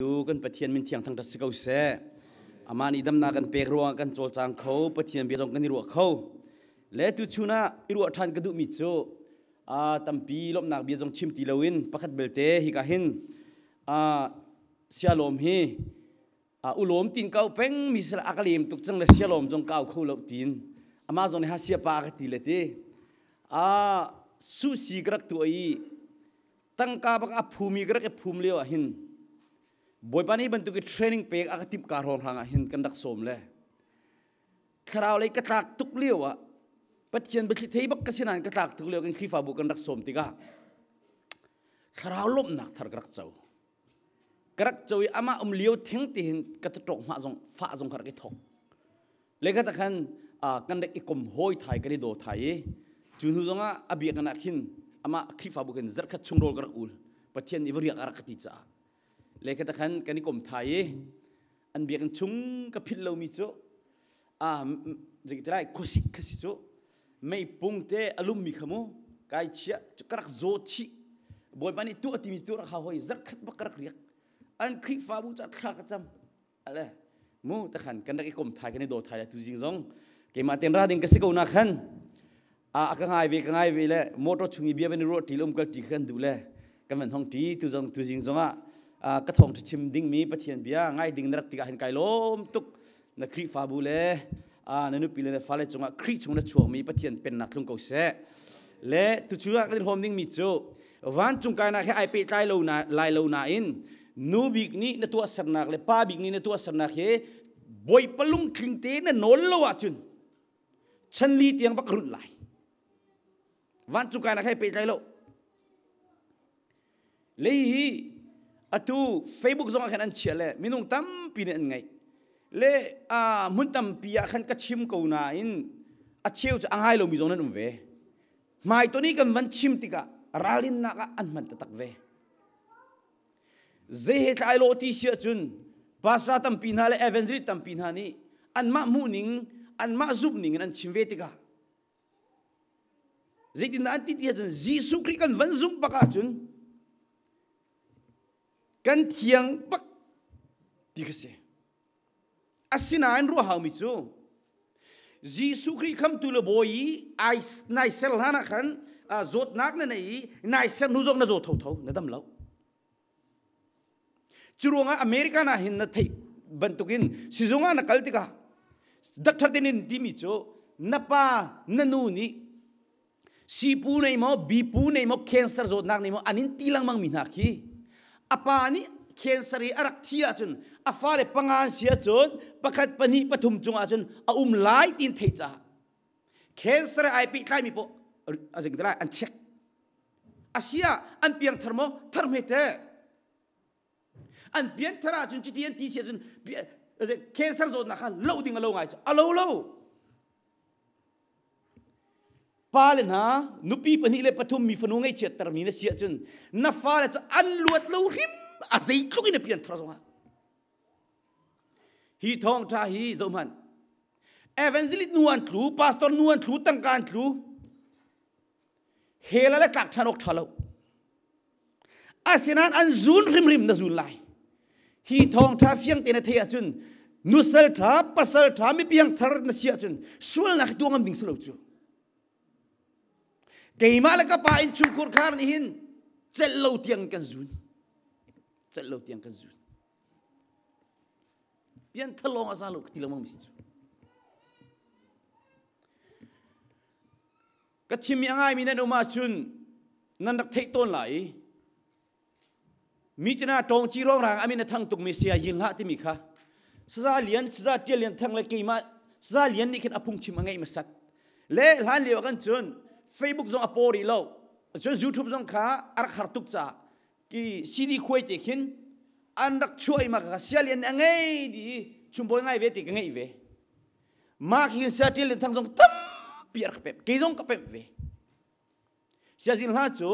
Tu kan Pathian min thiang thangṭhat si ko seh. Amah nih damnak kan pek ruangah kan cawlcang kho, Pathian bia zong kan i ruah kho. Le tu chun ah i ruah ṭhan ka duhmi cu tampi lawmhnak bia zong chim ti loin pakhat belte hika hin sialawm hi ulawm tin kau peng mi sal a ka lem tuk cang le sialawm zong kau kho lo tin amah zong nih ha siapa ka ti le ti su si ka rak tuah i tangka bak a phumi ka rak i phum lio ah hin Bawipa nih bantuk i training pek a ka timh ka hrawng hrang ah hin kan rak sawm le thlarau lei ka tlak tuk lio ah Pathian biathli thei bak ka si nain ka tlak tuk lio kan Khrihfabu kan rak sawm tikah thlarau lawmhnak thar ka rak co ka rak co i amah um lio theng ti hin ka ṭok hma zong fah zong ka rak i thok Le ka khan kan rak i kom hawi thai kan i daw thai i cu hnu zongah a biakinn ah khin amah Khrihfabu khin zarhkhat chung rawl ka rak ul Pathian nih va riak a rak ka ti caah le ka khan kan i kom thai i an biakinn chung ka philh lomi cu a zei lai khuasik kha si cu meipung te a lummi kha mu kai chia ka rak zaw chih Bawipa nih tuah timi tu rak hau hoi zarhkhat bak ka rak riak an Khrihfabu ca thla ka cam Ale mu takhan kan rak i kom thai kan i daw thai la tu zing zong keimah ten ra ding ka si ko na khan a ka ngai ve ka ngai ve le motor chung i bia van i ruah ti le um kal ti kan duh le kan van hong ti tu zong tu zing zong ah ka thong chim ding mi Pathian bia ngai ding na rak tikah hin kai lawm tuk na Khrihfabu le na nupi le na fale cungah Khrih chung na chuakmi Pathian pennak tlung ko seh le tu cu ah kan i hrawm ding mi cu vancung kainak he ai pehtlai lo na lai lo nain nu bik nih na tuahsernak le pa bik nih na tuahsernak he bawipa lungtling te na nawl lo ahcun chanli tiang bak runh lai vancung kainak he pehtlai lo Lei hi atu Facebook zong ah khan an chiah le minung tampi nih an ngeih. Le a hmun tampi ah khan ka chim ko nain a cheu cu a ngai lomi zong nan um ve. Hmai toni kan van chim tikah ralrinnak ah an hman taktak ve. Zei he tlai lo ti si ahcun pastor tampi hna le evangelist tampi hna nih anmah hmuhning anmah zumhning in an chim ve tikah Zeitindah an ti ti ahcun Jesuh Khrih kan van zumh bak ahcun kan thiang bak ti kha si. Asinain ruah haumi cu Jesuh Khrih khamtu le bawi i ai nai ser hlan ah khan zawtnak na nei i nai ser hnu zong na zaw thotho na dam lo. Cu ruangah American ah hin na theih bantukin sizung ah na kal tikah doctor te nih timi cu na pa na nu nih sipu nei maw bipu nei maw cancer zawtnak nei maw an in ti lengmang mi hna khi a pa nih cancer i a rak thi ahcun a fale panga an si ahcun pakhat pahnih pathum cung ahcun a um lai tiin theih caah cancer ai pehtlaimi poh a zing lai an check Asia an piangthar maw thar hme te an pianthar ahcun cuti an ti si ahcun cancer zawtnak kha lo ding a lo ngai cu a lo lo pa le hna nupi pahnih le pathum mi fanu ngaihchiat termi na si ahcun na fale cu an luat lo hrim a zeitluk in a pianthar zongah hi thawngṭha hi zohhmanh evangelist nu an tlu pastor nu an tlu tangka an tlu hell le tlak ṭhan awk ṭha lo asinain an zun hrimhrim na zun lai hi thawngṭha fiang te na theih ahcun nusal ṭha pasal ṭha mipiang thar na si ahcun sualnak hi tuah ngam ding si lo cu keimah le ka pa in chungkhur khar nih hin celh lo tiang kan zun celh lo tiang kan zun pian thalong a za lo ka ti lengmang mi si cu Ka chim i a ngaimi nan um ahcun nan rak theih tawn lai i mi cina ṭawng ci rongrang amin a thang tukmi saya yin hlah timi kha saza lian saza ṭial lian thang le keimah saza lian nih khin a phungchim a ngeih hmasat le hlan lio ah kan cun Facebook zong a paw rih lo cun YouTube zong kha a rak har tuk caah ki CD khuai te khin an rak chuah i ma kha sia lian nih a ngei di i chumbawi ngai ve ti ka ngeih ve Mah khi saṭil in thang zong tampi a rak pemh. Kei zong ka pemh ve. Siazin hla cu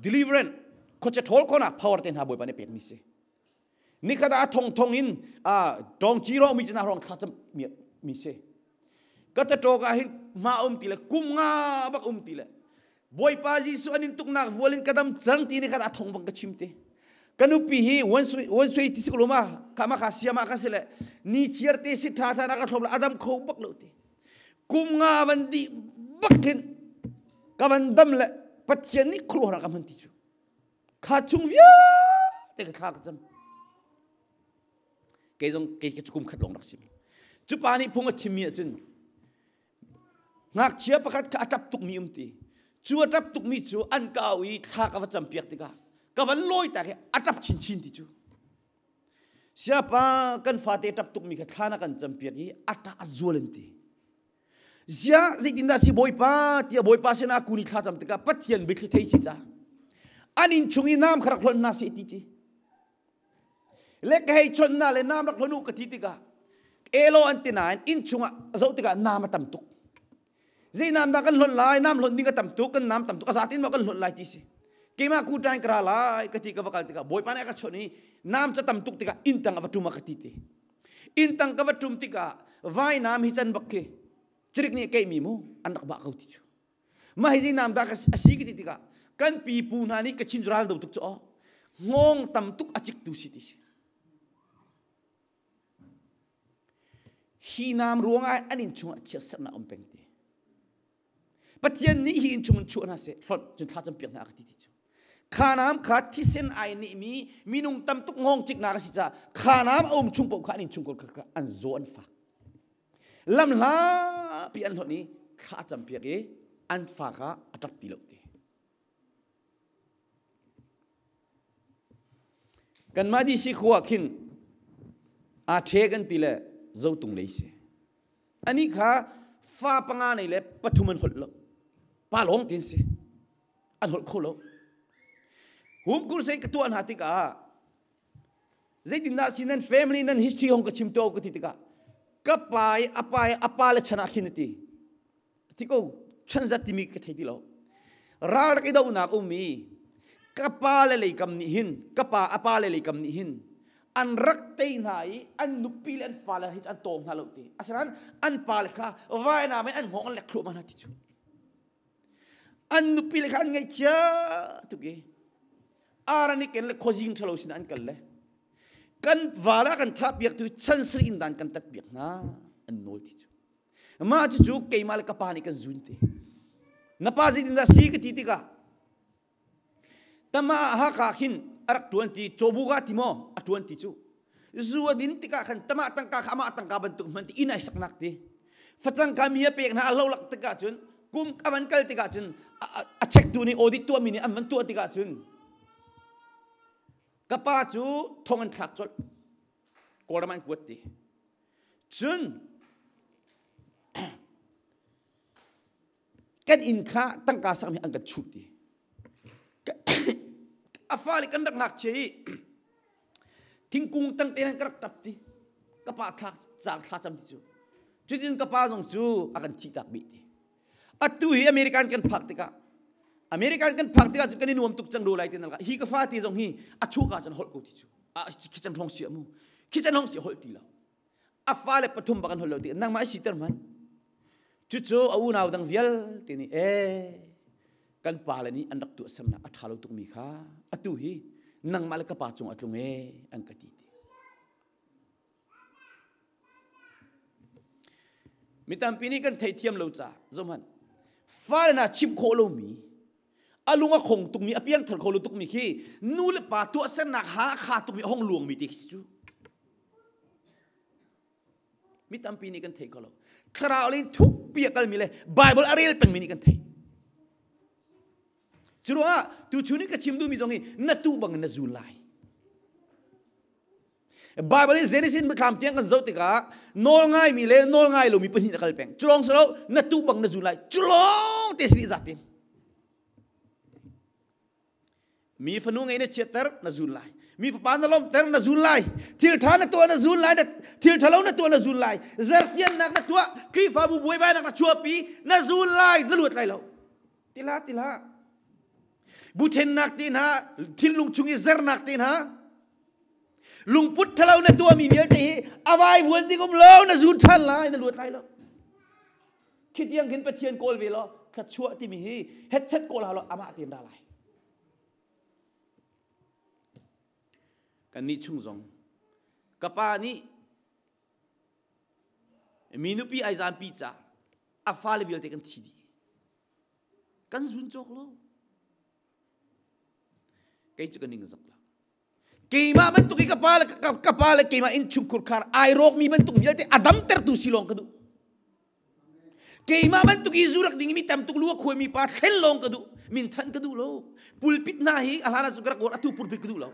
deliverance khuacha ṭhawl khawhnak power te hna Bawipa nih pekmi si. Nikhat ah thong thong in tawng ci ro mi cina rong thla cam mi si. Ka ta ṭawk ah hin ma um ti le kum nga bak um ti le Bawipa Jesuh an in tuknak vual in ka dam cang ti nikhat ah thong bang ka chim te. Ka nupi hi wan sui ti si ko ma ka ma kha siama ka si le ni chiar te si tha tha na ka thlom la adam kho bak lo ti. Kum nga van di bak hin ka van dam le Pathian nih khuruah ka man ti cu. Kha chung vialte ka thla ka cam. Kei zong kei ka kum khat lawng rak sim. Cu pa nih phung a chimmi ahcun ngakchia pakhat kha a ṭap tukmi um ti. Cu a ṭap tukmi cu an ka au i thla ka va campiak tikah ka van lawi tak i a ṭap chinchin ti cu. Siapa kan fate ṭap tukmi kha thla na kan campiak i a ṭah a zual an ti. Ziah zeitindah si Bawipa tiah Bawipa sinah kun i thla cam tikah Pathian biathli thei si ca. An inn chung i nam kha rak hlonh hna seh ti ti. Le ka hei chawnh hna le nam rak hlonh u ka ti tikah elo an ti nain inn chungah zoh tikah nam a tam tuk. Zei nam dah kan hlonh lai? Nam hlonh ding a tam tuk, kan nam tam tuk. A zatin maw kan hlonh lai ti si. Keimah kuṭain ka ra lai ka ti ka va kal tikah Bawipa nih a ka chawnh i nam ca tam tuk tikah inn tang a va ṭum a ka ti ti. Inn tang ka va ṭum tikah vainam hi can bak khi cirik nih keimi mu an rak bah ko ti cu. Mah hi zei nam dah a si ka ti tikah kan pipu hna nih Kachin ral do tuk cu aw hngawng tam tuk a ciktu si ti si. Hi nam ruangah an inn chungah chiatserhnak um peng ti. Pathian nih hi inn chung in chuah hna seh hlonh cun thla campiak hna a ka ti ti cu. Kha nam kha thisen ai nih mi minung tam tuk ngawng ciknak a si caah kha nam a um chung paoh kha an inn chung kha an zaw an fak. Lam hlapi an hlonh i thla a campiak i an fa kha a ṭap ti lo ti. Kanmah DC khua khin aa ṭhe kan ti le zotung lei si. Anih kha fa panga nei le pathum an holh lo. Pa lawng tin si. An holh kho lo. Hum kur sei ka tuah hna tikah zeitindah si nan family nan history hong ka chim to ka ti tikah ka pa i a pa i a pa le chan ah khin a ti. Ti ko chan zat timi ka thei ti lo. Ral rak i dohnak um i ka pa le leikam nih hin ka pa a pa le leikam nih hin an rak tei hna i an nupi le an fale hi an tawng hna lo ti asinain an pale kha vainam in an hngawng an lek thluahmah hna ti cu an nupi le kha an ngaihchia tuk i arani ken le khuazing ṭhalo sin an kal le kan vala kan thah piak tu chan sri in dan kan tat piak hna an nawl ti cu mah cucu keimah le ka pa nih kan zun te na pa zeitindah si ka ti tikah Tama ah Hakha khin a rak ṭuan ti Cawbuga ti maw a ṭuan ti cu zu a din tikah khan tama tangka kha amah tangka bantuk hman ti inn ai saknak ti facang kha mi a pek hna a lolak tikah cun kum a van kal tikah cun a check tu nih audit tuahmi nih an van tuah tikah cun ka pa cu thong an thlak colh Kawlram an kuat ti cun kan inn kha tangka sakmi an kan chuh ti a fale kan rak ngakchia i thingkung tang te ka rak tap ti ka pa thla caang thla cam ti cu cutin ka pa zong cu a kan thih tak bih ti atu hi American kan phak tikah American kan phak tikah cu kan i nuam tuk cang ro lai ti nal hi ka fa ti zong hi a chuka cun holh ko ti cu a khi can hong si mu khi can hong si holh ti lo a fale pathum bak an holh lo ti nangmah i siter hmanh cucu a unau dang vialte nih ee kan pale nih an rak tuahsernak a ṭha lo tukmi kha atu hi nangmah le ka pa cung a tlung ee an ka ti ti mi tampi nih kan theithiam lo ca zohhmanh fale na chimh khawh lomi a lung a khong tukmi a piangthar kho lo tukmi khi nu le pa tuahsernak ha a kha tukmi a hong luangmi ti khi si cu mi tampi nih kan thei kho lo thlarau lei thukpi a kalmi le Bible a rel pengmi nih kan thei cu ruangah tu chun i ka chim duhmi zong hi na tu bang in na zul lai Bible in Genesis biathlam tiang kan zoh tikah nawl ngaimi le nawl ngai lomi pahnih na kal peng. Cu lawng si lo na tu bang na zul lai. Cu lawng te si zatin. Mi fanu ngei na chiatter na zul lai. Mi fapa na lawmhter na zul lai. Thil ṭha na tuah na zul lai. Thil ṭhalo na tuah na zul lai. Zertiannak na tuah. Khrihfabu buaibainak na chuahpi na zul lai. Na luat lai lo. Tila tila. Buṭhennak te hna, thinlung chung i zernak te hna, lungput ṭhalo na tuahmi vialte hi a vaivuan ding um lo na zun ṭhan lai na luat lai lo khi tiang khin Pathian kawl ve law thluachuah timi hi hetchet kawl hau lo amah tein ra lai. Kan nih chung zong ka pa nih mi nupi ai zaanpi ca a fale vialte kan thi dih. Kan zun cawk lo. Kei cu ka ning zak lo. Keimah bantuk i ka pa le ka pa le keimah innchungkhur khar ai rawkmi bantuk vialte a damtertu si lawng ka duh. Keimah bantuk i zu rak ding mi tam tuk lu a khuaimi pa thlen lawng ka duh. Min than ka duh lo. Pulpit hna hi a hlan ah cun ka rak uar atu pulpit ka duh lo.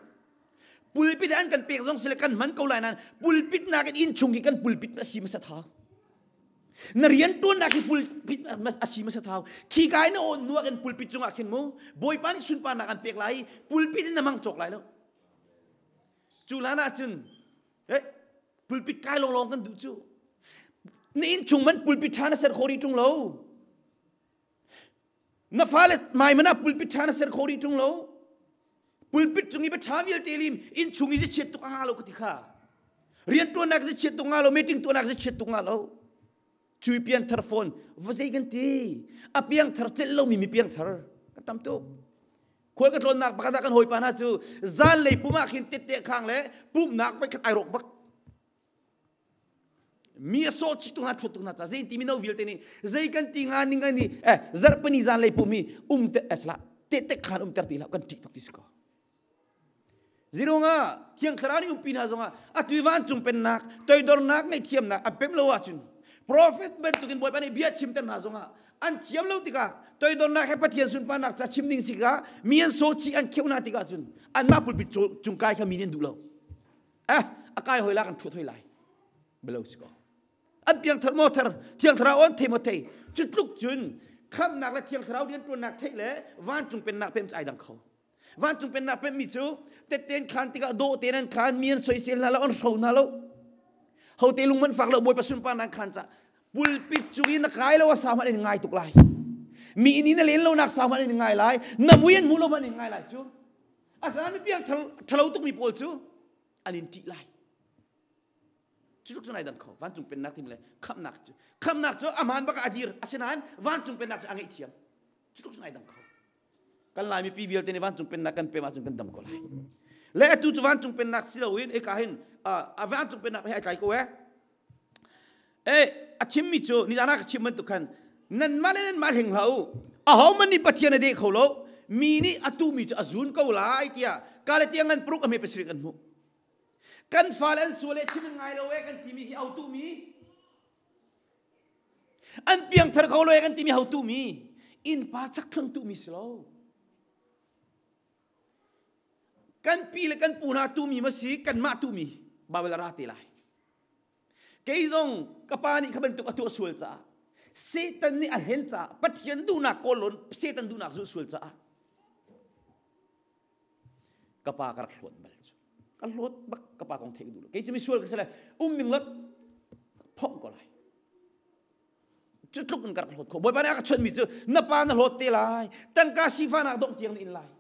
Pulpit an kan pek zong sile kan hman ko lai nain pulpit nakin innchung hi kan pulpit a si hmasa thau. Na rian tuannak hi pulpit a si hmasa thau. Khi kai na awn nuak in pulpit cungah khin mu Bawipa nih sunparnak an pek lai pulpit in na mang cawk lai lo. Cu hlan ah cun eh pulpit kai lawnglawng kan duh cu. Na innchung man pulpit ṭha na ser kho rih ṭung lo. Na fale mai man ah pulpit ṭha na ser kho rih ṭung lo. Pulpit cung i bia ṭha vialte lim inn chung i chiat tuk a nga lo ka ti kha. Rian ṭuannak si chiat tuk nga lo, meeting tuahnak si chiat tuk nga lo. Cui pian thar phone, va zei kan ti. A piang thar celh lomi mi piang thar. Ka tam tuk. Khual ka tlawnnak pakhat ah kan hawipa hna cu zanlei pum ah khin tette khang le pumhnak voi khat ai rawk bak. Mi a sawh chih tu hna ṭhuat tu hna ca zei ti mino vialte nih zei kan ti nga ning ani eh zarhpini zanlei pum hi um te esla te te khan um ter ti hlah kan ṭih tuk ti si ko. Zirunga thiang thlarau nih umpi hna zongah atu vancung pennak toidornak ngaihthiamnak an pem lo ahcun prophet bantukin Bawipa nih bia chimter hna zongah an thiam lo tikah toidornak he Pathian sunparnak ca chim ding sikah mi an sawhchih an kheuh hna tikah cun anmah pulpit cung kai kha mi nih an duh lo. Eh a kai hoi la kan ṭhut hoi lai. Belo si ko. An piang thar maw thar thiang thlarau an thei maw thei cu tluk cun khamnak le thiang thlarau rianṭuannak theih le vancung pennak pem cu ai dang kho. Vancung pennak pemmi cu tetten khan tikah dawh tein an khan mi an soisel hna lo an hro hna lo hote lung man fak lo bawipa sunparnak khan ca pulpit cung i na kai lo a sau hmanh in ngai tuk lai mi inn i na len lo nak sau hmanh in ngai lai na mui an hmu lo hmanh in ngai lai cu asinain mi piang thalo tukmi pawl cu an in ṭih lai cu tluk cun ai dang kho vancung pennak timi le khamhnak cu khamhnak cu aman bak a dir asinain vancung pennak cu a ngaihthiam cu tluk cun ai dang kho Kan Lai mipi vialte nih vancung pennak kan pem ahcun kan dam ko lai. Le atu cu vancung pennak si loin eka hin a vancung pennak he ai tlai ko eh. Eh a chimmi cu nizan ah ka chim bantuk khan nanmah le nanmah hleng hlah u. Ahohmanh nih Pathian a deh kho lo. Mi nih a tuhmi cu a zun ko lai tiah kale tiang an paruk a hme pasarih kan hmuh. Kan fale an sual e chim in ngai lo e kan timi hi au tuhmi An piangthar kho lo kan timi hotu mi innpa chakthlang tu mi si lo. Kan pi le kan pu hna tu mi ma si kanmah tu mi Bible ra te lai. Kei zong ka pa nih kha bantuk a tuah sual caah Satan nih a hlen caah Pathian duhnak kawl lawn Satan duhnak zulh sual caah ka pa ka rak hlawt bal cu ka hlawt bak ka pa kong theih ka duh lo kei cu misual ka si le um ning lot phomh ko lai cu tluk in ka rak hlawt kho bawipa nih a ka chonmi cu na pa na hlawt te lai tangka sifanak dongh tiang na in lai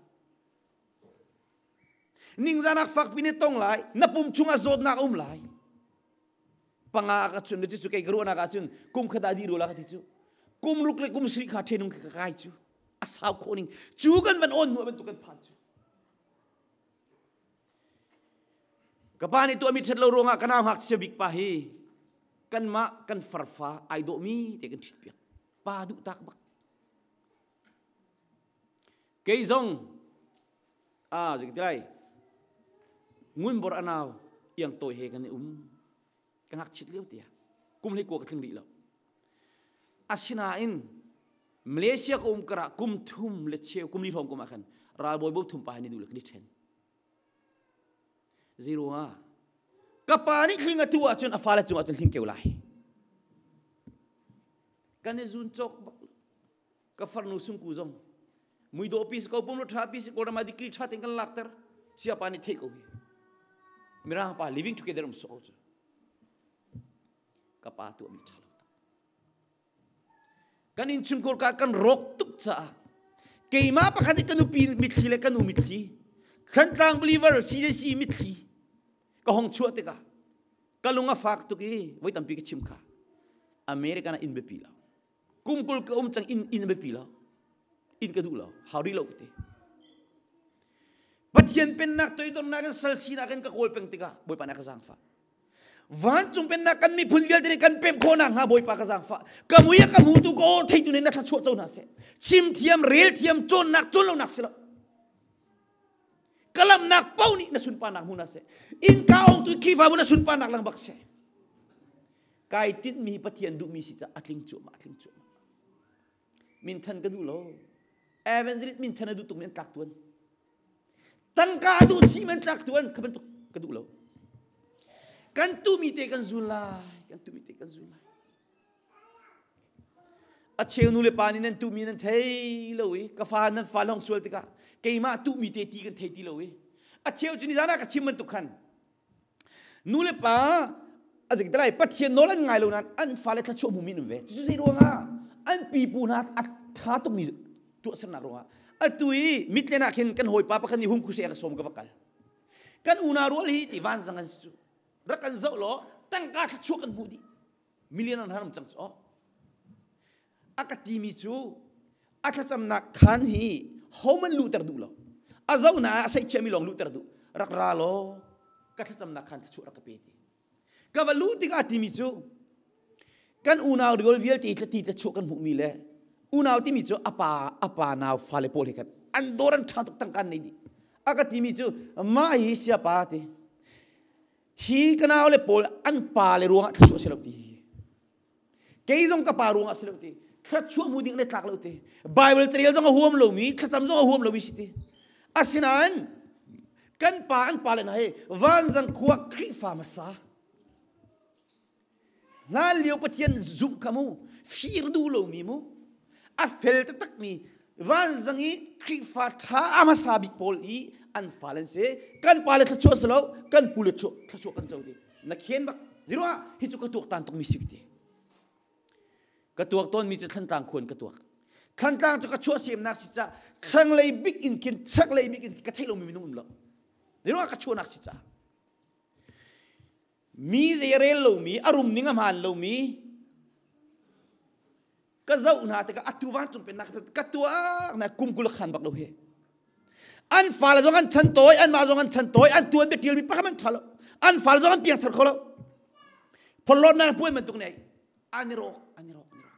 ningzanak fakpi ne tong lai na pum chungah zawtnak um lai panga ka chun le cu kei ka ruahnak ah cun kum khat ah dih rua la ka ti cu kum ruk le kum sarih kha ṭhenung ka kai cu a sau khawh ning cu kan van on hnu bantuk kan phan cu ka pa nih tuahmi ṭhat lo ruangah ka nau ngakchia bik pa hi kanmah kan farfa ai dawhmi te kan ṭhit piak pa duh tak bak kei zong a zik ti lai ngunbor anau iang tawi he kan i um ka ngakchit lio tia kum hlei kua ka tling rih lo asinain Malaysia ka um kara kum thum le cheu kum li hrawng kum ah khan ralbawi bo thum pa ni duh le kan i ṭhen zero ah ka pa nih hling a tu ahcun a fale cungah cun hling keu lai kan i zun cawk bak ka farnu sungku zong muidawh pi si ko pumro tha pi si kawlram ah degree tha ten kan lakter siapa nih theih ko hi mirang pa living together um so cu ka pa tu mi tha lo kan innchungkhur ka kan rawk tuk caah keimah pakhat i ka nupi mitthli le ka nu mitthli Thantlang believer CJC mitthli ka hong chuah tikah ka lung a fak tuk i voi tampi ka chim kha American ah inn biapi lo kum 20 ka um cang inn inn biapi lo inn ka duh lo hau rih lo ka ti. Pathian pennak toidornak in sal sinak in ka kawl peng tikah Bawipa nih a ka zaangfah. Vancung pennak kan miphun vialte nih kan pemh khawh nakhnga Bawipa ka zaangfah. Ka mui a ka hmutu ka aw theitu nih na thluachuah co hna seh. Chim thiam, rel thiam, cawnnak, cawn lonak si lo. Ka lamnak paoh nih na sunparnak hmu hna seh. Innka ongtu Khrihfabu na sunparnak lang bak seh. Kai tinhmi Pathian duhmi si caah a tling cuahmah, a tling cuahmah. Minthan ka duh lo. Evangelist minthan a duh tukmi an tlak tuan. Tangka a duh chih an tlak tuan kha bantuk ka duh lo. Kan tumi te kan zul lai. Kan tumi te kan zul lai. A cheu nu le pa nih nan tumi nan thei lo i ka fa nan fa lawng sual tikah keimah tumi te ti kan thei ti lo i a cheu cu nizan ah ka chim bantuk khan Nu le pa a zik lai Pathian nawl an ngai lo nain an fale thluachuah hmumi an um ve. Cucu zei ruangah an pipu hna a ṭha tukmi tuahsernak ruangah atu i mitlen ah khin kan hawipa pakhat nih hum khuse a ka sawm ka va kal. Kan unau rual hi ti vanzang an si cu. Rak kan zoh law tangka thluachuah kan hmuh dih. Million an haram cang cu. A ka timi cu a thlacamnak khaan hi homan luhter duh lo. A zohnak ah a seihchiahmi lawng luhter duh. Rak ra law ka thlacamnak khaan thluachuah rak ka pe ti. Ka va luh tikah timi cu kan unau riol vialte ti thluachuah kan hmuhmi le unau timi cu a pa a pa nau fale pawl he khan an dawr an ṭha tuk tangka an nei dih. A ka timi cu mah hi siapa ti hi ka nau le pawl an pa le ruangah thluachuah si lo ti. Kei zong ka pa ruangah si lo ti. Thluachuah hmu ding le tlak lo ti. Bible carel zong a huam lomi, thlacam zong a huam lomi si ti. Asinain kan pa an pa le hna hi vanzang khua Khrihfa hmasa hlan lio Pathian zumh kha mu fir duh lomi mu a fel taktakmi vanzang i Khrihfa ṭha a hmasa bik pawl i an fale an si kan pa le thluachuah si lo kan pu le thluachuah kan co ti na khen bak ziruah hi cu ka tuak tan tukmi si ti ka tuak tawnmi cu thlantlang khuan ka tuak thlantlang cu ka chuah semnak si ca thlanglei bik in khin chaklei bik in ka theih lomi minung um lo ziruah ka chuahnak si ca mi zei rel lomi a rum ning a hmaan lomi ka zoh hna tikah atu vancung pennak ka tuak na kum 20 khan bak lo hi an fale zong an chan tawi an mah zong an chan tawi an tuan biatial mi pakhat man tha lo an fale zong an piang thar kho lo phorhlawtnak puai bantuk nei an i rawk an i rawk an i rawk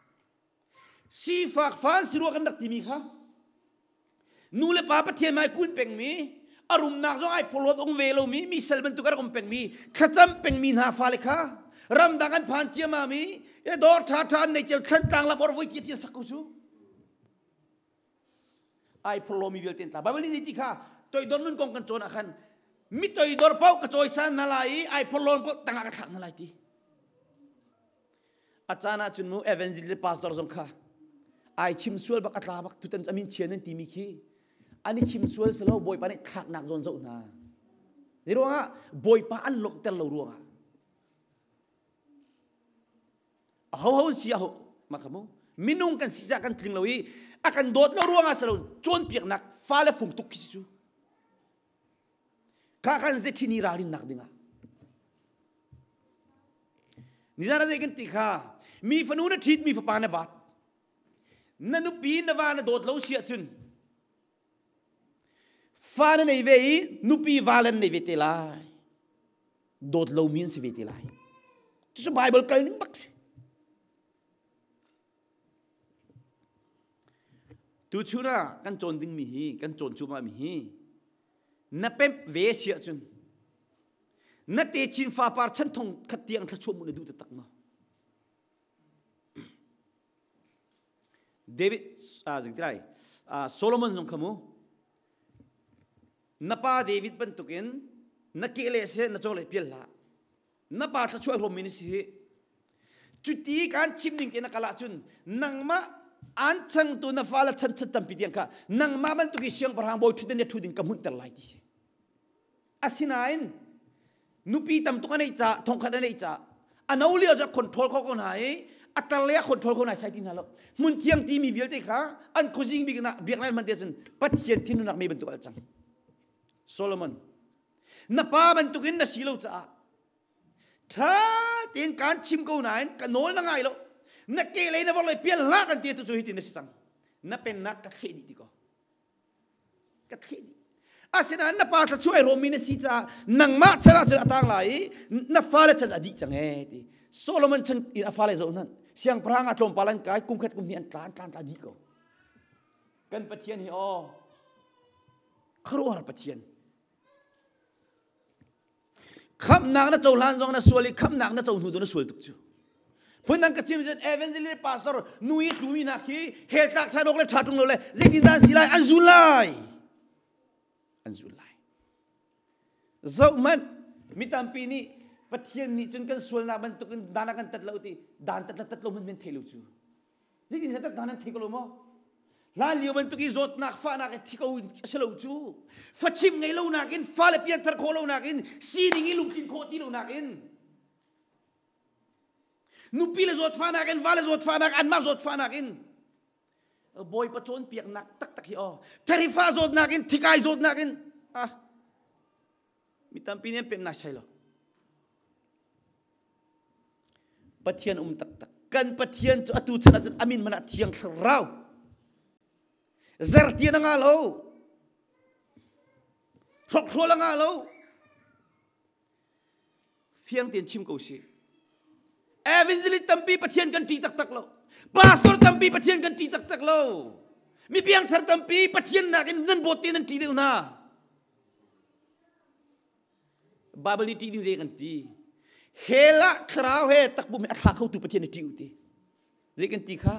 sifak fan si rua kan rak timi kha Nu le pa Pathian mai kun pengmi, a rumnak zong ai phorhlawt ung ve lomi, mi sal bantuk a rak um pengmi, thlacam pengmi hna fale kha ramdang an phan ciamam i dawr ṭha ṭha an nei cio thlantlang lam or voi tia tia sak ko cu. Ai phorhlawmi vialte an tla. Bible nih zei ti kha toidor nun kong kan cawn ah khan mi toidor paoh ka cawisan hna lai i ai phorhlawn paoh tangah ka thlak hna lai ti. A caan ahcun mu evangelist le pastor zong kha ai chim sual bak a tla bak tutan amin chia nan timi khi an i chim sual selo Bawipa nih thlaknak zawn zoh hna. Zei ruangah Bawipa an lawmhter lo ruangah a ho ho si a ho ma kha mu minung kan si kan tling lo i a kan dawt lo ruangah selo cawnpiaknak fale fung tuk khi cu kha kan zethini ralrinnak dingah Nizan ah zei kan ti kha mi fanu na ṭhit mi fapa na vat na nupi na va na dawt lo si ahcun fa na nei ve i nupi va le na nei ve te lai dawt lomi an si ve te lai cucu Bible kal ning bak si Tuchun ah kan cawn dingmi hi kan cawn cuahmah mi hi na pemh ve si ahcun na techin fapar chan thong khat tiang thluachuah mu na duh taktak maw David zing ti lai Solomon zong kha mu na pa David bantukin na ke le se na chaw le pial hlah na pa thluachuah hrawm mi na si hi cuti kan chim ning te na kal ahcun nangmah an changtu na fale chan chan tampi tiang kha nangmah bantuk i siangpahrang bawi ṭhutdan le ṭhuding ka hmunhter lai ti si Asinain nupi tam tuk a neih ca thongkhat a neih ca a no lio cu a control kho ko hna i a tar le a control kho hna sai ti hna lo hmun thiang timi vialte kha an khuazing bik na biaknak hman te cun Pathian thinhunnak me bantuk al cang Solomon na pa bantukin na si lo caah ṭha tein kaan chim ko nain ka nawl na ngai lo na ke lei na vor lei pial hlah kan ti tu cu hitin na si cang na pennak ka thleh dih ti ko ka thleh dih. Asinain na pa thluachuah ai rawmmi na si caah nangmah chan ah cun a tang lai i na fale chan a dih cang ee ti. Solomon chan in a fale zoh hmanh. Siangpahrang ah tlawmpal an kai, kum khat kum hnih an tlan tlan tla dih ko. Kan Pathian hi aw khuaruahhar Pathian. Khamhnak na cohlan zong na sual i khamhnak na co hnu tu na sual tuk cu. Phundang ka chim cun evangelist pastor nu i tlumi hna khi hell tlak ṭhan awk le ṭha ṭung lo le zeitin dah an si lai an zul lai. An zul lai. Zoh hmanh mi tampi nih Pathian nih cun kan sualnak bantukin dan a kan tat lo ti dan tat le tat lo hmanh men thei lo cu. Zeitin dah tat nan thei ko lo maw? Hlan lio bantuk i zawtnak fahnak i thi ko a si lo cu. Fachim ngei lo nakin fale pianthar khawh lo nakin sining i lungtlin khawh ti lo nakin nupi le zawtfahnak in va le zawtfahnak anmah zawtfahnak in Bawipa cawnpiaknak taktak hi aw tharifa zawtnak in thikai zawtnak in ah mi tampi nih an pemh nai lo Pathian um taktak. Kan Pathian cu atu chan ahcun amin hmanh ah thiang thlarau. Zertian a ngah lo. Hrokhrawl a ngah lo. Fiang tein chim ko si. Evangelist tampi Pathian kan ṭih taktak lo. Pastor tampi Pathian kan ṭih taktak lo. Mi piangthar tampi Pathian nakin nan bawt tein an ṭih deuh hna. Bible nih ṭih ding zei kan ti? Hell ah thlarau he takpum he a thla khotu Pathian nih ṭih u ti. Zei kan ti kha?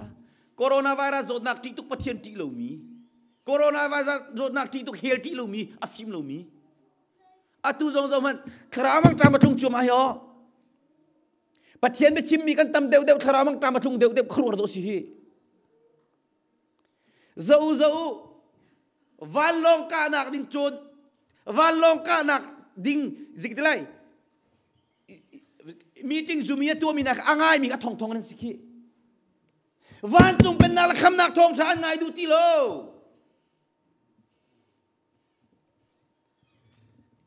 Coronavirus zawtnak ṭih tuk Pathian ṭih lomi, coronavirus zawtnak ṭih tuk hell ṭih lomi, a fim lomi. Atu zong zoh hmanh thlarau mangṭam a tlung cuahmah hi aw. Pathian biachimmi kan tam deuhdeuh thlarau mangṭam a tlung deuhdeuh khuaruahhar dawh si hi. Zo zo vanlawng kahnak ding cawn vanlawng kahnak ding zik ti lai meeting zumi a tuahmi nak a ngaimi a thongthong an si khi vancung pennak le khamnak thawngṭha an ngai duh ti lo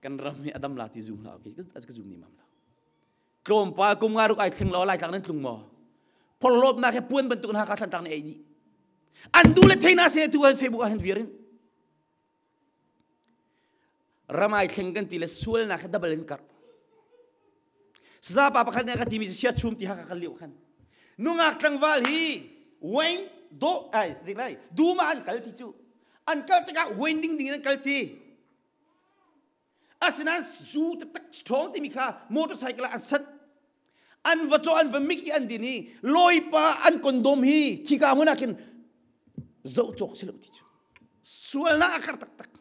Kan ram hi a dam la ti zum hlah okay ka zum ni mam lo. Tlawmpal kum nga ruk ai thling lo lai tlang nan tlung maw? Phorhlawpnak he puan bantuk in Hakha Thlantlang nih ei dih. An du le theina se tu an Facebook ah hin virin. Ramai thleng kan ti le sualnak he double in kar. Saza pa pakhat nih a ka timi cu sia chum ti Hakha kan liu khan. Nungak tlangval hi wain do ai zik lai duma an kal ti cu an kal tikah wain ding ding in an kal ti. Asinain zu taktak ṭhawng timi kha motorcycle ah an sat. An va caw an va mik i an din i lawipa an kondom hi khika hmun ah khin zoh cawk si lo ti cu. Sualnak a kar taktak.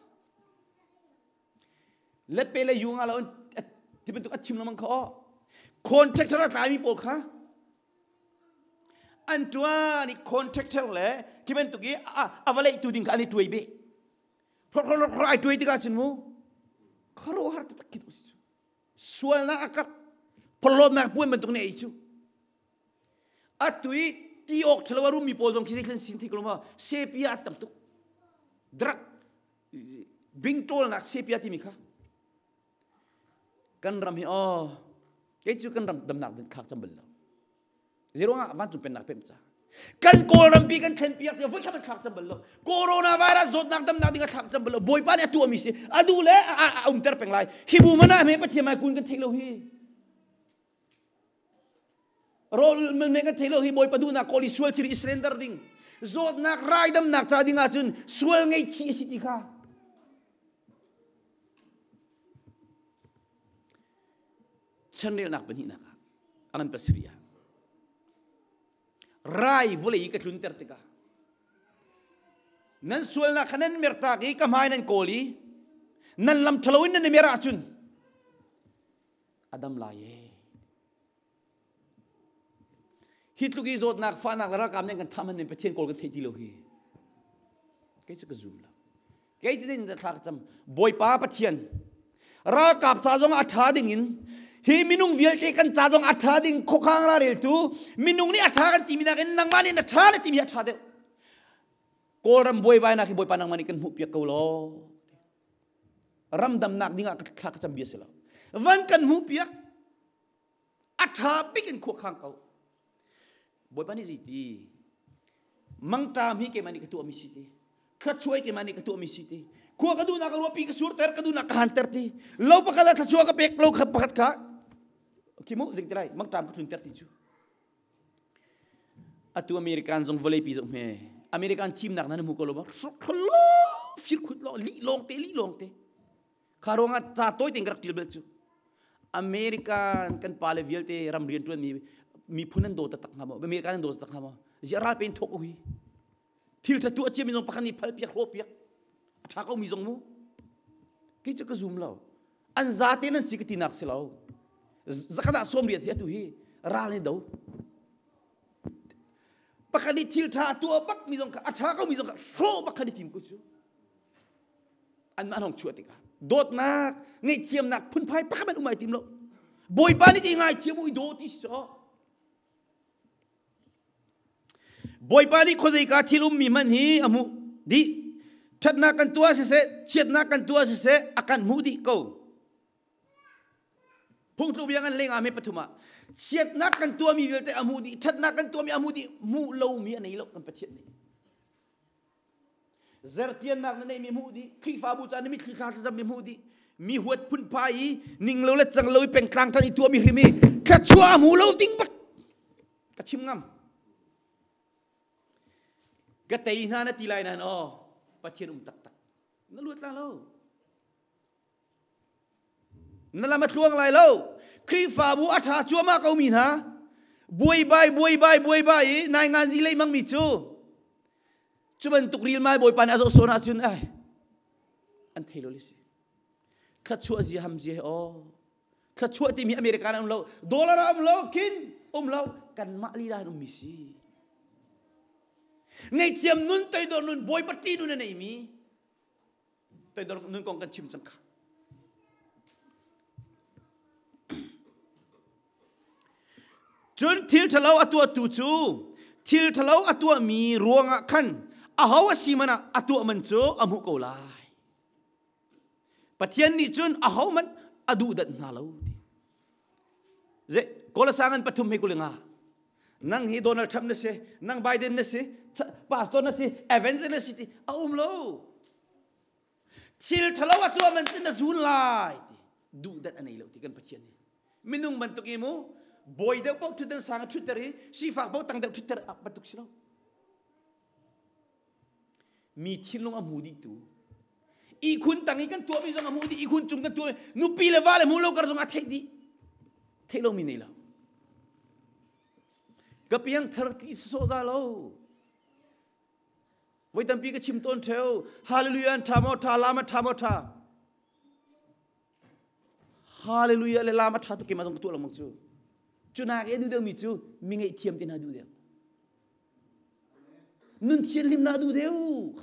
Lepe le yu nga lo ti bantuk a chim lengmang kha aw. Contractor a tlaimi pawl kha an ṭuan i contractor le khi bantuk i a va leihtu ding kha an i ṭuai beh. Hrok ai tuai tikah cun mu khuaruahhar taktak khi si sualnak a kap phorhlawtnak puan bantuk nih ei cu atu i ti awk ṭhalo a rummi pawl zong khi zeithil sin thei ko ma sepia a tam tuk drug bingṭawlnak sepia timi kha kan ram hi aw kei cu kan ram damnak thlak cam bal lo Zeiruangah vancung pennak pemh ca. Kan Kawlrampi kan thlenpiak tiah voi khat an thlak cam bal lo. Coronavirus zawtnak damnak ding a thlak cam bal lo. Bawipa nih a tuahmi si. A duh le a umter peng lai. Hi bu mana hme Pathian mai kun kan theih lo hi. Rawl me kan theih lo hi Bawipa duhnak kawl i sual chiri i surrender ding. Zawtnak rai damnak ca ding ahcun sual ngaihchih a si ti kha. Chanrelnak pahnihnak ah a ngan pasarih ah rai vawlei i ka tlunter tikah nan sualnak kha nan mertak i ka hmai nan kawl i nan lam ṭhalo in nan i mer ahcun a dam lai e Hi tluk i zawtnak fahnak le ralkap nih an kan thah hmanh in Pathian kawl kan theih ti lo hi. Kei cu ka zum lo. Kei cu zeitin thla ka cam. Bawipa Pathian ralkap ca zong a ṭha ding in hi minung vialte kan ca zong a ṭha ding khuakhang ra reltu minung nih a ṭha kan timi nakin nangmah nih na ṭha na timi hi a ṭha deuh. Kawlram buaibainak hi Bawipa nangmah nih kan hmuhpiak ko law. Ram damnak ding ah thla ka cam bia si lo. Van kan hmuhpiak. A ṭha bik in khuakhang ko. Bawipa nih zeiti mangṭam hi keimah nih ka tuahmi si ti thluachuai keimah nih ka tuahmi si ti Khua ka duhnak ruahpi ka surter, ka duhnak ka hanter ti. Lo pakhat ah thluachuah ka pek, lo kha pakhat kha khi mu zing tilai mangṭam ka tlunter ti cu. Atu American zong vawleipi zong hme. American thimnak nan hmu ko lo ma? Hrok fir khut lo li long te li long te. Kha ruangah ca tawi tein ka rak ṭial bel cu. American kan pale vialte ram rian ṭuan mi miphun an daw taktak hnga maw? American an daw taktak hnga maw? Ziah ral pe in thawk ko hi. Thil ṭha tuah ciami zong pakhat nih phal piak hrawh piak. A ṭha ko mi zong mu. Kei cu ka zum lo. An zate nan si ka tinak si lo. Zakhat ah 80 hi atu hi ral ni do. Pakhat nih thil ṭha tuah bak mi zong kha a ṭha ko mi zong kha hrawh bak kha ni tim ko cu. Anmah an hong chuah tikah dawtnak ngaihthiamnak phunphai pakhat hmanh um ai tim lo. Bawipa nih i ngaithiam u i daw ti si caw. Bawipa nih khuazeika thil ummi hmanh hi a hmuh dih. Ṭhatnak kan tuah siseh, chiatnak kan tuah siseh, a kan hmuh dih ko. Phungtluk bia ngan lengah me pathum ah chiatnak kan tuahmi vialte a hmuh dih, ṭhatnak kan tuahmi a hmuh dih, hmuh lomi a nei lo kan Pathian nih. Zertiannak na neihmi hmuh dih, Khrihfabu ca na mitthli thla thlacammi hmuh dih, mi huat phunphai i ning lo le cang lo i pengtlang ṭan i tuahmi hrim i thluachuah a hmu lo ding bak ka chim ngam. Ka tei hna na ti lai nain aw Pathian um taktak na luat la lo. Na lam a tluang lai lo. Khrihfabu a ṭha cuahmah ko mi hna buaibai buaibai buaibai i nai nganzi lei mangmi cu cu bantuk rilmai Bawipa nih a zoh sawn ahcun ai an thei lo le si. Thluachuah zia ham zia he aw. Thluachuah timi America ah um lo, dollar ah um lo, kin um lo, kanmah lila in ummi si. Ngeihthiam nun, toidor nun, Bawipa ṭih nun a neimi toidor nun kong kan chim cang kha. Cun thil ṭhalo a tuahtu cu thil ṭhalo a tuahmi ruangah khan aho a si man ah a tuah man cu a hmuh ko lai. Pathian nih cun ahohmanh a duhdanh hna lo ti. Ze Kawlasang an pathum he kulinga. Nang hi Donald Trump na si, nang Biden na si, pastor na si, evangelist na si ti a um lo. Thil ṭhalo a tuah man cu na zun lai ti duhdat a nei lo ti kan Pathian nih. Minung bantuk i mu bawi deuh paoh ṭhutdan sang a ṭhutter i sifak paoh tang deuh ṭhutter bantuk si lo. Mi thinlung a hmu dihtu ihkhun tang i kan tuahmi zong a hmuh dih ihkhun cung kan tuah nupi le va le hmu lo kar zong a theih dih theih lomi nei lo ka piang thar ti sawh za lo voi tampi ka chim tawn theo hallelujah an tha maw tha lama tha maw tha hallelujah le lama tha tu keimah zong ka tuah lengmang cu cunak e duh deuh mi cu mi ngeih thiam te hna duh deuh Nun thianhlimnak duh deuh.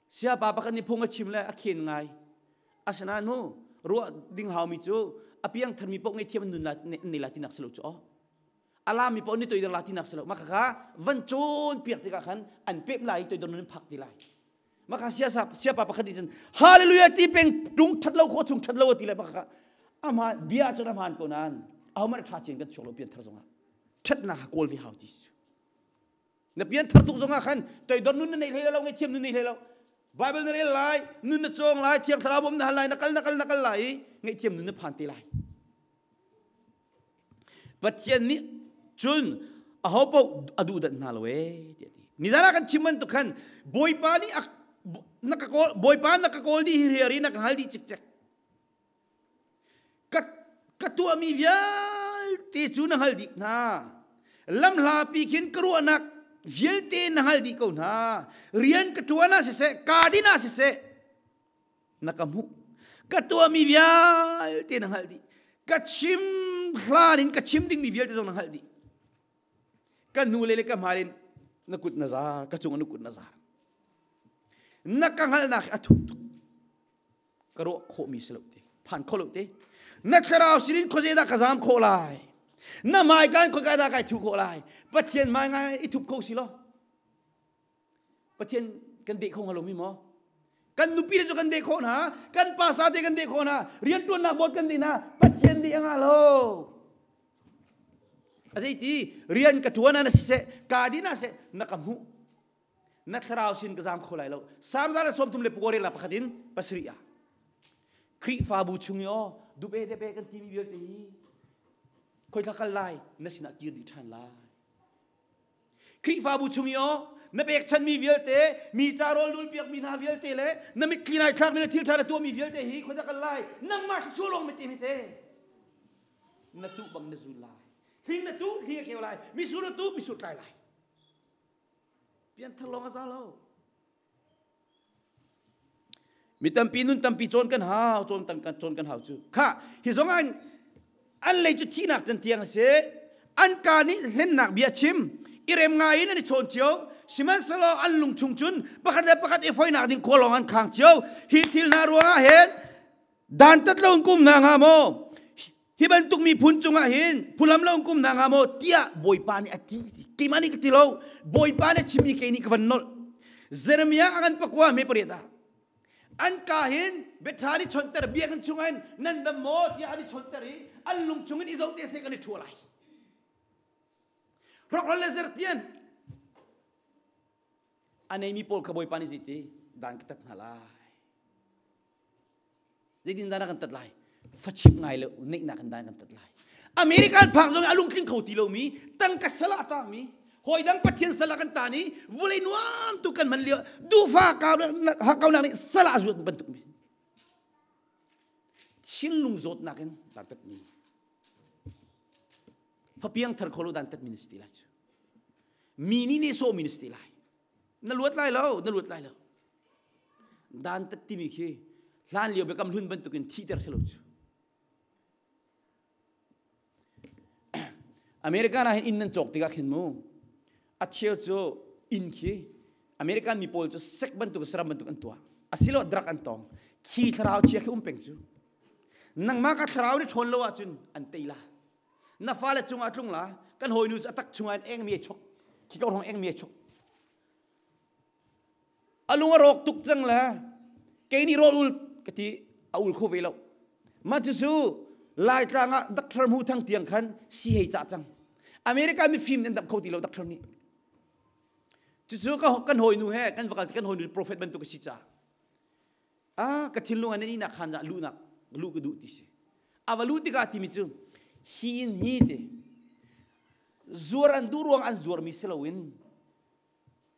Siapa pakhat nih phung a chim le a khen ngai. Asinain mu ruah ding haumi cu a piang tharmi paoh ngei thiam nun la nei la tinak si lo cu aw. A lami paoh nih toidor la tinak si lo. Mah kha van cawn piak tikah khan an pem lai i toidor nun phak ti lai. Mah kha siasa siapa pakhat nih cun hallelujah ti peng tung that lo kho chung that lo ti le mah kha ama bia cu ram han ko nan ahohmanh tha chin kan chuak lo pian thar zongah thatnak kha kawl ve hau ti su na pian thar tuk zongah khan toidor nun na nei hlei lo ngai thiam nun nei hlei lo Bible na rel lai nun na cawng lai thiang thlarau bom na hal lai na kal na kal na kal lai i ngaihthiam nun na phan te lai Pathian nih cun aho paoh a duh danh hna lo ee tiah ti. Nizan ah kan chim bantuk khan Bawipa nih na ka kawl Bawipa na ka kawl dih hi riari na ka hngal dih cikcek. Ka ka tuahmi vialte cu na hngal dih hna. Lamhlapi khin ka ruahnak vialte na hngal dih ko hna. Rian ka ṭuan ah siseh, kaa din ah siseh, na ka hmuh ka tuahmi vialte na hngalh dih ka chim hlan in ka chim dingmi vialte zong na hngalh dih ka hnu le ka hmai in na kut na zar ka cung na kut na zar na ka hngalhnak a thuk tuk ka ruah khawhmi si lo te phan kho lo te na thlarau sinin khuazei dah ka zam khawh lai na hmai kan khoi dah kai thu khawh lai pathian hmai ngai i thup kho si lo Pathian kan deh kho hnga lo mi maw? Kan nupi le cu kan deh khawh hna, kan pastor te kan deh khawh hna, rianṭuannak board kan deh hna, Pathian deh a ngah lo. A zeiti rian ka ṭuan ah na siseh, kaa din ah seh, na ka hmuh. Na thlarau sin ka zaam kho lai lo. Salm 134 la pakhat in pasarih ah. Khrihfabu chung i aw dupe depe kan timi vialte hi khoi kal lai na sinah kir dih ṭhan lai. Khrihfabu chung i aw na pekchanmi vialte mi ca rawl dul piakmi hna vialte le na mitthli nai thlakmi le thil ṭha na tuahmi vialte hi khoi kal lai nangmah thluachuah lawng mete mete na tuh bang na zul lai hling na tuh hling a keu lai misur na tuh misur tlai lai pianthar lawng a za lo Mi tampi nun tampi cawn kan hau, cawn tan kan cawn kan hau cu. Kha hi zong an an lei cu thihnak can tiang a si. An ka nih hlennak bia chim. I rem ngai in an i chawn cio. Sihmanhsehlaw an lung chung cun pakhat le pakhat i foinak ding khua lawng an khang cio. Hi thil hna ruangah hin dantat lo in kum hna hnga maw? Hi bantuk miphun cungah hin phulam lo in kum hna hnga maw? Tiah Bawipa nih a ti. Keimah nih ka ti lo. Bawipa nih a chimmi kei nih ka van nolh. Jeremiah a ngan pakua me pariat ah an ka hin biaṭha an i chawnhter biakinn chungah hin nan dam maw tiah an i chawnhter i an lung chungin i zoh te seh kan i ṭhua lai. Hrokhrol le zertian a neimi pawl kha Bawipa nih zeiti dan ka tat hna lai. Zeitin dah kan tat lai? Fachip ngai lo neihnak in dan kan tat lai. American phak zong a lungtling kho ti lomi tangka sal ah tangmi hawi dang pathian sal ah kan tan i vulei nuam tu kan man lio duhfa hakaunak nih sal ah zuat bantuk mi thinlung zawtnak in dan tat mi fapiang thar kholo dan tat mi na si ti lai cu mi nih nih sawh mi na si ti lai na luat lai lo na luat lai lo Dantat timi khi hlan lio biakam hlun bantukin thihter si lo cu. American ah hin inn nan cawk tikah khin mu a cheu cu inn khi American mi pawl cu sek bantuk saram bantuk an tuah asilo drug an tong khi thlarau chia khi um peng cu nangmah ka thlarau nih ṭhawn lo ahcun an tei la na fale cungah tlung la kan hawinu cu a tak chungah in eng mi a chok khi ko hong eng mi a chok A lung a rawk tuk cang le kei nih rawl ul ka ti a ul kho ve lo. Mah cucu Laitlang ah Doctor Hmu Thang tiang khan si hei cah cang. America mifim nan dam kho ti lo doctor nih. Cucu kan hawinu he kan va kal kan hawinu prophet bantuk a si caah ah ka thinlung ah nan ihnak khan ah luhnak luh ka duh ti si. A va luh tikah timi cu hi in hi ti zuar an duh ruang an zuarmi si loin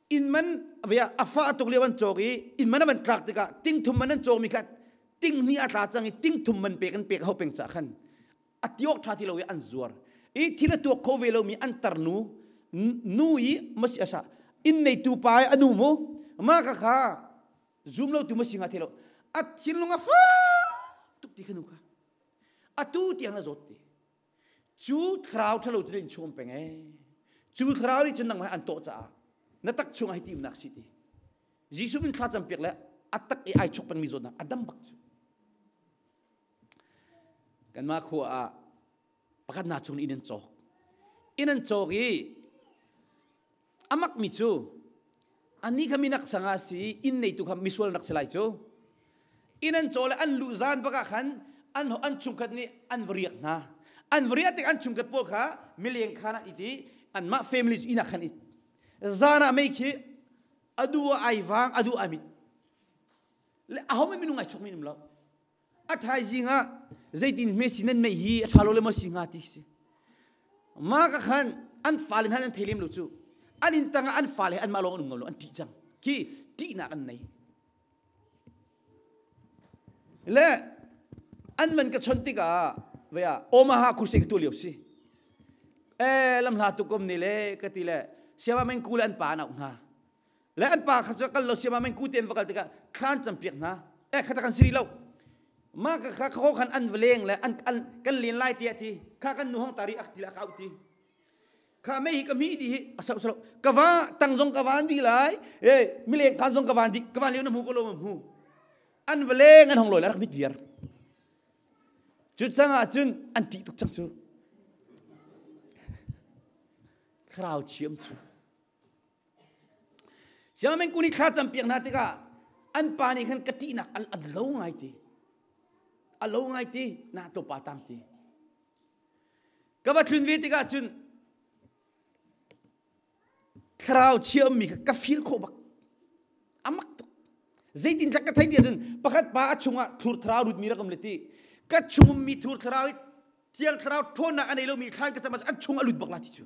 inn man a fah tuk lio an cawk i inn man a van tlak tikah ting thum man an cawkmi kha ting hnih a tla cang i ting thum man pek an pek ho peng ca khan a tiok tha ti lo i an zuar i thil a tuak kho ve lomi an tarnu nu i masi asa inn neitu pa i anu mu ma ka kha zum lo tu ma singa the lo a thinlung a fa tuk ti khanu kha atu tiang na zawt ti Cu thlarau ṭhalo cu in chum peng ee. Cu thlarau nih cun nangmah an tawh caah na tak chungah hi ti umnak si ti. Jesuh min thla campiak le a tak i ai chok pengmi zawtnak a dam bak cu. Kanmah khua ah pakhat hna chung inn an cawk. Inn an cawk i a makmi cu anih kha minak sangah a si inn neitu kha misual nak si lai cu inn an caw le an luh zan bak ah khan an an chungkhat nih an va riak hna an va riak tik an chungkhat pawl kha mileng khan ah it i anmah family inn ah khan it zan ah mei khi adu ah ai vang adu ai mit le aho minung ai chok mi um lo A thaizing ah zeitin hme si nan mei hi a ṭha lo le maw si hnga ti si. Mah ka khan an fale hna an thei lem lo cu. An inn tang ah an fale anmah lawng an um ngam lo an ṭih cang. Khi ṭihnak an nei. Le an man ka chon tikah vea Omaha kursi ka tu lio si. Eh lam hla tu kom ni le ka ti le siama meng ku le an pa an auh hna. Le an pa kha cu kal lo siama men ku te an va kal tikah thlan campiak hna. Eh khata kan siri lo. Ma ka kha kho khan an va leng le an an kan len lai ti ti kha kan nu hong tari ak ti la ka ti. Kha me hi ka mi di hi asau salo ka va tang zong ka van di lai e mi leng khan zong ka van di ka van leo na mu ko lo ma mu an va leng an hong loi la rak mit viar cu cang ah cun an ṭih tuk cang cu thlarau chiam cu Sianginn kuni thla campiak hna tikah an pa nih khan ka ṭihnak a lo ngai ti. A lo ngai ti na to pa tang ti. Ka va tlun ve tikah cun thlarau chia ummi kha ka feel khawh bak. Amak tuk. Zeitin tlak ka thei ti ahcun pakhat pa a chungah thur thlarau rutmi rak um le ti. Ka chung ummi thur thlarau i thiang thlarau ṭhawnnak a nei lomi thlan ka cam ahcun an chung a lut bak la ti cu.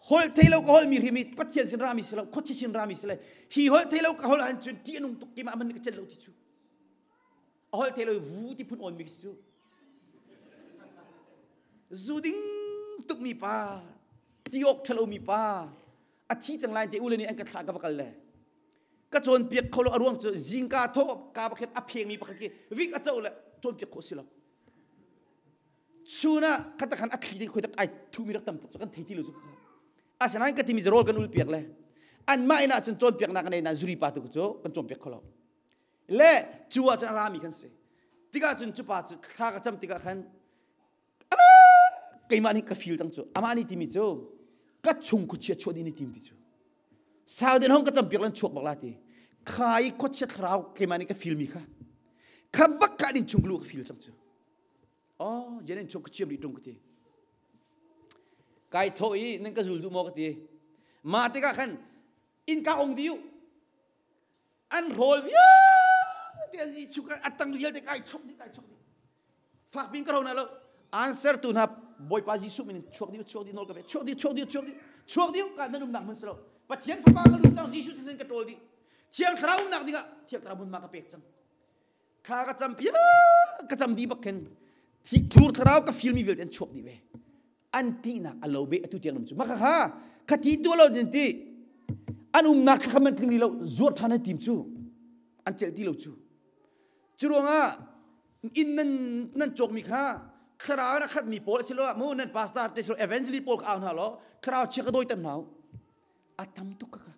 Holh thei lo ka holh mi hrim i Pathian sin rami si lo, khuachi sin rami si le hi holh thei lo ka holh ahcun cun ṭih a nung tuk keimah man ka celh lo ti cu. A holh thei lo vu ti phun awn mi cu. Zu ding tuk mi pa, ti awk ṭhalo mi pa, a thi cang lai te u le nih an ka thlah ka va kal le. Ka cawnpiak kho lo a ruang cu zingka thawh ka pakhat a pheng mi pakhat khi vik a co le cawnpiak khawh si lo. Chun ah khata khan a thli ding khoi tak ai thu mi rak tam tuk cu kan thei ti lo cu. Asinain ka timi rawl kan ul piak le anmah inn ah cun cawnpiaknak kan ei na zuri pa tu cu kan cawnpiak kho lo. Le cu ah cun a rami kan si. Tikah cun cu pa cu thla ka cam tikah khan keimah nih ka feel cang cu. Amah nih timi cu ka chung khuachia chuah ding ni tim ti cu. Sau den hong ka cam piak lan chuak bak la ti. Kha i khuachia thlarau keimah nih ka feel mi kha. Kha bak ka din chung lu ka feel cang cu. Oh, jen chung ka chiam rih tung ka ti. Kai tho i nan ka zul duh maw ka ti. Ma tikah khan innka ong diu. An rawl vialte an i chuk a tang vialte kai chok dih kai chok dih. Fak bin ka ro na lo. Answer tu hna Bawipa Jesuh min chuak dih chuak dih nawl ka pe. Chuak dih chuak dih chuak dih. Chuak dih ka nan umnak hmun si lo. Pathian fapa ka lut cang Jesuh thisen ka ṭawl dih. Thiang Thlarau umnak dingah Thiang Thlarau hmunhma ka pek cang. Thla ka cam piak ka cam dih bak khin thur thlarau ka feel mi vialte an chuak dih ve. An ṭihnak a lo be atu tiang lam cu. Maka kha khati tuah lo din ti an umnak kha man tling lo zuar ṭhan an tim cu an celh ti lo cu. Cu ruangah inn nan nan cawk mi kha thlarau in a khat mi pawl a si lo mu nan pastor te so evangelist pawl ka au hna lo thlarau chia ka dawi tam hna a tam tuk ka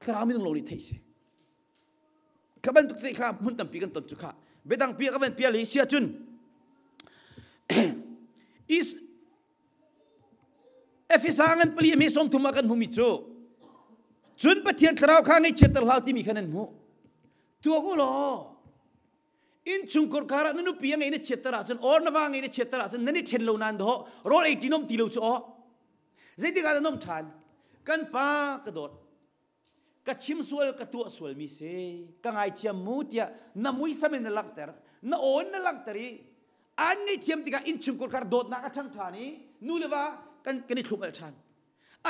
thlarau minung lo nih theih si. Kha bantuk te kha hmun tampi kan ton cu kha biadang pi ka van pial hi sia cun is Efesa ngan pali me som thum ah kan hmumi cu cun Pathian thlarau kha ngaihchiatter hlah timi kha nan hmuh tuak u law innchungkhar kar ah na nupi a ngei na chiatter ahcun or na va ngei na chiatter ahcun nan i ṭhen lo nan dawh rawl ei ṭi nom ti lo cu aw zeitik ah na nom ṭhan kan pa ka dawt Ka chim sual ka tuah sualmi si ka ngaithiam mu tiah na muisam in na langhter na aw in na langhter i an ngaihthiam tikah innchungkhar kar dawtnak a ṭhang ṭhan i nu le va kan kan i thlum al ṭhan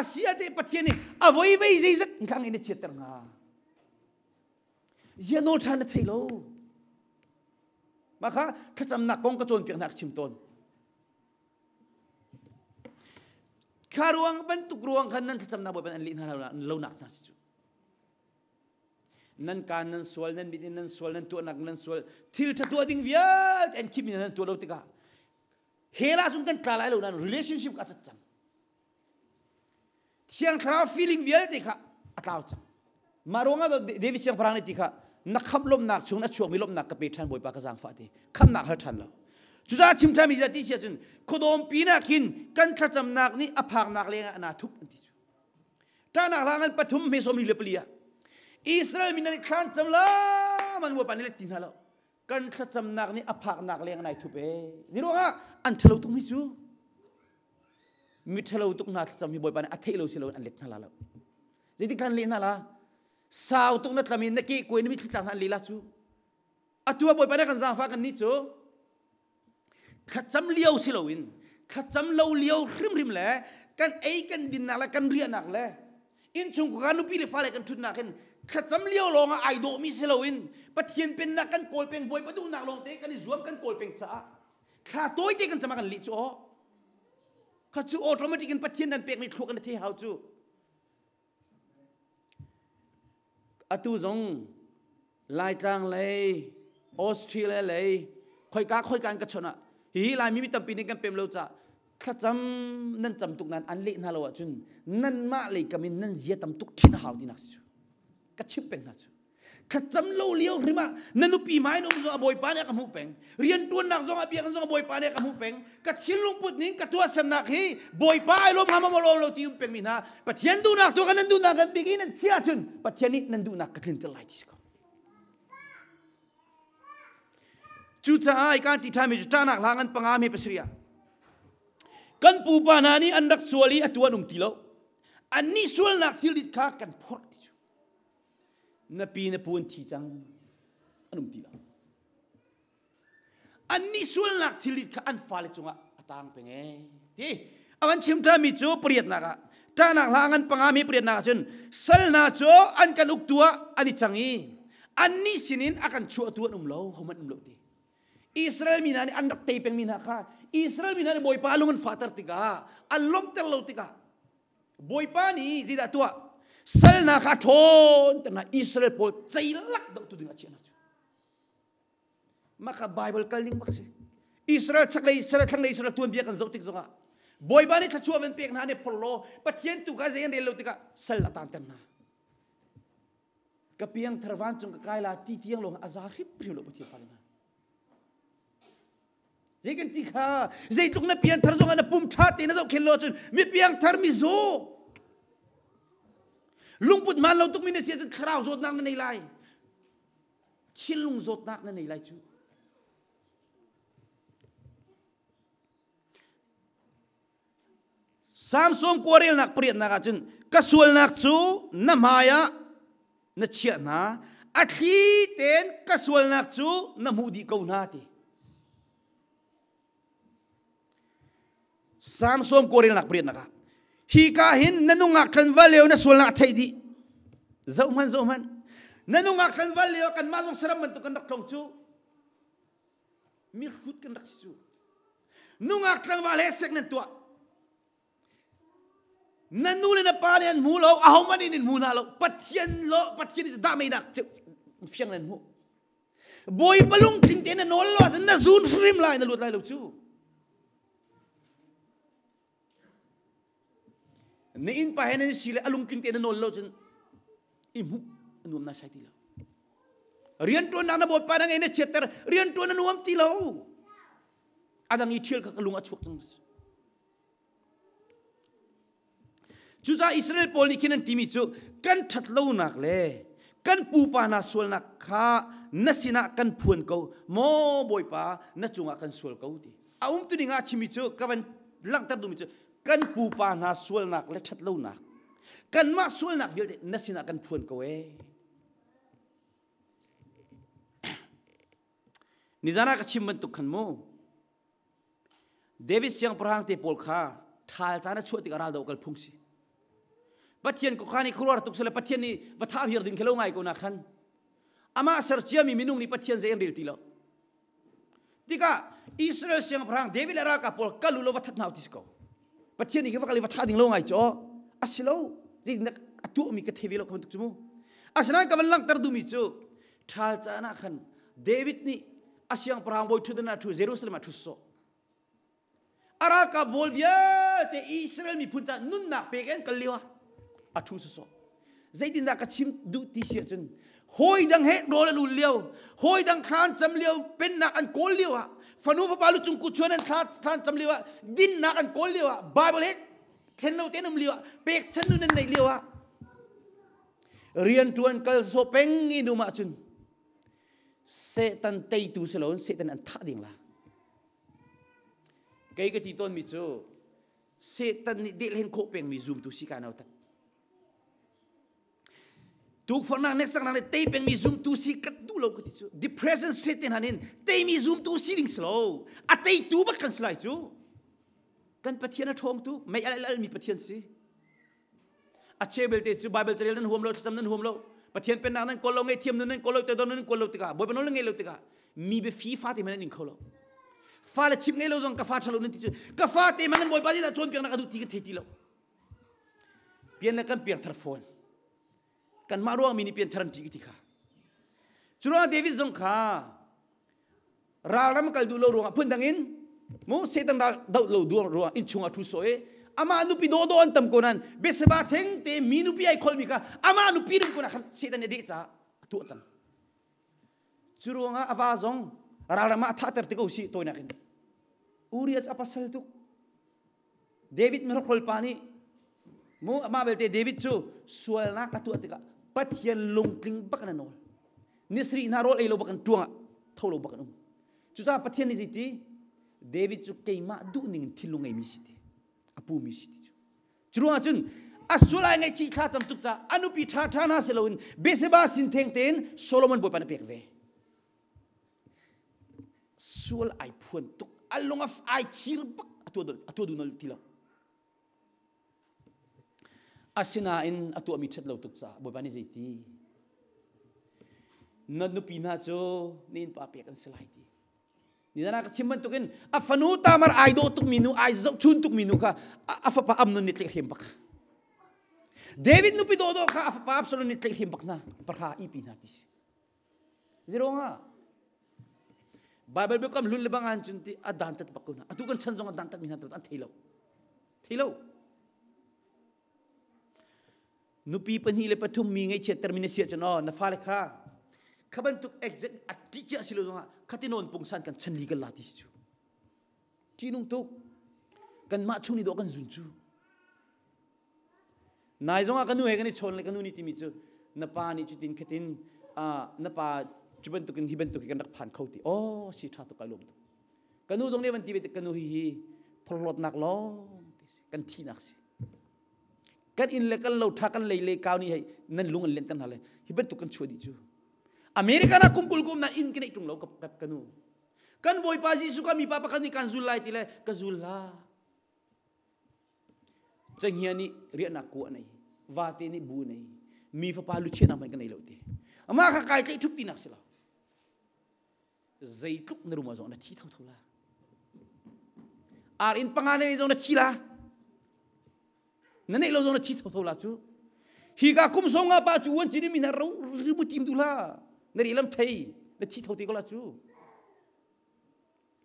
asia te Pathian nih a voi vei zeizat hi thlang in a chiatter hnga zia nawl ṭhan na thei lo mah kha thlacamnak kong ka cawnpiak hna ka chim tawn Kha ruang bantuk ruang khan nan thlacamnak Bawipa an leh hna lo nak hna si cu. Nan kaan nan sual, nan mit in nan sual, nan tuahnak nan sual, thil ṭha tuah ding vialte an khim in nan tuah lo tikah hell ah cun kan tla lai lo nain relationship ka cat cang. Thiang Thlarau feeling vialte kha a tlau cang. Mah ruangah David siangpahrang nih ti kha na khamh lawmhnak chung na chuakmi lawmhnak ka pe ṭhan Bawipa ka zaangfah ti khamhnak hal ṭhan lo. Cucaah chim ṭhanmi zia ti si ahcun khuadawm pinak hin kan thlacamnak nih a phaknak lengah ana thup an ti cu. Ṭahnak hla ngan pathum hme sawm li le pali ah Israel mi nan i thlan cam la man Bawipa nih let ti hna lo. Kan thlacamnak nih a phaknak leng nai thup ee. Ziruangah an ṭhalo tuk mi cu. Miṭhalo tuk hna thlacam hi Bawipa nih a theih lo si lo an let hna la lo. Zeitik khan leh hna la? Sau tuk na tlam in na ke kuai na mitthli tlak hna an leh la cu. Atu ah Bawipa nih kan zaangfah kan nih cu thlacam lio si loin thlacam lo lio hrimhrim le kan ei kan dinnak le kan riahnak le innchung kan nupi le fale kan ṭhutnak hin thlacam lio lawng ah ai dawhmi si loin Pathian pennak kan kawl peng Bawipa duhnak lawng te kan i zuam kan kawl peng caah thla tawite kan cam ah kan leh cu aw kha cu automatic in Pathian nan pekmi thluak in na thei hau cu atu zong Laitlang lei Australia lei khoika khoika in ka chawnh ah hihi Laimi mi tampi nih kan pem lo ca thlacam nan cam tuk nan an leh hna lo ahcun nanmah lei kam in nan zia tam tuk ṭhin a hau tinak si cu ka chimh peng hna cu Thlacam lo lio hrim ah na nupi hmai na um zong a Bawipa nih a ka hmuh peng. Riantuannak zong ah biakinn zong a Bawipa nih a ka hmuh peng. Ka thinlung put ning ka tuahsernak hi Bawipa ai lawm hnga maw lawm lo ti um pengmi hna Pathian duhnak tu kan nan duhnak kan bik i nan chiah ahcun Pathian nih nan duhnak ka tlinter lai ti si ko. Cucaah kan ti ṭhanmi cu ṭahnak hla ngan panga me pasarih ah kan pupa hna nih an rak sual i atu an um ti lo. Annih sualnak thil dit kha kan phorh ti cu. Na pi na pu an thi cang. An um ti lo. Annih sualnak thil kha an fale cungah a tang peng ee. Ti a van chim ṭhami cu pariatnak ah ṭahnak hla ngan panga mi pariatnak ah cun sal hna cu an kan uktu ah an i cang i annih sinin a kan chuahtu an um lo hohmanh um lo ti. Israel mi hna nih an rak tei pengmi hna kha Israel mi hna nih Bawipa lung an fahter tikah an lawmhter lo tikah Bawipa nih zeidah tuah sal hna kha a ṭhawnter hna Israel pawl ceilak dohtu ding ah a chiah hna cu mah kha Bible kal ning bak si Israel chaklei Israel thlanglei Israel tuanbia kan zoh tik zongah Bawipa nih thluachuah van pek hna nih phorlaw Pathian tu kha zei an rel lo tikah sal a taanter hna ka piangthar vancung ka kai la ti tiang lawng a za hrimhrim lo Pathian fale hna zei kan ti kha zeitluk na piangthar zong ah na pum ṭha te na zohkhen lo ahcun mi piangthar mi zaw lungput hmaan lo tuk mi na si ahcun thlarau zawtnak na nei lai thinlung zawtnak na nei lai cu Samson kuarelnak pariatnak ah cun ka sualnak cu na hmai ah na chiah hna a thli tein ka sualnak cu na hmuh dih ko hna ti Samson kuarelnak pariatnak ah hi ka hin na nungak thlanval lio na sualnak a theih dih zoh hmanh zoh hmanh na nungak thlanval lio kanmah zong saram bantuk kan rak tlong cu Mihrut kan rak si cu. Nungak tlangval he sek nan tuah. Na nu le na pa le an hmu lo, ahohmanh in in hmu hna lo. Pathian lo, Pathian nih dah meinak fiang nan hmuh. Bawipa lungtling tein na nawl lo ahcun na zun hrim lai na luat lai lo cu. Na innpa he nan si le a lungtling tein na nawl lo cun i hmuh a nuam nai sai ti lo. Rianṭuannak na bawipa na ngei na chiatter rianṭuan na nuam ti lo. A dang i ṭhial kha ka lung a chuak cang. Cucaah Israel pawl nih khin an timi cu kan ṭhat lonak le kan pupa hna sualnak kha na sinah kan phuan ko maw Bawipa na cungah kan sual ko ti. A umtu ning ah chimi cu ka van langhter duhmi cu kan pupa hna sualnak le ṭhat lonak kanmah sualnak vialte na sinah kan phuan ko ee. Nizan ah ka chim bantuk khan mu David siangpahrang te pawl kha ṭhal caan a chuah tikah ral do kal phung si. Pathian ko kha nih khuaruahar tuk sile Pathian nih va thah viar ding khi lo ngai ko na khan. Amah ser ciami minung nih Pathian zei an rel ti lo. Tikah Israel siangpahrang David le ralkap pawl kal u law va that hna u ti si ko. Pathian nih khi va kal i va thah ding lo ngai cu a si lo. A tuahmi ka thei ve lo ka bantuk cu mu. Asinain ka van langhter duhmi cu ṭhal caan ah khan David nih a siangpahrang bawi ṭhutdan ah ṭhu Jerusalem ah ṭhu sawh. A ralkap vawl vialte Israel miphun ca nunnak pek in kal lio ah a ṭhu sawsawh. Zeitindah ka chim duh ti si ahcun hawi dang he rawl an ul lio, hawi dang thla an cam lio, pennak an kawl lio ah, fanu fapa lu cung kuchuan an thla thla an cam lio ah, dinnak an kawl lio ah, Bible he then lo tein um lio ah, pekchan nun an neih lio ah, rianṭuan kal sawh peng i num ahcun Satan teitu si loin Satan an thah ding la. Kei ka ti tawnmi cu Satan nih delhen khawh pengmi zumtu si ka nautat. Tukforhnak hneksaknak nih tei pengmi zumtu si ka duh lo ka ti cu. Depression state te hna nih teimi zumtu si ding si lo. A teitu bak kan si lai cu. Kan Pathian a ṭhawng tu, mei al al mi Pathian si. A cheu belte cu Bible carel nan huam lo, thlacam nan huam lo, Pathian pennak nan kawl lo, ngaihthiam nun nan kawl lo, toidor nun nan kawl lo tikah, Bawipa nawl nan ngei lo tikah, mi biafi fate hmanh nan ing kho lo. Fale chimh ngei lo zong ka fa ṭhalo nan ti cu, ka fa te hmanh nan Bawipa nih dah cawnpiaknak a duh ti kan thei ti lo. Pian le kan piangthar fawn. Kanmah ruang mi nih pianthar an ṭih ti kha. Cu ruangah David zong kha ralram kal duh lo ruangah phundang in mu Satan ral doh lo duang ruang inn chungah thu sawi amah nupi dawdawh an tam ko nan Bethseba theng te mi nupi ai kholmi kha amah nupi dum ko na khan Satan nih deh caah a tuah cang cu ruangah a va zong ralram ah a thahter te ko si tawinak in Uriah cu a pasal tuk David mihrokhrol pa nih mu amah belte David cu sualnak a tuah tikah Pathian lungtling bak in a nawl. Ni sarih hna rawl ei lo bak in ṭuang ah tho lo bak in um. Cucaah Pathian nih zeiti David cu keimah duh ning in thinlung ngeimi si ti a pumi si ti cu. Cu ruangah cun A sual ai ngaihchih thla tam tuk ca a nupi ṭha ṭha hna si loin Bathsheba sin theng tein Solomon bawipa na pek ve. Sual ai phuan tuk a lung ai chir bak a tuah duh ti lo. Asinain a tuahmi ṭhat lo tuk caah Bawipa nih zeiti? Na nupi hna cu na innpa pek an si lai ti. Nizan ah ka chim bantukin a fanu Tamar ai dawh tukmi nu, ai zohchun tukmi nu kha a fapa Amnon nih tlaihhrem bak. David nupi dawhdawh kha a fapa Absalom nih tlaihhrem bak hna, pahra ipi hna ti si. Ziruangah Bible biakam hlun le bang an cun ti a dantat bak ko hna. Atu kan chan zong a dantat mi hna an thei lo. Thei lo. Nupi pahnih le pathum mi ngaihchiatter mi na si ahcun aw na fale kha kha bantuk exact a ṭih cia si lo zongah khati nawn pungsan kan chan li kan la ti si cu. Ṭihnung tuk. Kanmah chung nih dawh kan zun cu. Nai zongah ka nu he kan i chawn le ka nu nih timi cu na pa nih cutin khatin na pa cu bantukin hi bantuk hi kan rak phan kho ti. Oh si ṭha tuk kai lawm tuk. Ka nu zong nih van ti ve ka nu hi hi phorhlawtnak lawng ti si kan thihnak si. Kan inn le kan lo ṭha kan lei le kau nih hei nan lung an lenter hna le hi bantuk kan chuah dih cu. America na kum kul kum na inn ka neih ṭung lo ka, ka nu. Kan Bawipa Jesuh ka mipa pakhat nih kan zul lai ti le ka zul la. Cenghngia nih riahnak kua nei, vate nih bu nei, mi fapa luchiahnak hmanh ka nei lo ti. Amah kha kai tlaih ṭhup tinak si lo. Zeitluk na rum zong na thi thotho la. Ar in panga na nei zong na thi la. Na neih lo zong na thi thotho la cu. Hi ka kum song nga pa cu wan chin mi na ro rimu tim du la. Na ri lam thei na thi tho te ko la cu.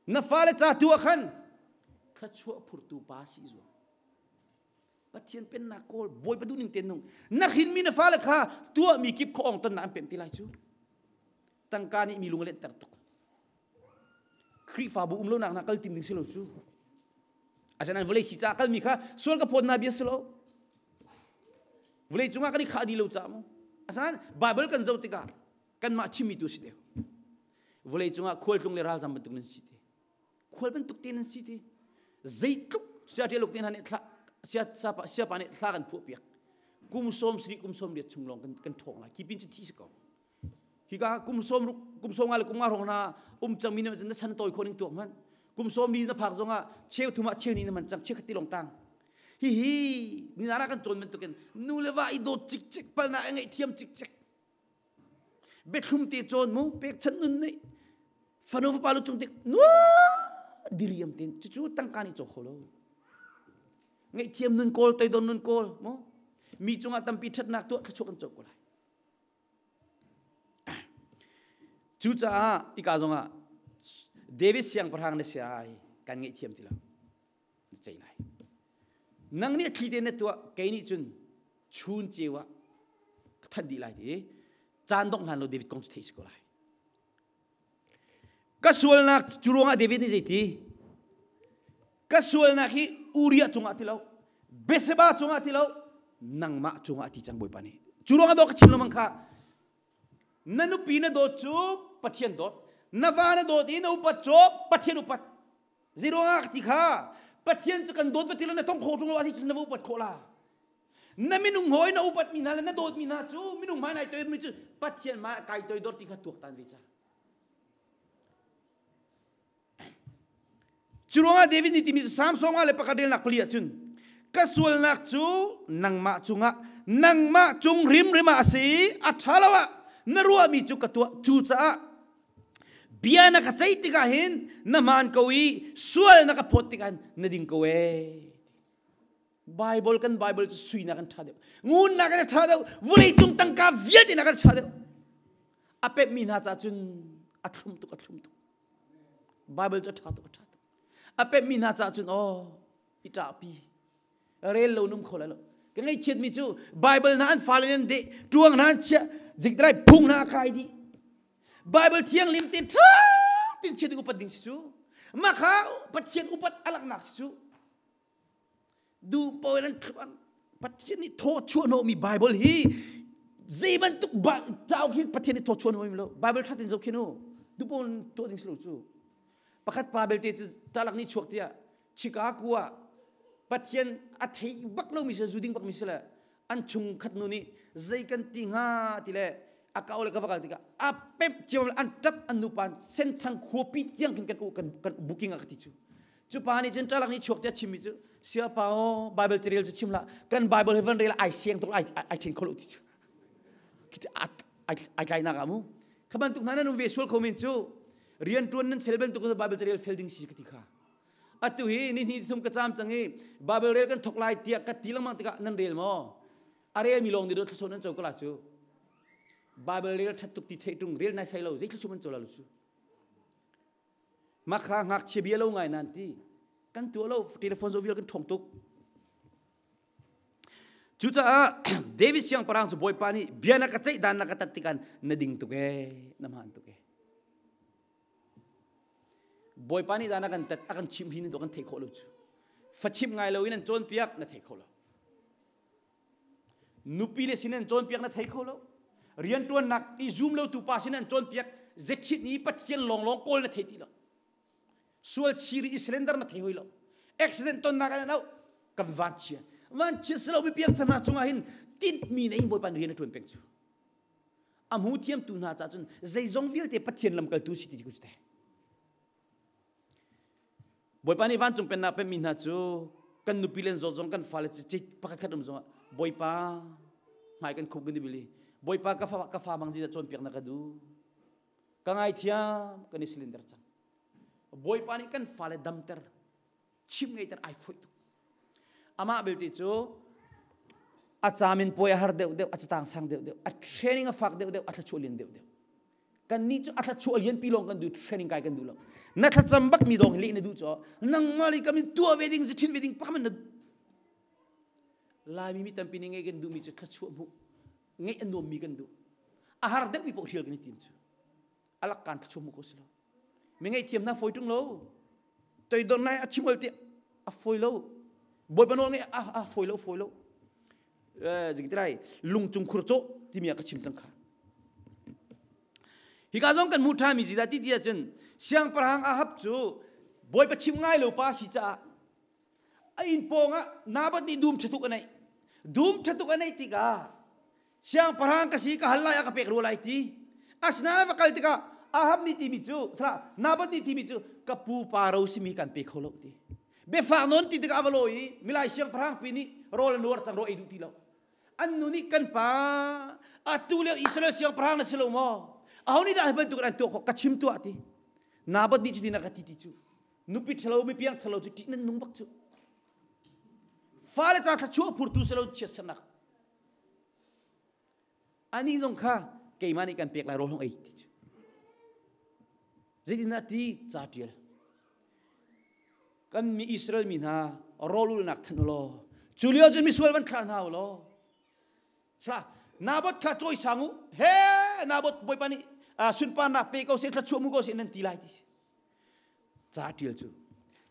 Na fale ca tu ah khan thluachuah phurtu pa si zuam. Pathian pennak kawl Bawipa duhning te nung. Na hrinmi na fale kha tuahmi kip kho ong tonnak an pemh ti lai cu. Tangka nih mi lung a lenhter tuk. Khrihfabu um lonak na kal tim ding si lo cu. Asinain vawlei si caah kalmi kha sual ka phawt na bia si lo. Vawlei cungah kan i khah dih lo caah mu. Asinain Bible kan zoh tikah kanmah chimmi tu si deuh. Vawlei cungah khualtlung le ralzam bantuk nan si ti. Khual bantuk te nan si ti. Zeitluk sia ṭialuk te hna nih thla sia sapa siapa nih thla kan phuah piak. Kum sawm sarih kum sawm riat chung lawng kan kan ṭhawng lai. Khi pin cu thi si ko. Hika kum sawm ruk kum sawm nga le kum nga hrawng hna um cangmi na na chan tawi khawh ning tuak hmanh. Kum sawm li na phak zongah cheu thum ah cheu ni na man cang cheu khat ti lawng tang. Hihi ni na kan cawn bantukin nu le va i dawt cikcek palnak a ngeih thiam cikcek. Biathlum te cawn mu pekchanh nun nih fanu fapa lu cung tik nua diriam ten cucu tangka nih caw kho lo ngaihthiam nun kawl toidon nun kawl mu mi cungah tampi ṭhatnak tuah thluachuah kan co ko lai cucaah ika zongah David siangpahrang na si ai kan ngaihthiam ti lo na cei lai nang nih thli te na tuah kei nih cun chun ceu ah ka thanh dih lai ti caan dongh hlan lo David kong cu theih si ko lai ka sualnak cu ruangah David nih zeiti ka sualnak hi Uriah cungah ti lo Bathsheba cungah ti lo nangmah cungah ti cang Bawipa nih cu ruangah dawh ka chim lo mang kha na nupi na dawt cu Pathian dawt na va na dawt i na upat cu Pathian upat Zeiruangah ti kha Pathian cu kan dawt va ti lo na tong kho ṭung lo asi cun na va upat khawh la. Na minung hawi na upat mi hna le na dawt mi hna cu minung hmai nai toidor mi cu Pathian hmai kai toidor ti kha tuaktan ve ca. Cu ruangah David nih timi cu Samsung ah le pakhat relnak pali ahcun ka sualnak cu nangmah cungah nangmah cung rimrim ah a si i a ṭha lo ah na ruahmi cu ka tuah cucaah Bia na ka ceih tikah hin na hmaan ko i sual na ka phawt tikah na ding ko ee. Bible kan Bible cu sui nak an ṭha deuh. Ngun nak an ṭha deuh. Vawlei cung tangka vialte nak an ṭha deuh. A pemmi hna caah cun a thlum tuk a thlum tuk. Bible cu a ṭha tuk a ṭha tuk. A pemmi hna caah cun aw i ṭahpi. Rel lo num kho lai lo. Ka ngaihchiatmi cu Bible hna an fale an deh, ṭuang hna an chiah, zikdrai phung hna a kai dih. Bible thianghlim te ṭha tin chiat ding upat ding si cu. Mah kha Pathian upat a langhnak si cu. Duh paoh in an thluan. Pathian nih thaw chuah hnawhmi Bible hi zei bantuk cauk hi Pathian nih thaw chuah hnawhmi lo. Bible ṭha tin zoh khin u. Duh paoh in tuah ding si lo cu. Pakhat pa belte cu calak nih chuak tiah Chicago ah Pathian a thei bak lomi si zu ding bakmi si le. An chung khat nu nih zei kan ti hnga ti le a ka le ka va kal tikah a pemh cio an tap an nupa senthang khuapi tiang khin kan kan kan booking a ka ti cu. Cu pa nih cun ṭalak nih chuak tiah chimmi cu sia pa aw Bible carel cu chim hlah kan Bible he van rel ai siang tuk ai ai ṭhen kho lo ti cu. Ai tlainak ah mu. Kha bantuk hna nan um ve sual kho men cu rian ṭuan nan fel bantuk Bible carel fel ding si ka ti kha. Atu hi ni hnih thum ka caam cang i Bible rel kan thok lai tiah ka ti lengmang tikah nan rel maw? A relmi lawng nih thluachuah nan co ko la cu. Bible rel ṭhat tuk ti theih ṭung rel nai sai lo zei thluachuah man co la lu cu. Makha ngakchia bia lo ngai nan ti. Kan tuah lo telephone zo vial kan ṭhawng tuk. Cucaah David siangpahrang cu Bawipa nih bia na ka ceih dan na ka tat tikan na ding tuk ee na hmaan tuk ee. Bawipa nih dan a kan tat a kan chimh hi nan kan theih khawh lo cu. Fa chimh ngai lo in an cawnpiak na thei kho lo. Nupi le sin an cawnpiak na thei kho lo. Rianṭuannak i zum lo tu pa sin an cawnpiak zechit ni Pathian lawnglawng kawl na thei ti lo. Sual chiri i cylinder na thei hoi lo. Accident tonnak an au kan vanchia. Vanchia silo mi piang thana cungah hin tinhmi na in Bawipa rian a ṭuan peng cu. A hmu thiamtu hna caah cun zeizong vialte Pathian lamkaltu si ti cu te. Bawipa nih vancung pennak pemmi hna cu kan nupi len zawt zong kan fale ci pakhat khat um zongah Bawipa hmai kan khup kan i Bawipa ka fa ka fa bang zin cawnpiak na ka duh ka ngaithiam kan i cylinder cang Bawipa nih kan fale damter chim ngeiter ai foih tuk amah belte cu a camin puai a har deuh deuh a catang sang deuh deuh a training a fak deuh deuh a thlachuah lian deuh deuh kan nih cu a thlachuah lian pi lawng kan duh training kai kan duh lo na thlacam bak mi dong leh na duh cho nangmah li kamin tua ve ding chin ve ding pakaman na Laimi mi tampi nih ngei kan duh mi cu thlachuah hmuh ngeih a nuam mi kan duh a har deuh mi paoh hrial kan i tim cu alak kan thlachuah hmuh ko si lo Mi ngaihthiam hna fawi ṭung lo. Toidor nai a chim ol ti a fawi lo. Bawipa nawl ngeih a a fawi lo fawi lo. Eh zingtilai lungcung khur cawh timi a ka chim cang kha. Hika zong kan hmuh ṭhami ci dah ti ti ahcun siangpahrang Ahab cu Bawipa chim ngai lo pa si caah a inn pawng ah Naboth nih dum ṭha tuk a neih. Dum ṭha tuk a neih tikah siangpahrang ka si ka hal lai a ka pek rua lai ti asinain a va kal tikah Ahab nih timi cu salah Naboth nih timi cu ka pupa ro simi kan pe kho lo ti biafak nawn ti tikah a va lawi i milai siangpahrang pi nih rawl a nuar cang rawl ei duh ti lo an nu nih kan pa atu lio Israel siangpahrang na si lo maw aho nih dah hi bantuk an tuah khawh ka chim tuah ti Naboth nih cutin a ka ti ti cu nupi ṭhalo mi piang ṭhalo cu ṭih nan nung bak cu fale ca thluachuah phurtu si lo chiatsernak Anih zong kha keimah nih kan pek lai rawl hong ei ti cu. Zeitindah ti ca ṭial. Kan mi Israel mi hna rawl ulnak thanh u law cu lio cun misual van thlah hna u law sala Naboth kha cawisang u he Naboth Bawipa nih sunparnak pe ko seh thluachuah mu ko seh nan ti lai ti si ca ṭial cu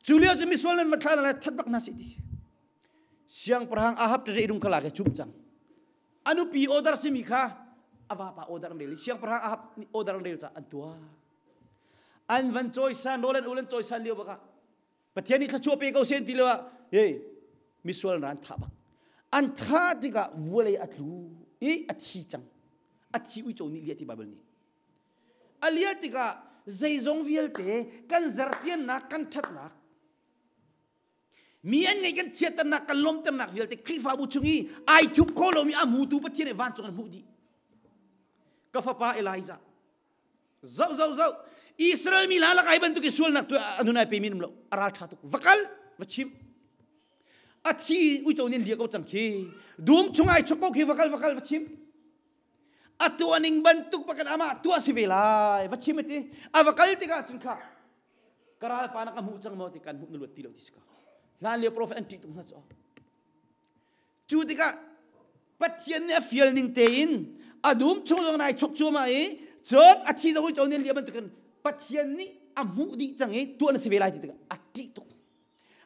cu lio cu misual nan va thla lai that bak hna seh ti si siangpahrang Ahab ṭe rung kha la ke chum cang a nupi order simi kha a vapa order an rel i siangpahrang Ahab nih order an rel ca an tuah an van cawisan rawl an ul an cawisan lio bakah Pathian nih thluachuah pe ko sen ti lo ah hey misual na an thah bak an thah tikah vawlei a tlu i a thi cang a thi uico nih lia ti Bible nih A liah tikah zeizong vialte kan zertiannak, kan ṭhatnak, mi an ngeih kan chiatternak, kan lawmternak vialte Khrihfabu chung i ai thup kho lomi a hmutu Pathian nih vancung an hmuh dih. Ka fapa Elijah, zoh zoh zoh, Israel mi hna lakah hi bantuk i sualnak tu a nun ai pe mi um lo, a ral ṭha tuk. Va kal, va chim. A thi uico nih liah ko cang khi. Dum chung ai chok ko khi va kal va kal va chim. A tuahning bantuk bakin amah tuah si ve lai va chim ati a va kal tikah cun kha ka ralpa na ka hmuh cang maw ti kan hmuh na luat ti lo ti si ko hlan lio profet an ṭih tuk hna cu cu tikah Pathian nih a fial ning tein a dum chung zong nai chok cuahmah i cun a thi zong uico nih lia bantukin Pathian nih a hmuh dih cang i tuah na si ve lai ti tikah a ṭih tuk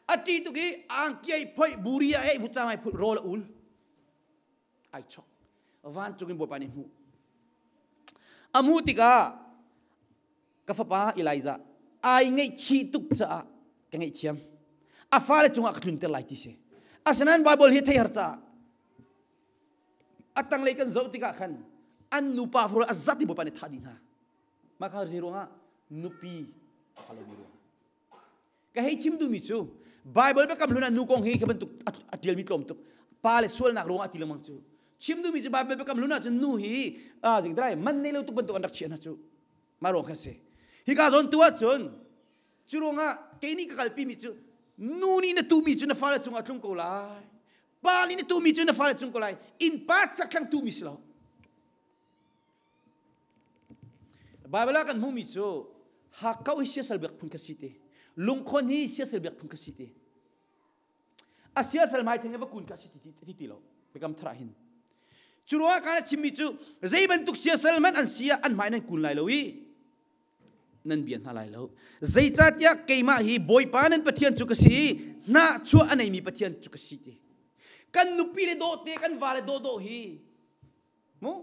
a ṭih tuk i angki ai phoih buri a ei vutcam ai phulh rawl a ul ai chok vancung in Bawipa nih hmuh a hmuh tikah ka fapa Elijah ai ngaihchih tuk caah ka ngaihthiam a fale cungah ka tlunter lai ti si asinain Bible hi thei har caah A tanglei kan zoh tikah khan an nupa fur a zat i Bawipa nih thah dih hna. Mah kha zei ruangah nupi a lomi ruang. Ka hei chim duhmi cu Bible biakam hlun ah nu kong hi khi bantuk a ṭialmi tlawm tuk. Pa le sualnak ruangah ti lengmang cu. Chim duhmi cu Bible biakam hlun ah cun nu hi zing dai man nei lo tuk bantuk an rak chiah hna cu. Mah ruang kha si. Hika zawn tu ah cun cu ruangah kei nih ka kalpi mi cu nu nih na tuhmi cu na fale cungah tlung ko lai. Pa nih na tuhmi cu na fale cung ko lai. Innpa chakthlang tuhmi si lo. Bible ah kan hmuhmi cu hakkauh hi siasal biak phun kha si ti. Lungkhon hi siasal biak phun kha si ti. A siasal hmai theng i va kun kha si ti ti ti lo. Biakam thar ah hin. Cu ruangah kan chimmi cu zei bantuk siasal hmanh an si ah an hmai nan kun lai lo i nan bia hna lai lo. Zeicahtiah keimah hi Bawipa nan Pathian cu ka si i hnahchuah a neimi Pathian cu ka si ti. Kan nupi le dawh te kan va le dawh dawh hi Mu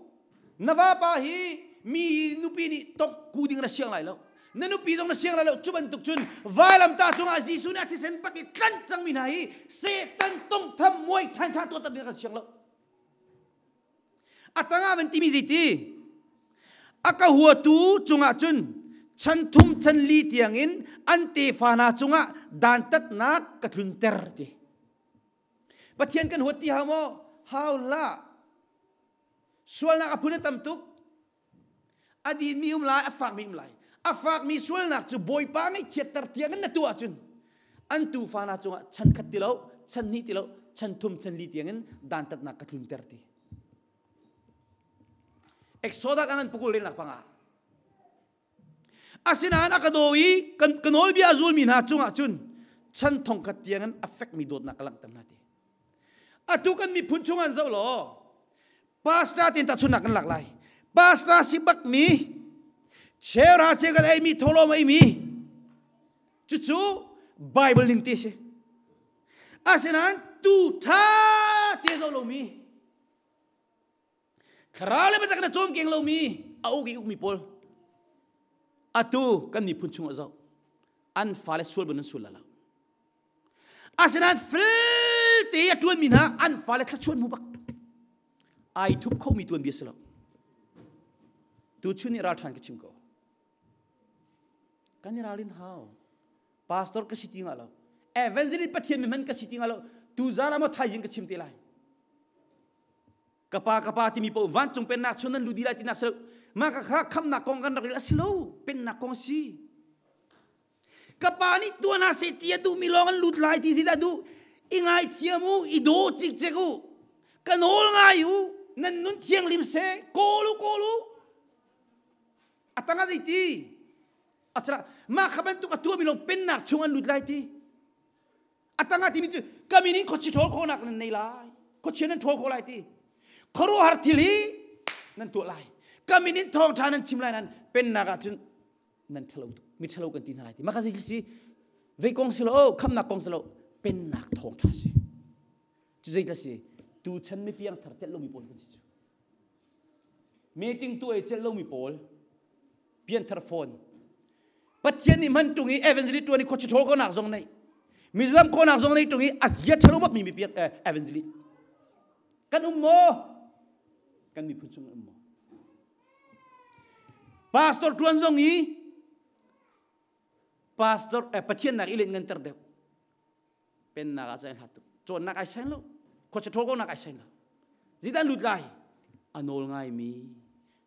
na vapa hi mi nupi nih tongh ku ding na siang lai lo. Na nupi zong na siang lai lo. Cu bantuk cun vailamtah cungah Jesuh nih a thisen bak i tlanh cangmi hna hi Satan tongtham muai ṭhan ṭha tuah ding kan siang lo. A tangah van timi zeiti? A ka huatu cungah cun chan thum chan li tiangin an tefa hna cungah dantatnak ka tlunter ti. Pathian kan huat ti hau maw? Hau hlah. Sualnak a phun a tam tuk. A dinmi um lai, a fakmi um lai. A fakmi sualnak cu Bawipa ngaihchiatter tiang in na tuah ahcun an tufa hna cungah chan khat ti lo, chan hnih ti lo, chan thum, chan li tiangin dantatnak ka tlunter ti. Exodus an pukul relnak panga. Asinain a ka daw i kan ka nawlbia a zulmi hna cungah cun chan thong khat tiangin a fekmi dawtnak ka langhter hna ti. Atu kan miphun chung an zoh law pastor tin tahchunnak kan lak lai. Pastor si bak mi chera che kan ei mi tholom ei mi cucu Bible ning ti si. Asinain tu tha te zoh lo mi Thlarau le biatak na cawm keng lomi a uk i ukmi pawl atu kan miphun chung ah zoh an fale sual ban an sual la lo asinain fel te a tuanmi hna an fale thlachuan hmu bak ai thup khomi tuan bia si lo tu chun nih ral ṭhan ka chim ko kan i ralin hau pastor ka si ti nga lo evangelist pathian mi hman ka si ti nga lo tu zan ah maw thaizing ka chim te lai Ka pa ka pa timi paoh vancung pennak chung nan lu dih lai tinak si lo. Mah ka kha khamnak kong kan rak rel a si lo. Pennak kong a si. Ka pa nih tuan ha seh ti a duhmi lawng an lut lai ti si dah duh. I ngaithiam u, i daw cikcek u. Ka nawl ngai u, nan nun thianghlim seh, kawl u, kawl u. A tang ah zei ti? Asala, mah kha bantuk a tuahmi lawng pennak chung an lut lai ti. A tangah timi cu ka min in khuachi ṭhawl khawhnak nan nei lai. Khuachia nan ṭhawl khawh lai ti. Khuaruahhar thil hi nan tuah lai. Ka min in thawngṭha nan chim lai nan pennak ah cun nan ṭhalo mi ṭhalo kan ti hna lai ti. Maka si vei kong si lo, khamnak kong si lo, pennak thawngṭha si. Cu zei si tu chan mi piang thar celh lomi pawl kan si cu. Meeting tu ei celh lomi pawl pianthar fawn Pathian nih hman tung i evangelist tuan i khuachi ṭhawl konak zong nei mizam konak zong nei tung i a zia ṭhalo bak mi mi piak evangelist kan um maw kan miphun chung um maw pastor tuan zong i pastor Pathian nak i len ngan ter deuh pennak ah cun hlat tuk cawnnak ai sen lo khuacha ṭhawl konak ai sen lo zidan lut lai a nawl ngaimi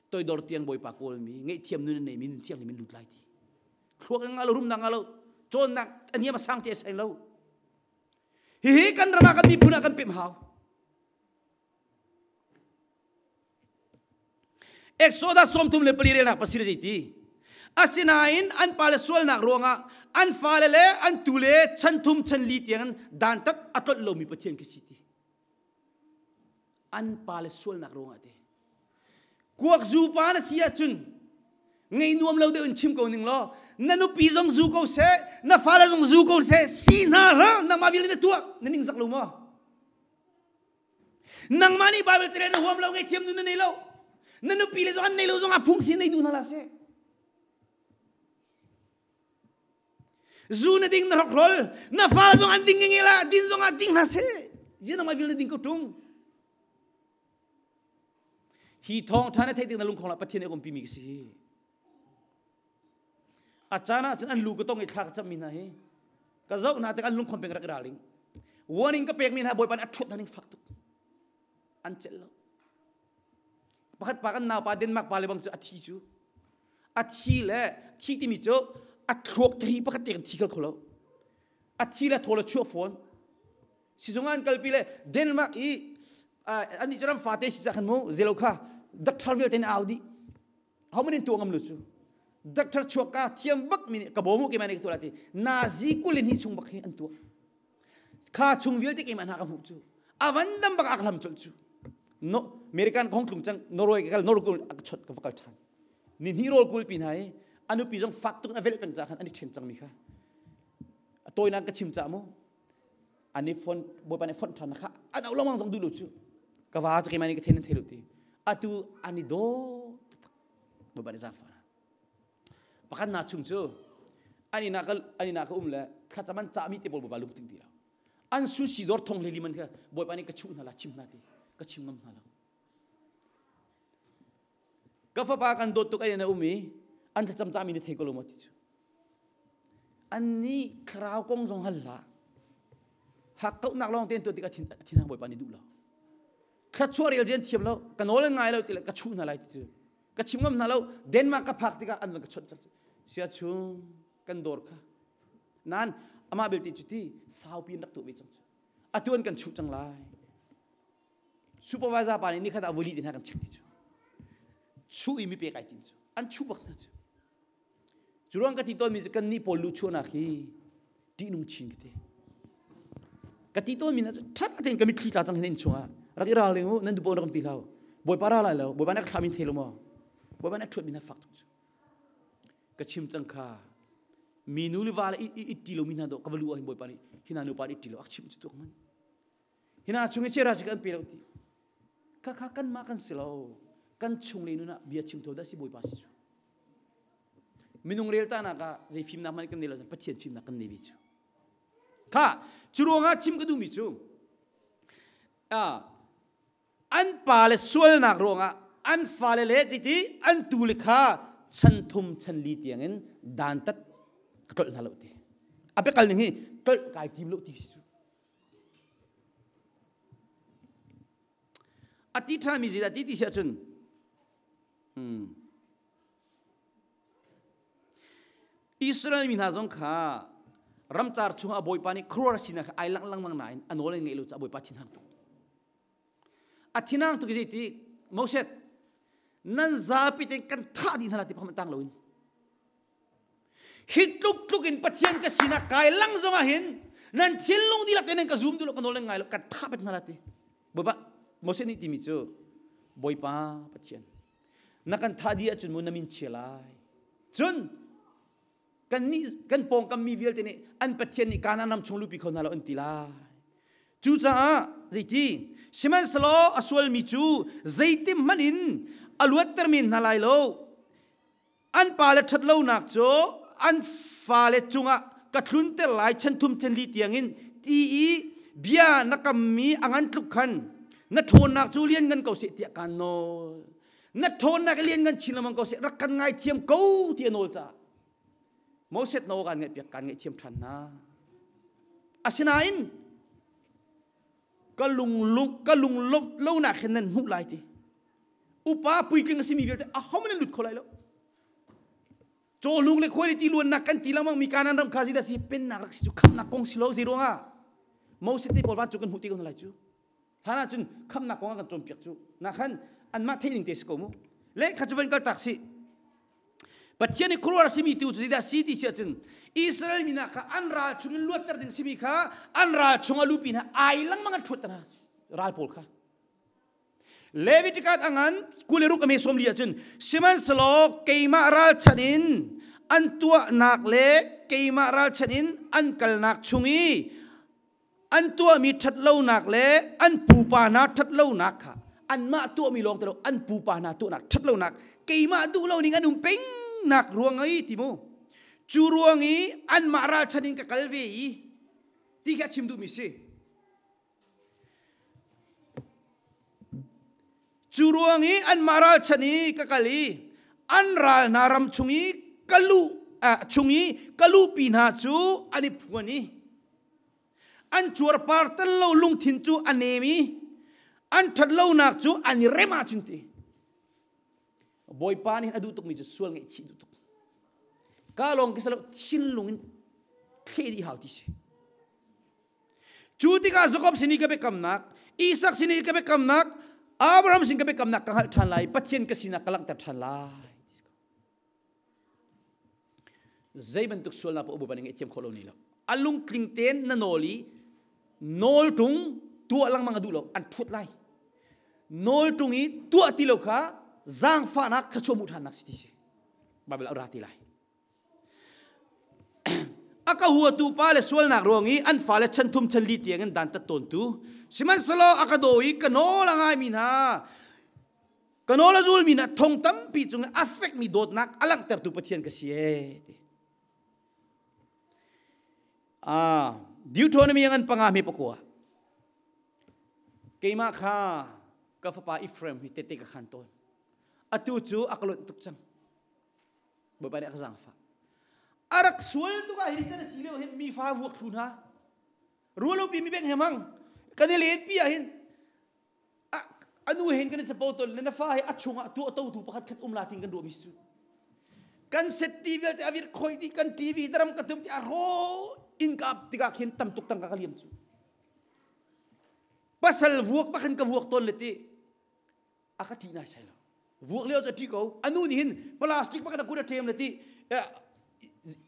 toidor tiang bawipa kawlmi ngaihthiam nun nei mi nun thianghlim in lut lai ti thluak nga lo rumnak nga lo cawnnak a niam a sang ti a sen lo hihi kan ram ah kan miphun ah kan pem hau Exodus 34 relnak pasir zei ti asinain an pale sualnak ruangah an fale le an tule chan thum chan li tiang dantat a tlolh lomi Pathian khi si ti an pale sualnak ruangah te kuak zu pa na si ahcun ngei nuam lo deuh in chim ko ning law na nupi zong zu ko seh na fale zong zu ko seh si hna hlah nangmah vial na tuah na ning zak lo maw Nangmah nih Bible carel na huam lo ngaihthiam nun na nei lo. Na nupi le zong an nei lo zong a phung si nei duh hna la seh. Zu na ding na hrokhrol, na fa zong an ding nge la, din zong ah ding hna seh. Zin nangmah vil na ding ko tung. Hi thawngṭha na theih tik na lungkhong lah Pathian nih a umpi mi ka si hi. A caan ah cun an lu ka tong i thla ka cammi hna hi ka zoh hna tik an lungkhon peng rak i ralring. Warning ka pekmi hna Bawipa nih a ṭhuat hna ning fak tuk. An celh lo. Pakhat pa kan naupa Denmark pa le bang cu a thi cu. A thi le thi timi cu a thluak thari pakhat te kan thi kal kho lo. A thi le thaw le chuah fawn. Sizung ah an kalpi le Denmark i anih cu ram fate si cah khan mu zelo kha doctor vialte nih au dih. Ho man in tuah ngam lu cu. Doctor chuak ka thiam bak mi nih ka bawm u keimah nih ka tuah lai ti. Nazi kulin hi chung bak hi an tuah. Kha chung vialte keimah hna ka hmuh cu. Avan dam bak ak lam colh cu. No American kong tlung cang Norway ka kal Norway ka chot ka va kal than. Ni hnih rawl kul pi hna i anupi zong fak tuk in a velh peng ca khan an i then cang mi kha. A tawinak ka chim ca mu. An i fon bawipa nih fonh ṭhan kha an auh lengmang zong duh lo cu ka va cu keimah nih ka then an thei lo ti atu an i daw taktak bawipa nih zaangfah hna pakhat na chung cu an inn ah ka an inn ah ka um le thlacam an cahmi te pawl bawipa lungting ti lo an sushi dawr thong hlei liman kha bawipa nih ka chuh hna la chim hna ti ka chim ngam hna lo Ka fapa kan dawt tuk ai na um i an thlacam cami na thei ko lo maw ti cu. Annih thlarau kong zong hal hlah. Hakkauhnak lawng tein tuah tikah thin thinhang Bawipa nih duh lo. Thluachuah rel jian thiam lo, ka nawl an ngai lo ti le ka chuh hna lai ti cu. Ka chim ngam hna lo, Denmark ka phak tikah an van ka chawnh cang. Sia chung kan dawr kha. Nan amah belte cu ti saupi in rak tuah ve cang cu. Atu an kan chuh cang lai. Supervisor pa nih nikhat ah vuli ti hna kan check ti cu. Chuh i mi pek ai tim cu. An chuh bak hna cu. Cu ruang ka ti tawnmi cu kan nih pawl luhchuahnak hi ṭihnung chin ka ti. Ka ti tawnmi hna cu ṭha tein ka mitthli tla cang hin inn chungah rak i ralring u nan duh rak ti hlah Bawipa ra lai lo Bawipa nih a ka thlah min thei lo maw Bawipa nih a ṭhuat mi hna fak tuk cu. Ka chim cang kha mi nu le va le i ṭi lomi hna dawh ka va lu ah hin Bawipa nih hi hna nupa nih i ṭi lo a chim cu tuak man. Hina chung i chera si kan pe lo ti. Kha kha kan mah kan si lo. Kan chung le nun ah bia chim tho dah si Bawipa si cu. Minung rel ta nak ah zei fimnak hmanh kan nei lo Pathian fimnak kan nei ve cu. Kha cu ruangah chim ka duhmi cu an pa le sualnak ruangah an fale le citi an tu le kha chan thum chan li tiangin dantat ka tlolh hna lo ti. A biakal ning hi tlolh kai tim lo ti si cu. A ti ṭhami zeidah ti ti si ahcun Israel mi hna zong kha ramcar chungah Bawipa nih khuaruahhar sinak kha ai langh lengmang nain a nawl an ngaih lo caah Bawipa thinhang tuk. A thinhang tuk i zeiti Moses nan zapi tein kan thah dih hna lai ti pakhat tang loin Hi tluk tluk in Pathian ka sinah kai lang zong ah hin nan thinlung dihlak tein nan ka zum duh lo ka nawl nan ngai lo ka tha pet hna la ti. Bawipa Moses nih timi cu Bawipa Pathian na kan thah dih ahcun mu na min chia lai. Cun kan nih kan pawngkam mi vialte nih an Pathian nih Kanaan ram chung lupi kho hna lo an ti lai. Cucaah zeiti sihmanhsehlaw a sualmi cu zeitim hmanh in a luatter men hna lai lo. An pale ṭhatlonak cu an fale cungah ka thlunter lai chan thum chan li tiangin ti i bia na kammi a ngan tluk khan na ṭhawnnak cu lianngan ko seh tiah kaan nawl. Na ṭhawnnak i lianngan chin lengmang ko seh rak kan ngaithiam ko ti a nawl caah Moses nawl kaan ngaihpiak kaan ngaihthiam ṭhan hna. Asinain ka lunglung ka lunglawmh lonak hin nan hmuh lai ti. Upa puitling a simi vialte ahohmanh an lut kho lai lo. Cawhlung le khuali ti luannak kan ti lengmang mi Kanaan ram kha zeidah si pennak rak si cu khamnak kong si lo zei ruangah Moses te pawl vancung kan hmuh ti ko hna lai cu. Hlan ah cun khamnak kong ah kan cawnpiak cu. Na khan anmah theih ning te si ko mu. Le kha cu van kal tak si. Pathian i khuaruahhar simi tu cu zeidah si ti si ahcun Israel mi hna kha an ral chungin luatter ding simi kha an ral chung a lupi hna ai lengmang an ṭhuat hna ral pawl kha. Leviticus a ngan 26 a me 40 ahcun sihmanhsehlaw keimah ralchanh in an tuahnak le keimah ralchanh in an kalnak chung i an tuahmi ṭhatlonak le an pupa hna ṭhatlonak kha anmah tuahmi lawng ti lo an pupa hna tuahnak ṭhatlonak keimah duh lo ning an um pengnak ruang i ti mu cu ruang i anmah ralchanh in ka kal ve i ti khi a chim duhmi si. Cu ruang i anmah ralchan i ka kal i an ral hna ram chung i ka luh chung i ka luhpi hna cu an i phuan i an cuarpar tel lo lungthin cu a nem i an ṭhat lonak cu an i rem ahcun ti. Bawipa nih a duh tukmi cu sual ngaihchih duh tuk. Ka lawng ki salo thinlung in thleh dih hau ti si. Cu tikah Jakob sin i ka biakamnak, Isak sin i ka biakamnak, Abraham sin ka biakamnak ka hngalh ṭhan lai, Pathian ka sinah ka langhter ṭhan lai. Zei bantuk sualnak paoh Bawipa nih ngaihthiam khawh lo ni lo. A lungtling tein na nawl i nawl ṭung tuah lengmang a duh lo, an phut lai. Nawl ṭung i tuah ti lo kha zaangfahnak thluachuah hmuh ṭhannak si ti si. Bible a ra ti lai. A ka huatu pa le sualnak ruang i an fale chan thum chan li tiang in dantat tawntu sihmanhsehlaw a ka daw i ka nawl a ngaimi hna ka nawl a zulmi hna thong tampi cung i a fekmi dawtnak a langhtertu Pathian ka si ee ti. Ah, Deuteronomy ngan panga mi pakua. Keimah kha ka fapa Ephraim hi tete ka khan tawn. Atu cu a ka lonh tuk cang. Bawipa nih a ka zaangfah. A rak sual tuk ah hi can a si lio hin mi fa vuak thlu hna. Rualopi mi beng he mang. Kan i len pi ah hin anu hen kan i capo ton le na fa hi a chungah tuah to tu pakhat khat um la tin kan ruah mi su. Kan set ti vialte a vir khoi di kan TV daram ka tum ti a ro in ka tikah khin tam tuk tang ka liam cu. Pasal vuak bakhin ka vuak ton le ti a ka ṭih nai sai lo vuak lio cu a ṭih ko anu nih hin plastic bak in a kut a ṭem le ti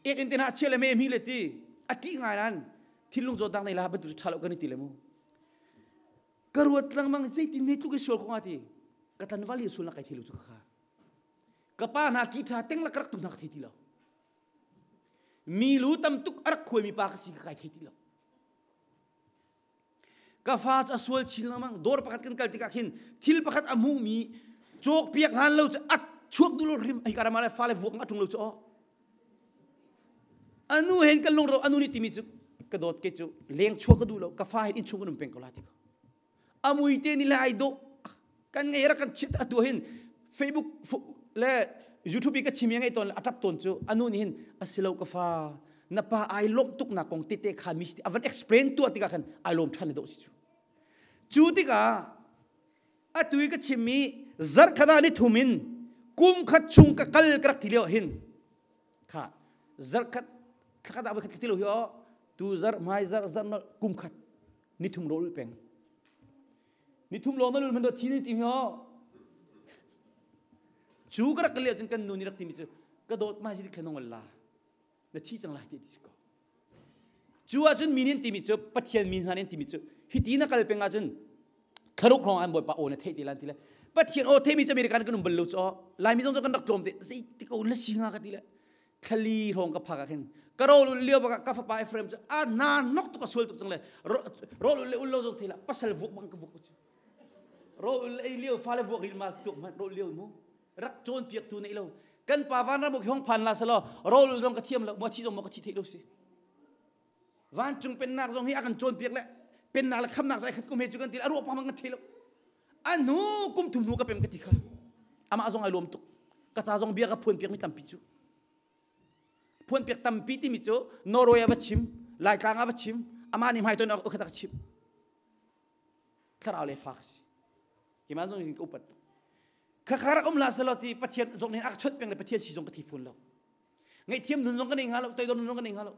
ek in te hna chia le me mi le ti a ṭih ngai nan thinlung zawtnak nei la bantuk ṭha lo kan i ti le mu ka ruat lengmang zeitin me tluk i sual ko nga ti ka tlanval i sul na kai thei lo cu ka ka pa hna ki ṭha teng la ka rak tu hna ka thei ti lo mi lu tam tuk a rak khuai mi pa ka si ka kai thei ti lo Ka fa cu a sual chin lengmang. Dawr pakhat kan kal tikah khin thil pakhat a hmuhmi cawk piak hlan lo cu a chuak duh lo rim. Hi karama le fale vuak a ṭung lo cu aw. Anu hen kan lungro anu nih timi cu ka dawt ke cu leng chuak ka duh lo ka fa hen innchung kan um peng ko la ti ko. Amui te ni le ai dawh kan ngei rak kan chit atu hin Facebook le YouTube i ka chim ngai ton a tap ton cu anu nih hin asilo ka fa na pa ai lawmh tuk nak kong tete khan mi a van explain tuah tikah khan ai lawm than le dawh si cu cu tikah atu i ka chimmi zarkhada ni thum in kum khat chung ka kal ka rak ti lio hin kha zarkhat thlakhat ah voi khat ka ti lo hi o tu zar hmai zar zar kum khat ni thum ro ul peng ni thum lawng na lul hman do thi ni ti hi o cu ka rak ka lio cun kan nu nih rak timi cu ka dawt ma si thlenong la na thi cang lai ti ti si ko cu ahcun mi nin timi cu Pathian mi hna nin timi cu hiti na kal peng ahcun thlaruk lawng an bawipa aw na theih ti lan ti le Pathian aw theimi cu American kan um bal lo cu Laimi zong cu kan rak tlawm te zei ti ko na si nga ka ti le thlali hrawng ka phak ah khin ka rol ul lio bak ka fapa Ephraim cu a hna hnok tuk a sual tuk cang le rol ul le ul lo zong thei la pasal vuak bang ka vuak cu rol ul ei lio fale vuak ril ma tuk man rol lio mu rak cawnpiak tu nei lo kan pa vanram hong phan la salo rol ul zong ka thiam lo mo thi zong mo ka thi thei lo si vancung pennak zong hi a kan cawnpiak le pennak le khamnak zai khat kum he cu kan ti a ruah pa mang kan thei lo a hnu kum thum hnu ka pem ka ti kha amah zong ai lawm tuk ka ca zong bia ka phuan piak mi tampi cu phuan piak tampi timi cu Norway a va chim Laitlang a va chim amah nih hmai ton a khat a chim thlarau le fa ka si keimah zong in ka upat tuk khakha rak um la selaw ti Pathian zong nih a ka chawnh peng le Pathian si zong ka thi fun lo ngaihthiam nun zong ka nei hnga lo toidor nun zong ka nei hnga lo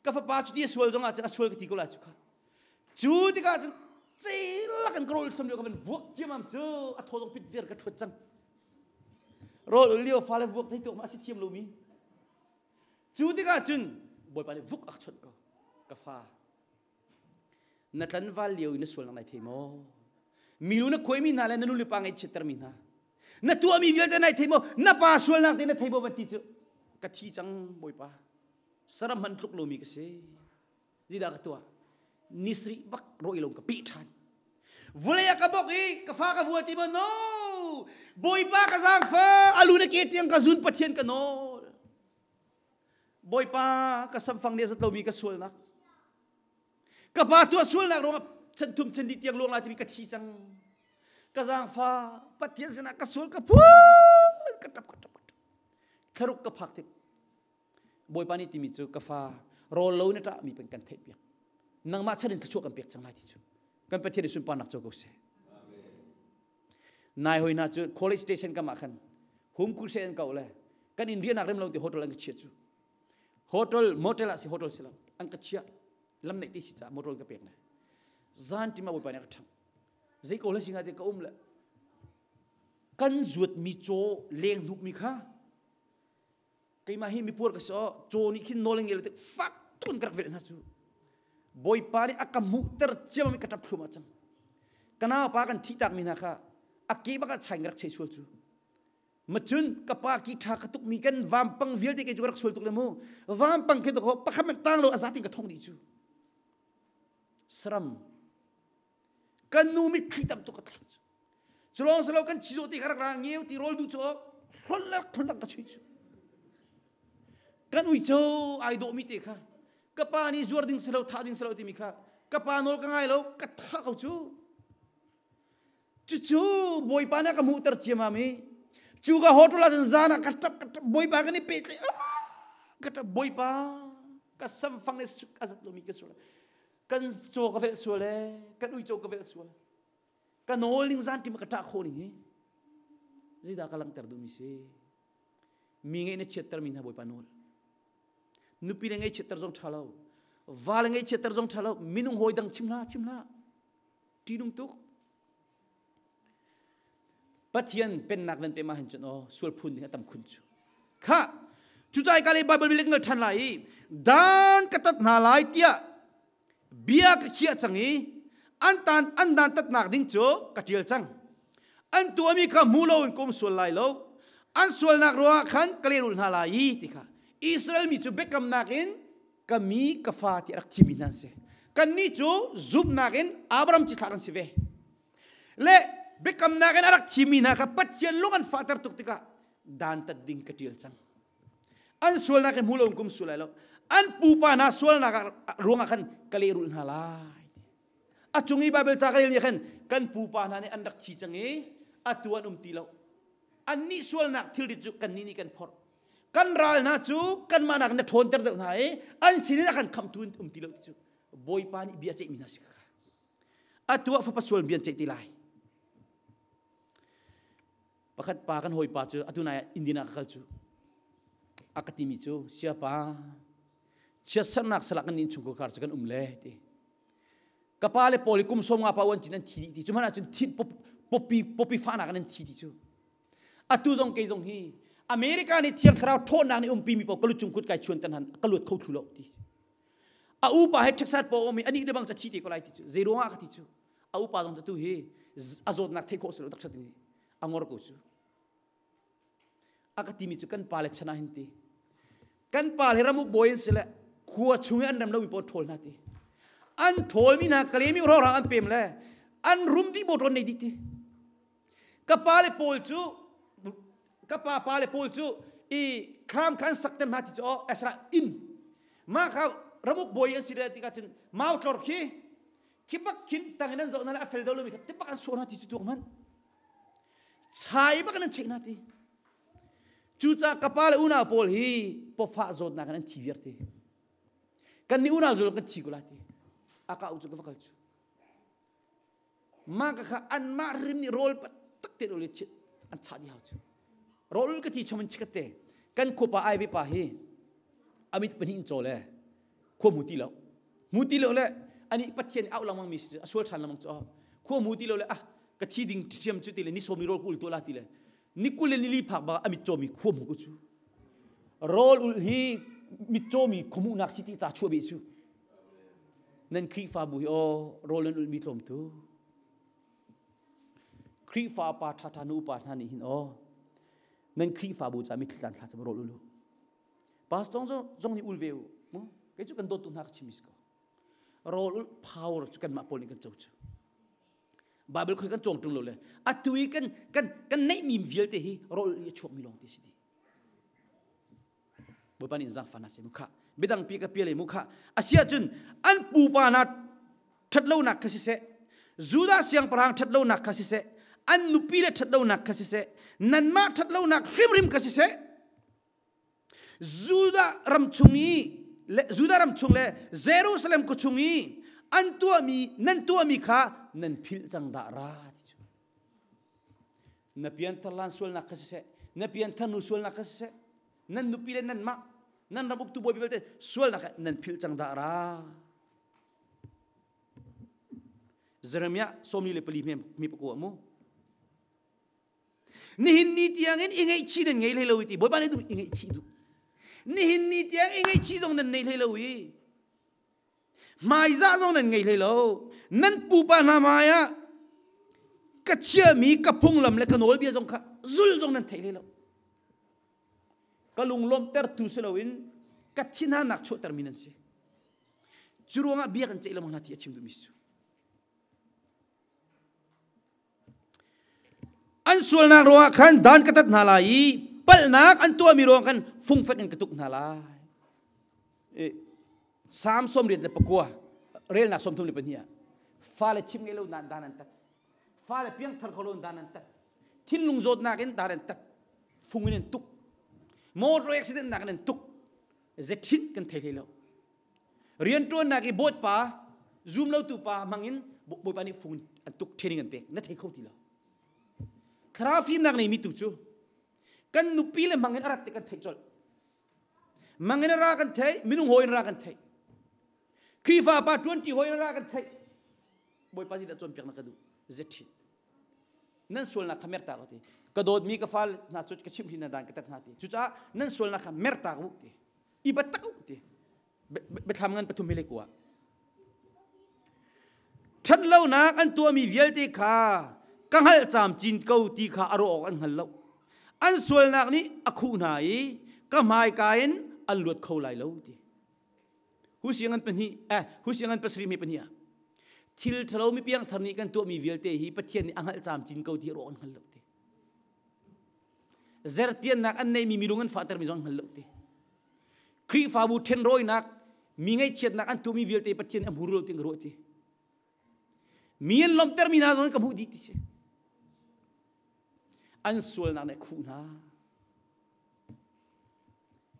ka fapa cu ti a sual zong ah cun a sual ka ti ko lai cu kha cu tikah cun ceilak in ka rawl sam lio ka van vuak ciamam cu a thaw zong pit viar ka ṭhuat cang rawl ul lio fale vuak thei tuak ma a si thiam lomi cu tikah cun bawipa nih vuk a ka chawnh ko ka fa na tlanval lio i na sualnak nai thei maw milu na khuaimi hna le na nu le pa ngaihchiattermi hna na tuahmi vialte nai thei maw na pa sualnak te na thei maw van ti cu ka thi cang bawipa saram hman tluk lomi ka si zidah ka tuah nisri bak ro i lo ka peh ṭhan vulei a ka bok i ka fa ka vua ti maw no bawipa ka zaangfa alu na ke tiang ka zun pathian ka nawl Bawipa ka samfang nih a zat lomi ka sualnak ka pa tuah sualnak ruangah chan thum chan li tiang luang lai timi ka thi cang. Ka zaangfa Pathian sinah ka sual ka phun ka tap ka tap ka tap. Thlaruk ka phak tik Bawipa nih timi cu ka fa rawl lo na ṭah mi pen kan theih piak. Nangmah chan in thluachuah kan pek cang lai ti cu. Kan Pathian i sunparnak co ko seh. Nai hoi hna cu college station kam ah khan home crusade an kau le kan in riahnak rem lo ti hotel an ka chiah cu. Hotel motel ah si hotel si lo an ka chiah lam neih ti si ca motor ka pek na. Zan tima Bawipa nih a ka ṭhang. Zei ko le singa te ka um le kan zuat mi caw leng hnuk mi kha keimah hi mipuar ka si aw caw nih khin nawl ngel te fak tun ka rak velh hna cu Bawipa nih a ka hmuhter ciam ka ṭap thluahmah cang. Ka naupa kan thih tak mi hna kha a ke bak ah chai in ka rak chei sual cu. Macun ka pa ki ṭha ka tuk mi kan vampang vialte kei cu ka rak sual tuk le mu. Vampang khi to pakhat man tang lo a zatin ka thong dih cu. Saram kan nu mitthli tam tuk ka thlak cu. Culawng silo kan chizawh ti kha rak ra ngeu ti rawl duh cu hlolak hlolak ka chuih cu. Kan uico ai dawh mi te kha ka pa nih zuar ding silo thah ding silo timi kha ka pa nawl ka ngai lo ka thah ko cu. Cucu Bawipa nih a ka hmuhter ciamam i cu ka hotel ah cun zan ah ka ṭap ka ṭap Bawipa kan i pehtlaih ka ṭap Bawipa ka samfang le a zat lomi ka sual kan caw ka velh sual ee kan uico ka velh sual ka nawl ning zan tim ka ṭah khawh ning hi zeidah ka langhter duhmi si mi ngeih na chiatter mi hna Bawipa nawl nupi le ngeih chiatter zong ṭha lo va le ngeih chiatter zong ṭha lo minung hawi dang chim hlah chim hlah ṭihnung tuk Pathian pennak van pe ma hin cun aw sual phun ding a tam khun cu kha cucai ka le Bible bilik ngal ṭhan lai i dan ka tat hna lai tiah bia ka khiah cang i an tan an dan tatnak ding cu ka ṭial cang an tuahmi kha hmu lo in kum sual lai lo an sualnak ruangah khan ka lehrulh hna lai i ti kha Israel mi cu biakamnak in ka mi ka fa ti rak thimi hna an si kannih cu zumhnak in Abraham cithlah kan si ve le biakamnak in a rak thimi hna kha Pathian lung an fahter tuk tikah dantat ding ka ṭial cang an sualnak hi hmu lo in kum sual lai lo an pupa hna sualnak ruangah khan ka lehrulh hna lai a cung i Bible ca ka relmi khan kan pupa hna nih an rak thi cang i atu an um ti lo annih sualnak thilrit cu kannih nih kan phorh kan ral hna cu kanmah nak na ṭhawnter deuh hna i an sinin a kan khamhtu um ti lo ti cu Bawipa nih bia ceihmi hna si kha atu ah fapa sual bia an ceih ti lai pakhat pa kan hawipa cu atu nai Indian ah ka kal cu a ka timi cu siapa chiatsernak salak kan inn chungkhar cu kan um le ti ka pa le pawl i kum 50 pa wan cin an thi dih ti cu hmanh ahcun thi popi popi fahnak an thi ti cu atu zong kei zong hi America nih thiang thlarau ṭhawnnak nih umpi mi paoh ka lu cung kut kai chuan tan han ka luat kho thlu lo ti a upa he Texas po mi ani le bang ca thi te ko lai ti cu zei ruangah ka ti cu a upa zong tu hi a zawtnak theih khawh silo tak ni a ngor ko cu a ka timi cu kan pa le chana hin ti kan pa le ramuk bawi in sile khua chung i an rem lomi pawl ṭhawl hna ti an ṭhawl mi hna kalemi ro an pem le an rum dih bawṭawn nei dih ti ka pa le pawl cu ka pa pa le pawl cu i kham khan sak ter hna ti cu aw esra inn ma kha ramuk bawi an si le tikah cun mau tlor khi khi bak khin tangin an zoh hna le a fel do lomi kha te bak an sawh hna ti cu tuak man chai bak an cheih hna ti cucaah ka pa le unau pawl hi pawfah zawtnak in an thi viar ti kan nih unau zul kan thi ko lai ti a ka u cu ka va kal cu mah ka kha anmah rim nih rawl tak te ul an chah dih hau cu rawl ka ti chom in chikat te kan khuapa ai ve pa hi amit pahnih in chaw le khua mu ti lo mu ti lo le ani pathian au langmang mi a sual than langmang chu khua mu ti lo le ah ka thi ding thiam chu ti le ni somi rawl ku ul to la ti le ni kul le nili phak ba amit chaw mi khua mu ku chu rawl ul hi mit chaw mi khumu nak si ti cha chua be chu nan Khrihfabu hi aw rawl an ulmi tlawm tu Khrihfa pa ṭhaṭha nu upa hna nih hin aw nan Khrihfabu ca mitthli tlan thla cam rawl ul u pastor zong nih ul ve u mu kei cu kan dawt tu hna ka chim ko rawl ul power cu kanmah pawl nih kan co cu Bible khoi kan cawng ṭung lo le atu i kan kan kan neihmi vialte hi rawl ul i a chuakmi lawng te si di Bawipa nih zaangfah hna seh mu khah midang pi ka pial mu khah asiah cun an pupa hna ṭhatlonak kha siseh Judah siangpahrang ṭhatlonak kha siseh An nupi le ṭhatlonak kha siseh, nanmah ṭhatlonak hrimhrim kha siseh, Judah ram chung i le Judah ram chung le Jerusalem khua chung i an tuahmi nan tuahmi kha nan philh cang dah ra ti cu. Na pianthar lan sualnak kha siseh, na pianthar nu sualnak kha siseh, nan nupi le nanmah nan ram uktu bawi vialte sualnak kha nan philh cang dah ra. Jeremiah 44 mi pakua mu. Nihin ni tiangin i ngaihchih nan ngei hlei lo i ti Bawipa nih duh i ngaihchih duh. Nihin ni tiang i ngaihchih zong nan nei hlei lo i hmaizah zong nan ngei hlei lo. Nan pupa hna hmai ah ka chiami ka phunglam le ka nawlbia zong kha zul zong nan thei hlei lo. Ka lunglawmhtertu si loin ka thinhannak chuahtermi nan si. Cu ruangah bia kan ceih lengmang hna ti a chim duhmi si cu. An sualnak ruangah khan dan ka tat hna lai i palhnak an tuahmi ruangah khan fungfek in ka tuk hna lai. Salm 84 relnak 32 ah fale chim ngei lo dan dan an tat. Fale piangthar kho lo dan an tat. Thinlung zawtnak in dan an tat. Fung in an tuk. Motor accident nak in an tuk. Zethin kan thei hlei lo. Rianṭuannak i bawipa zum lotu pa hmangin bawipa nih fung an tuk training an pek na thei kho ti lo. Thlarau fimnak neimi tu cu kan nupi le hmangin a rat ti kan theih colh. Mangin a ra kan theih, minung hawi in ra kan theih. Khrihfa pa ṭuanṭi hawi in ra kan theih. Bawipa zeidah cawnpiak na ka duh? Zethin. Nan sualnak kha mertak u ti. Ka dawtmi ka fal hna cu ka chimh hna dan ka tat hna ti. Cucaah nan sualnak kha mertak u ti. I batak u ti. Biathlam ngan pathum hi le kua. Ṭhatlonak an tuahmi vialte kha ka hngalh camcin ko ti kha a ruah awk an hngal lo. An sualnak nih a khuh hna i ka hmaika in an luat kho lai lo ti. Husiangan pahnih eh husiangan pasarih mi pahnih ah thil ṭhalo mi piangthar nih kan tuahmi vialte hi Pathian nih a hngalh camcin ko ti a ruah an hngal lo ti. Zertiannak an neihmi milung an fahtermi zong an hngal lo ti. Khrihfabu ṭhenrawinak mi ngaihchiatnak an tuahmi vialte Pathian a hmu lo ti ka ruah ti. Mi an lawmhtermi hna zong ka hmuh dih ti si. An sualnak nih a khuh hna.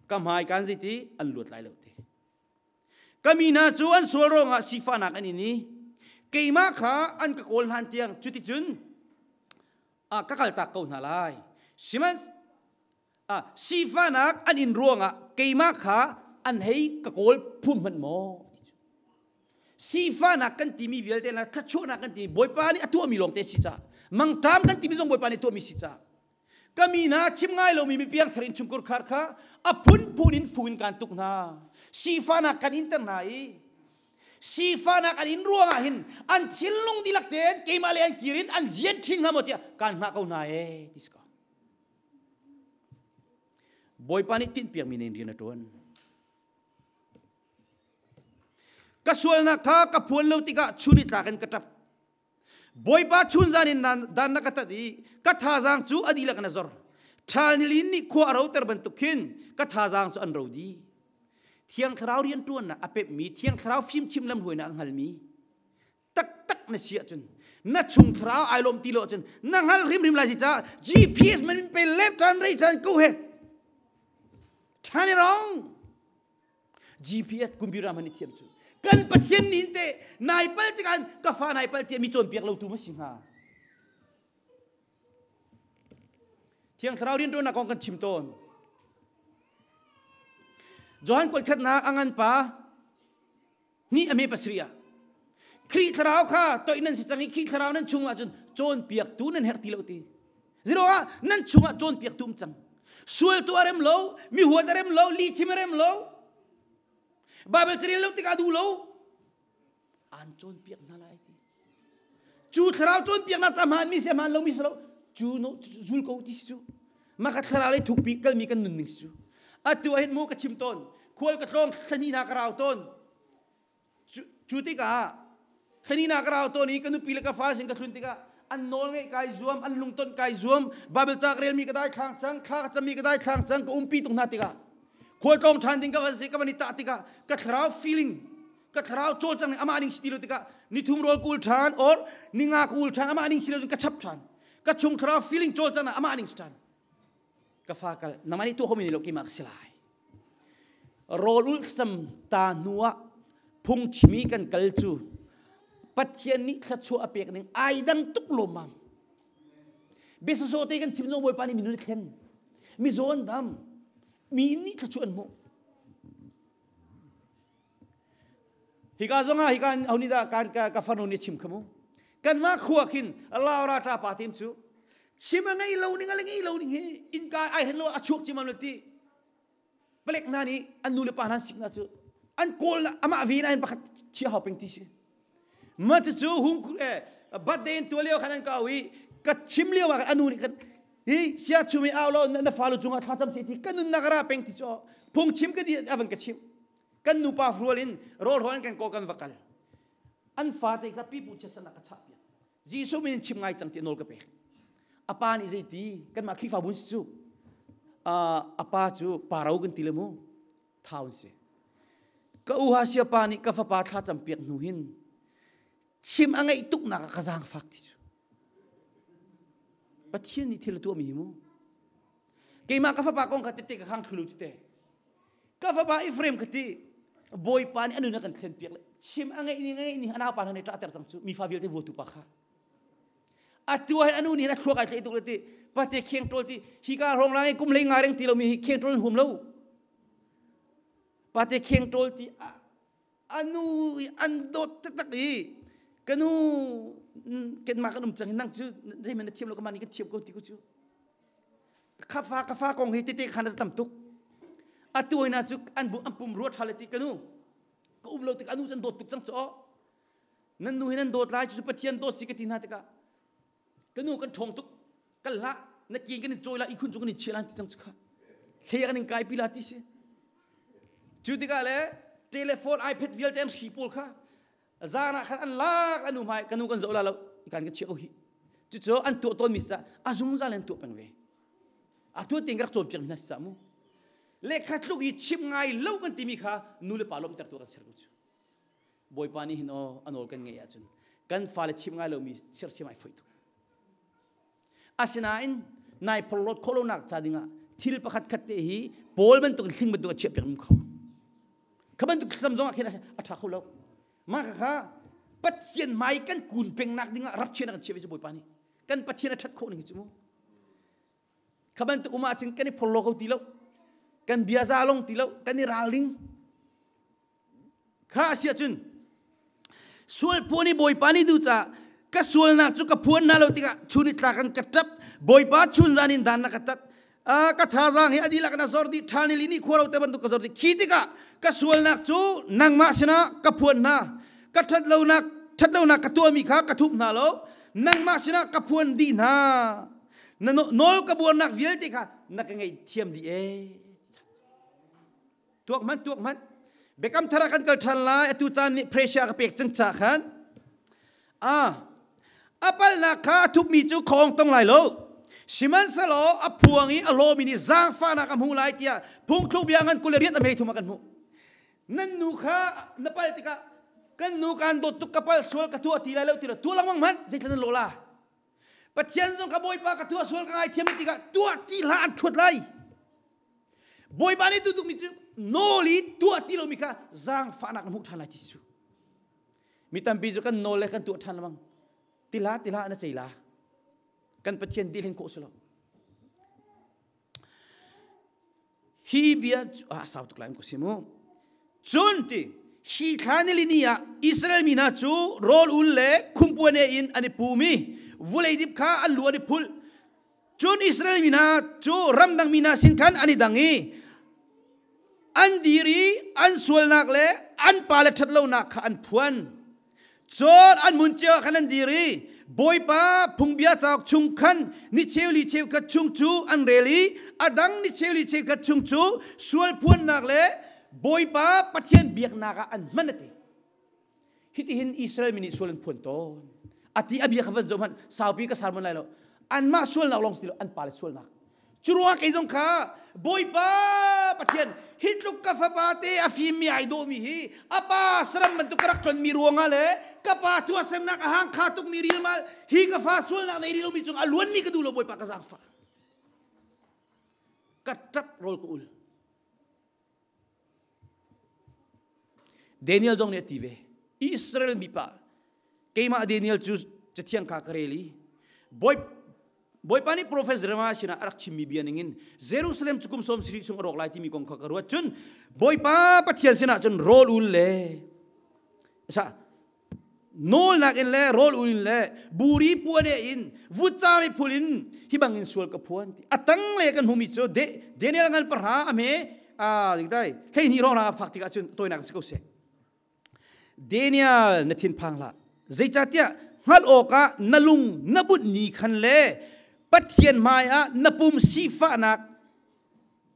Ka hmai kan zeiti an luat lai lo ti. Ka mi hna cu an sual ruangah sifahnak an in i keimah kha an ka kawl hlan tiang cuticun ka kaltak ko hna lai. Sihmanh sifahnak an in ruangah keimah kha an hei ka kawl phum hmanh maw? Sifahnak kan timi vialte na thluachuahnak kan timi Bawipa nih a tuahmi lawngte si caah mangṭam kan timi zong Bawipa nih tuahmi si caah ka mi hna chim ngai lomi mi piangthar in chungkur khar kha a phunphun in fung in kaan tuk hna sifahnak kan inter hna i sifahnak an in ruangah hin an thinlung dihlak tein keimah le an kir in an zian ṭhing hnga maw tiah kaan hngah ko hna ee ti si ko Bawipa nih tinhpiakmi nen rian a ṭuan. Ka sualnak kha ka phuan lo tikah chun i tlak in ka ṭap. Bawipa chunzan in dan na ka tat i ka thazaang cu a dihlak in a zor. Ṭhal nilin nih khua a roter bantuk khin ka thazaang cu an ro dih. Thiang Thlarau rianṭuannak a pemhmi, Thiang Thlarau fimchim lamhruainak a hngalmi, taktak na si ahcun na chung thlarau ai lawm ti lo ahcun na hngal hrimhrim lai si caah GPS man pe left turn right turn go ahead turn it wrong GPS computer man i thiam cu kan pathian nin te nai pal tikah ka fa nai pal tiah mi cawnpiak lo tu ma si hnga Thiang Thlarau rianṭuannak kong kan chim tawn. Johan kuatkhatnak a ngan pa ni a me pasarih ah Khrih thlarau kha toih nan si cang i Khrih thlarau nan chungah cun cawnpiaktu nan herh ti lo ti. Zero ah nan chungah cawnpiaktu um cang. Sual tu a rem lo, mi huat a rem lo, li chim a rem lo. Bible carel lo tikah duh lo. An cawnpiak hna lai ti. Cu thlarau cawnpiaknak ca hmaan mi si hmaan lo mi si lo. Cu no zul ko ti si cu. Maka thlarau lei thukpi kalmi kan nunning si cu. Atu ah hin mu ka chim tawn. Khual ka tlawng thlani hna ka rau tawn. Cu tikah thlani hna ka rau tawn i ka nupi le ka fale sin ka thlun tikah an nawl ngeih kai zuam, an lungton kai zuam, Bible ca ka relmi ka dai thlang cang, thla ka cammi ka dai thlang cang, ka umpi tuk hna tikah khual tlawng ṭhan ding ka van si ka van i tah tikah ka thlarau feeling ka thlarau cawlcang ning amah ning si ti lo tikah nithum rawl ka ul ṭhan or ninga ka ul ṭhan amah ning si lo cun ka chap ṭhan. Ka chung thlarau feeling cawl cana amah ning stan. Ka fa kal nangmah nih tuah khomi ni lo keimah ka si lai. Rawl ul sam ta hnu ah phung chimi kan kal cu Pathian nih thluachuah a pek ning ai dang tuk lawmmam. Biasaso te kan chim zong Bawipa nih minun a thlen. Mizaw an dam. Mi nih thluachuah an hmuh. Hika zong ah hika ho nih dah kan ka, ka fanu nih chim kha mu. Kanmah khua khin Laura ta pa tim cu chim a ngei lo ning a ngei lo ning hi innka ai hen lo a chuak chim am ti. Palek hna nih an nu le pa hna sik hna cu an kawl amah ve in pakhat chia hau peng ti si. Ma cu cu hung birthday in tua lio khan an ka i ka chim lio ah anu nih kan hi sia chumi au lo na falu cungah thla cam se ti ka nunnak ra peng ti cu phung chim ka di avan ka chim kan nupa rual in rawl rawl in kan kaw kan va kal an fate kha pipu chiatsanak ka chah piak Jesuh min in chim ngai cang ti nawl ka pek. A pa nih zeiti kanmah Khrihfabu si cu a pa cu paro kan ti le mu thau an si. Ka u ha sia pa nih ka fapa thla cam piak hnu hin chim a ngeih tuk nak ah ka zaangfak ti cu. Pathian nih thil a tuahmi hi mu. Keimah ka fapa kong kha tete ka khang thlu tete. Ka fapa Ephraim ka ti Bawipa nih a nun a kan thlen piak le chim a ngeih ni ngeih ni a naupa hna nih ṭah ter cang cu mifa vialte vuatu pa kha atu ah hin anu nih a thluak ai tlaih tuk le ti pate kheng ṭawl ti hi ka hrawng lang i kum hlei nga reng ti lomi hi kheng ṭawl huam lo pate kheng ṭawl ti anu i an dawt taktak i ka nu kanmah kan um cang hi nang cu zeihmanh na thiam lo ka mah nih kan thiam ko ti ko cu ka fa ka fa kong hi tete khan a tam tuk atu hina cu an bu an pum rua tha le ti ka nu ka um lo tik anu an dawt tuk cang cu nan nu hi nan dawt lai cu Pathian dawt si ka ti hna tikah ka nu kan ṭhawng tuk kan hlah na kin kan in cawi la ikhun cu kan in chia lan ti cang cu kha hlei kan in kai pi la ti si cu tikah le telephone iPad vialte an hri pawl kha zan ah khan an lak anu hmai ka nu kan zoh la lo kan ka chiah ko hi cucu an tuah tawn mi sa a zungzal an tuah peng ve a tuah tein ka rak cawnpiak mi hna si mu lehkha tluk i chim ngai lo kan timi kha nu le pa lawmhter tu kan ser ko cu bawipa nih hin aw a nawl kan ngeih ahcun kan fale chim ngai lomi sersiam ai foih tuk Asinain nai phorhlawt khawh lonak ca dingah thil pakhat khat te hi Paul bantuk in hling bantuk a chiah piak kho. Kha bantuk thlacam zongah khin a ṭha kho lo. Mah kha Pathian hmai kan kun pengnak dingah rak chiah kan chiah ve cu Bawipa nih. Kan Pathian a ṭhat khawh ning hi cu mu. Kha bantuk um ahcun kan i phorhlaw ko ti lo. Kan bia za long ti lo. Kan i ralring. Kha a si ahcun sual phuan i Bawipa nih duh caah ka sualnak cu ka phuan hna lo tikah chun i tlak in ka ṭap Bawipa chun zan in dan na ka tat ka thazaang hi a dihlak in a zor dih ṭhal ni li nih khua ro te bantuk ka zor dih khi tikah ka sualnak cu nangmah sinah ka phuan hna ka ṭhatlonak ṭhatlonak ka tuahmi kha ka thup hna lo nangmah sinah ka phuan dih hna na nawl ka buarnak vialte kha na ka ngaihthiam dih ee Tuak hmanh, tuak hmanh. Biakam thar ah kan kal ṭhan lai. Atu caan nih pressure ka pek cang ca khan. Ah, a palnak kha a thupmi cu khawng tong lai lo. Sihmanhsehlaw a phuang i a hlawmi nih zaangfahnak a hmu lai tiah phungthluk bia ngan 28 a hmeithum ah kan hmuh. Nan nu kha na pal tikah kan nu kaan dawt tuk ka pal sual ka tuah ti lai lo ti lo tuah lengmang hmanh zeitluk nan lawh la. Pathian zong ka Bawipa ka tuah sual ka ngaithiam tikah tuah ti hlah an ṭhuat lai. Bawipa nih duh tukmi cu nawl i tuah ti lomi kha zaangfahnak na hmuh ṭhan lai ti cu. Mi tampi cu kan nawl le kan tuah ṭhan lengmang. Tila tila na cei la. Kan Pathian dih hlen khawh si lo. Hi bia cu ah sau tuk lai ko si mu. Cun ti hi thla nilini ah Israel mi hna cu rawl ul le khumpuan in an i pum i vulei dip kha an lu an i phulh. Cun Israel mi hna cu ramdang mi hna sin khan an i dang i an dir i an sualnak le an pale ṭhatlonak kha an phuan. Cun an hmun cio ah khan an dir i Bawipa phungbia cauk chung khan ni cheu li cheu khat chung cu an rel i a dang ni cheu li cheu khat chung cu sual phuannak le Bawipa Pathian biaknak ah an hman a ti. Hitihin Israel mi nih sual an phuan tawn. Ati a bia kha van zoh hmanh saupi ka sermon lai lo. Anmah sualnak lawng si lo an pale sualnak. Cu ruangah kei zong kha Bawipa Pathian hi tluk ka fapa te a fimmi ai dawhmi hi a pa saram bantuk ka rak tlonmi ruangah le ka pa tuahsernak a hang kha tukmi rilmal hi ka fa sualnak nei rih lomi cung a luanmi ka duh lo Bawipa ka zaangfah. Ka ṭap rawl ka ul. Daniel zong nih a ti ve. Israel mipa keimah Daniel cu cathiang kha ka rel i Bawipa nih profet Jeremiah sinah a rak chimmi bia ningin Jerusalem cu kum 70 chung a rawk lai timi kong kha ka ruat. Cun Bawipa Pathian sinah cun rawl ul le sa nawlnak in le rawl ul in le buri puan in vutcam i phul in hi bangin sual ka phuan ti a tang le kan hmumi cu Daniel ngan pahra a hme a ding dai hlei ni rong ra phak tikah cun toinak si ko seh. Daniel, na thinphang hlah. Zeicahtiah hngalh awkah na lung na bunh ni khan le Pathian hmaiah na pum sifahnak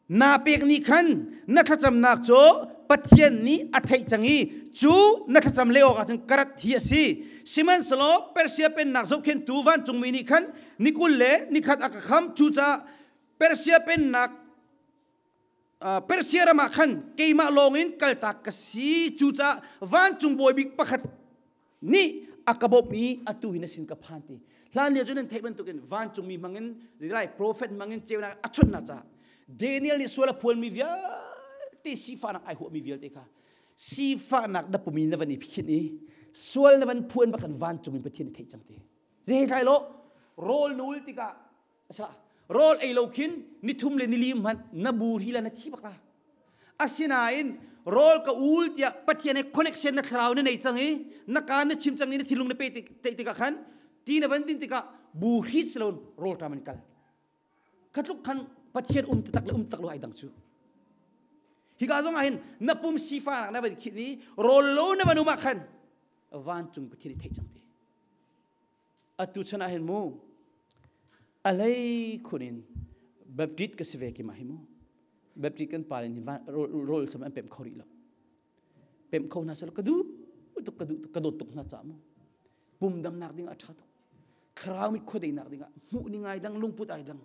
naa pek ni khan na thlacamnak cu Pathian nih a theih cang i cu na thlacam leh awkah cun ka rat hi a si. Sihmanhsehlaw Persia pennak zohkhenhtu vancungmi nih khan ni 20 le ni khat a ka kham. Cucaah Persia pennak Persia ram ah khan keimah lawngin kaltak ka si. Cucaah vancung bawi bik pakhat nih a ka bawmh i atu hi na sin ka phan ti. Hlan lio cu nan theih bantukin vancungmi hmangin lai profet hmangin ceunak a chonhnak caah Daniel nih sual a phuanmi vialte, sifahnak ai huahmi vialte kha sifahnak na pumi na van i phinh i sual na van phuan bak kan vancung in Pathian i theih cang ti. Zei hlai lo rawl nul tikah Asa rawl ei lo khin nithum le nili hmanh na bur hi la na thi bak la. Asinain rawl ka ul tiah Pathian he connection na thlarau na nei cang i na kaan na chim cang i na thinlung na pe tikah khan ti na van din tikah bu hrit silon rawl ṭam an kal. Khatluk khan Pathian um taktak le um tak lo ai dang cu. Hika zong ah hin na pum sifanak na van khinh i rawl lo na van um ah khan vancung Pathian i theih cang ti. Atu chan ah hin mu a hlei khun in Baptist ka si ve ki ma hi mu. Baptist kan pa nih rawl sam an pem kho rih lo. Pem kho hna sel ka duh tuk, ka duh tuk, ka dawt tuk hna ca mu. Pum damnak ding ah tha tuk. Thlarau mit khuadei nak ding ah hmuh ning ai dang, lungput ai dang,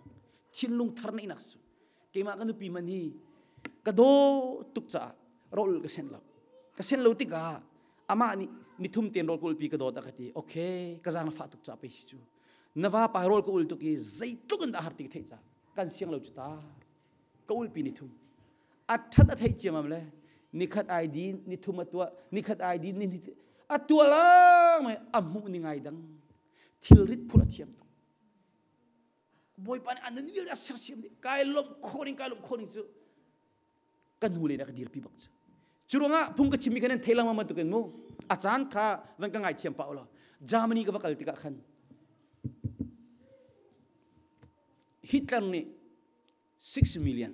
thinlung thar neih nak su. Keimah ka nupi man hi ka daw tuk caah rawl ka sen lo. Ka sen lo tikah amah nih nithum ten rawl ka ulpi ka dawt a ka ti. Okay, ka zaang na fah tuk ca pe si cu. Na va pa rawl ka ul tuk i zeitluk in dah har ti ka theih ca. Kan siang lo cu ta. Ka ulpi nithum. A that a theih ciamam le nikhat ai din, nithum a tuah, nikhat ai din, ni a tuah lang mai a hmuh ni ngai dang. Thilrit phur a thiam tuk. Bawipa nih a nun vialte a sersiam dih. Kai lawmh khawh ning, kai lawmh khawh ning cu ka hnu le ka dirpi bak cu. Cu ruangah phung ka chimmi kha nan thei lengmang bantukin mu a caan kha van ka ngaithiam pah ulaw Germany ka va kal tikah khan Hitler nih 6 million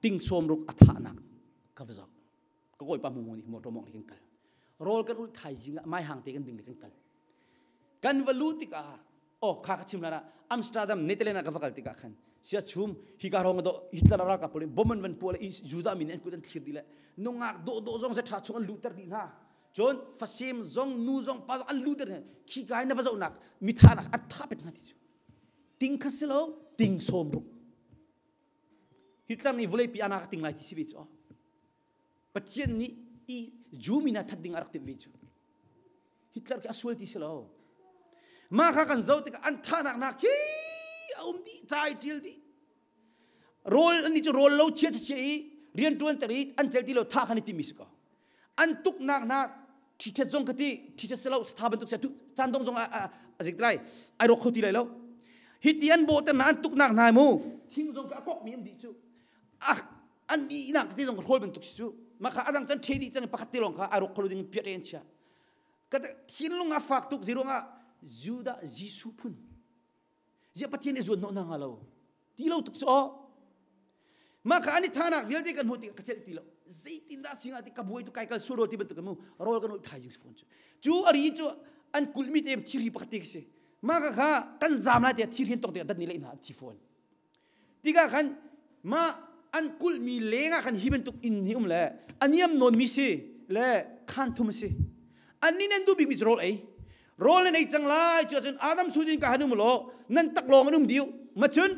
ting sawm ruk a thahnak ka va zoh. Ka kawipa mu nih motor mong kan kal. Rawl kan ul thaizing ah mai hang te kan ding le kan kal. Kan va lu tikah oh kha ka chim la Amsterdam Netherlands ah ka va kal tikah khan sia chum hi ka rong do Hitler ralkap pawl bom an van puah le Judah min an kut an thlir dih le nungak dawh dawh zong se tha chung an luhter dih hna. Cun fasem zong nu zong pa zong an luhter hna. Khi kai na va zohnak mitha nak an tha pet hna ti cu. Ting kha si lo ting sawm ruk. Hitler nih vawleipi ana ka ting lai ti si ve cu. Pathian nih i Jew mi hna that ding a rak timh ve cu. Hitler khi a sual ti si lo. Mah kha kan zoh tikah an thahnak hna khi a um dih, ca i ṭial dih. Rawl an cu rawl lo chia chia i rian ṭuan ter i an cel ti lo thah khan i timi si ko. An tuknak hna ṭhithet zong ka ti, ṭhithet si lo, satha bantuk si tu caan dong zong a zik lai, ai rawk kho ti lai lo. Hi ti an bawh ter hna an tuknak hna mu, thing zong ka a kokmi an dih cu. An ihnak te zong hrawl bantuk si cu. Mah kha adang chan ṭhe dih cang pakhat te lawng kha ai rawk kho lo ding piat an chia. Ka thinlung a fak tuk zeiruangah Judah Jesuh phun ziah Pathian i zuan hnawh hna hnga lo ti lo tuk cu aw. Mah kha an i thanak vialte kan hmuh tikah ka celh ti lo. Zeitindah singa ti ka buai tu kai kal suro ti bantuk mu rawl kan ul thaizing si phun cu. Cu a ri cu an kulhmi te thiri pakhat te khi si. Mah kha kha kan zam lai tiah thirhin tong tikah dat ni le hna an thi fawn. Tikah khan mah an kulhmi lengah khan hi bantuk inn hi um le a niam nawnmi si le khaan thum a si. Annih nan duh bikmi cu rawl ei. Rawl nan ei cang lai cu ahcun Adam sudin ka han um law nan taklawng an um diu. Ma cun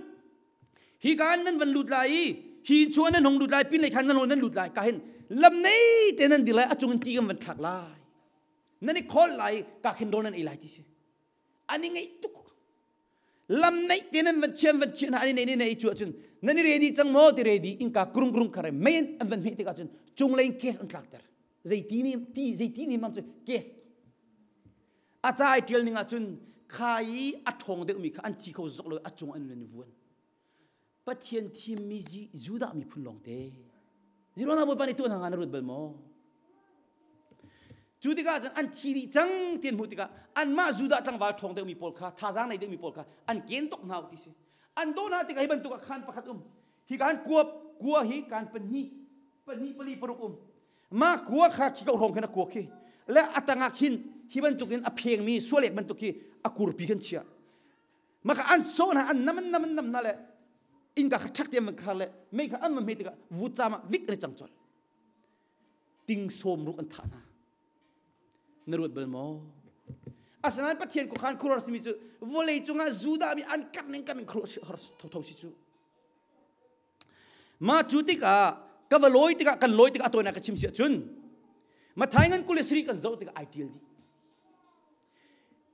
hi ka nan van lut lai i Hi chuan nan hong lut lai, pin lei khan nan hong nan lut lai. Ka hin lam nei te nan dir lai, a cung in ti kan van thlak lai. Nan i khawl lai, ka khin rawl nan ei lai ti si. An i ngeih tuk. Lam nei te nan van chian van chian hna, an i nei nei cu ahcun nan i ready cang maw ti ready inka kurung kurung khare mei an van hmeh tikah cun cunglei in case an tlakter. Zeiti ni ti zeiti ni mam cu case a ca ai ṭial ning ahcun kha i a ṭhawng deuhmi kha an thi kho zok lo a cung an van i vuan. Pathian thimmi Judah miphun lawngte. Zirona Bawipa nih tuah hna nga na ruat bal maw? Cu tikah cun an thi dih cang ti an hmuh tikah anmah Judah tlangval ṭhawng deuhmi pawl kha thazaang nei deuhmi pawl kha an ken tok hna ti si. An dawh hna tikah hi bantuk ah khaan pakhat um. Hi kaan kua kua hi kaan pahnih pahnih pali paruk um. Mah kua kha khi ko hrawng khin a kua khi le a tangah khin hi bantukin a phengmi sualek bantuk khi a kurpi khan chia. Maka an sawh hna an nam an nam an nam hna le innka kha ṭhak te an van khar le mei kha an van hme tikah vutcam ah vik an i cang colh. Ting sawm ruk an thah hna. Na ruat bal maw? Asinain Pathian khuakhan khuaruahhar simi cu vawlei cungah Judah mi an karh ning kan khuaruahhar thotho si cu. Mah cu tikah ka va lawi tikah kan lawi tikah a tawinak ka chim si ahcun Mathai ngan 27 kan zoh tikah ai ṭial dih.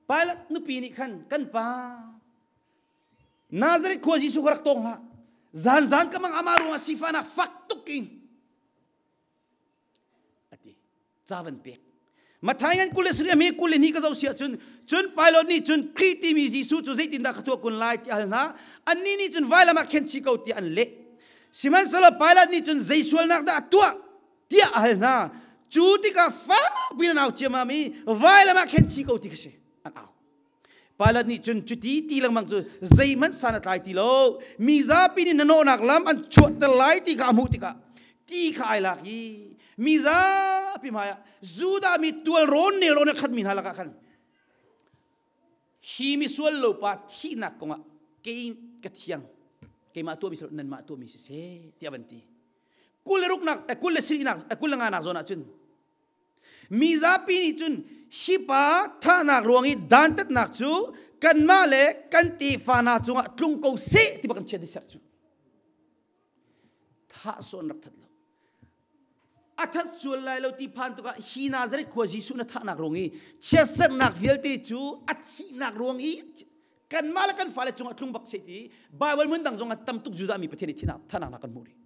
Pilate nupi nih khan kan pa Nazareth khua Jesuh ka rak tawng hlah. Zan zan ka mang ama ruangah sifahnak fak tuk in ati ca van pek. Mathai ngan 23 mi 22 ka zoh si ahcun cun Pilate nih cun Khrih timi Jesuh cu zeitindah ka tuah kun lai ti hal hna. Annih nih cun vailam ah khen chih ko tiah an leh. Sihmanhsehlaw Pilate nih cun zei sualnak dah a tuah tiah a hal hna. Cu tikah fak piin an au ciammam i vailam ah khen chih ko ti kha si an au. Pilate nih cun cuti ti lengmang cu zeihmanh san a tlai ti lo. Mi zapi nih hnahnawhnak lam an chuahter lai ti kha a hmuh tikah ti kha ai lak i mi zapi hmaiah Judah mi tualrawn nelrawn a khatmi hna lakah khan hi misual lo pa thihnak kongah kei ka thiang keimah tuahmi si nanmah tuahmi si seh tiah van ti 26nak 27nak 25nak zawn ah cun Mi zapi nih cun hi pa thahnak ruang i dantatnak cu kanmah le kan tefa hna cungah tlung ko seh ti bak an chiat i serh cu. Thah sawh an rak that lo. A that sual lai lo ti phan tukah hi Nazareth khua Jesuh na thahnak ruang i chiatserhnak vialte cu a thihnak ruang i kanmah le kan fale cungah tlung bak seh ti Bible hmun dang zongah tam tuk Judah mi Pathian i thihnak thahnak kan hmuh rih.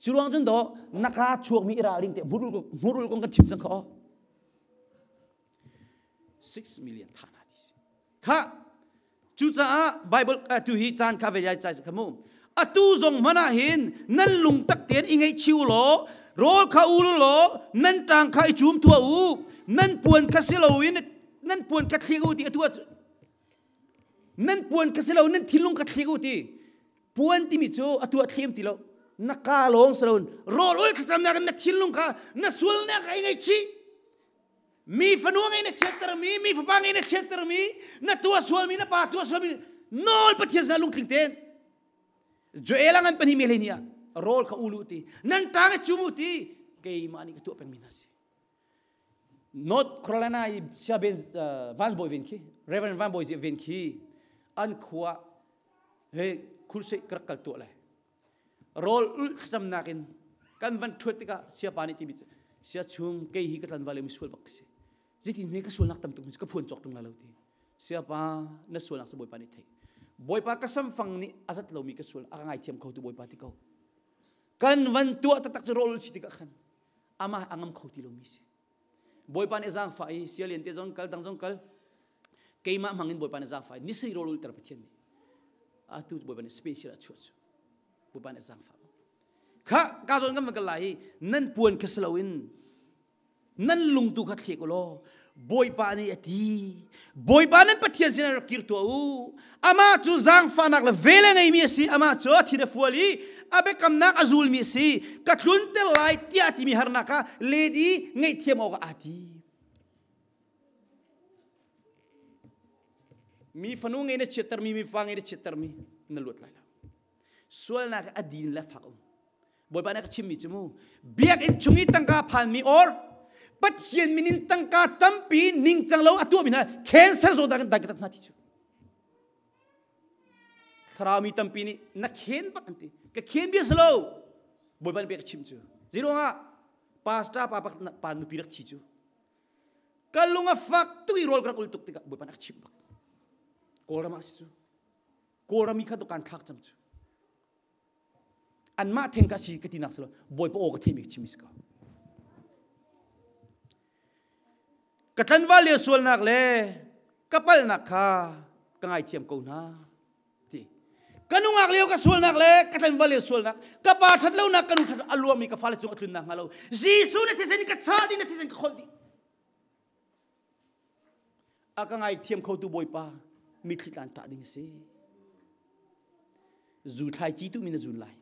Cu ruang cun do naka chuakmi i ralring te hmurul kong kan chim cang kha 6 million tha na ti si. Kha cucaah Bible tu hi caan kha ve yai chai kha mu. Atu zong mana hin nan lung tak tein i ngeih chiu law rawl kha u law nan tang kha i chum tua u nan puan kha si loin nan puan kha thlik u ti atu nan puan kha si lo nan thinlung kha thlik u ti Puan timi cu atu ah thlem ti lo. Na ka lawng si loin rawl ul thlacamnak in na thinlung kha na sualnak ai ngaihchih. Mi fanu ngei na chiatter mi, mi fapa ngei na chiatter mi, na tuah sualmi, na pa tuah sualmi, nawl Pathian sinah lungtling tein. Joel ngan pahnih me ni ah rawl kha ulu ti, nan tang i chum u ti, keimah nih ka tuah pengmi hna si. North Carolina i Sia Ben Van Boy ven khi, Reverend Van Boy ven khi an khua he khulsei ka rak kal tuah lai rawl ulh thlacamnak in kan van ṭhuat tikah siapa nih timi cu sia chung kei hi ka tlanval mi sual bak ka si zeitin hme ka sualnak tam tuk ka phuan cawk ṭung lai lo ti siapa na sualnak cu bawipa nih theih bawipa ka samfang nih a zat lomi ka sual a ka ngaithiam kho tu bawipa ti ko kan van tuah taktak cu rawl ulh si tikah khan amah a ngam kho ti lomi si Bawipa nih zaangfah i sialian te zong kal dang zong kal keimah hmang in Bawipa nih zaangfah i nisei rawl ulter Pathian nih atu Bawipa nih special a chuah cu Bawipa nih zaangfah kha ka zawn kan van kal lai i nan puan kha si loin nan lung tu kha thlek u law Bawipa nih a ti Bawipa nan Pathian sinah rak kir tuah u amah cu zaangfahnak le vel a ngeimi a si amah cu a thin a fual i a biakamnak a zulmi a si ka tlunter lai tiah timi harnak kha let i ngaihthiam awkah aa ti mi fanu ngei na chiattermi mi fa ngei na chiattermi na luat lai lo sualnak a din le fak um Bawipa nih a ka chimmi cu mu biakinn chung i tangka phanmi or Pathian min in tangka tampi ningcang lo a tuahmi hna cancer zawtnak in dai ka tat hna ti cu thlarau mi tampi nih na khen bak an ti ka khen bia si lo. Bawipa nih pek chim cu. Zeiruangah pastor pa pa nupi rak thi cu. Ka lung a fak tuk i rawl ka rak ul tuk tikah Bawipa nih a chimh bak. Kawlram ah si cu. Kawlram i kha dukan thlak cang cu. Anmah theng ka si ka tinak si lo. Bawipa aw ka theihmi ka chim si ko. Ka tlanval lio sualnak le ka palhnak kha ka ngaithiam ko hna. Ti. Ka nungak lio ka sualnak le ka tlanval lio sualnak, ka pa ṭhat lonak ka nu ṭhat a luangmi ka fale cung a tlunnak hnga lo. Jesuh na thisen ka cha dih na thisen ka kholh dih. A ka ngaithiam khotu Bawipa mitthli tlan ṭah ding a si. Zu thlai ci tu mi na zun lai.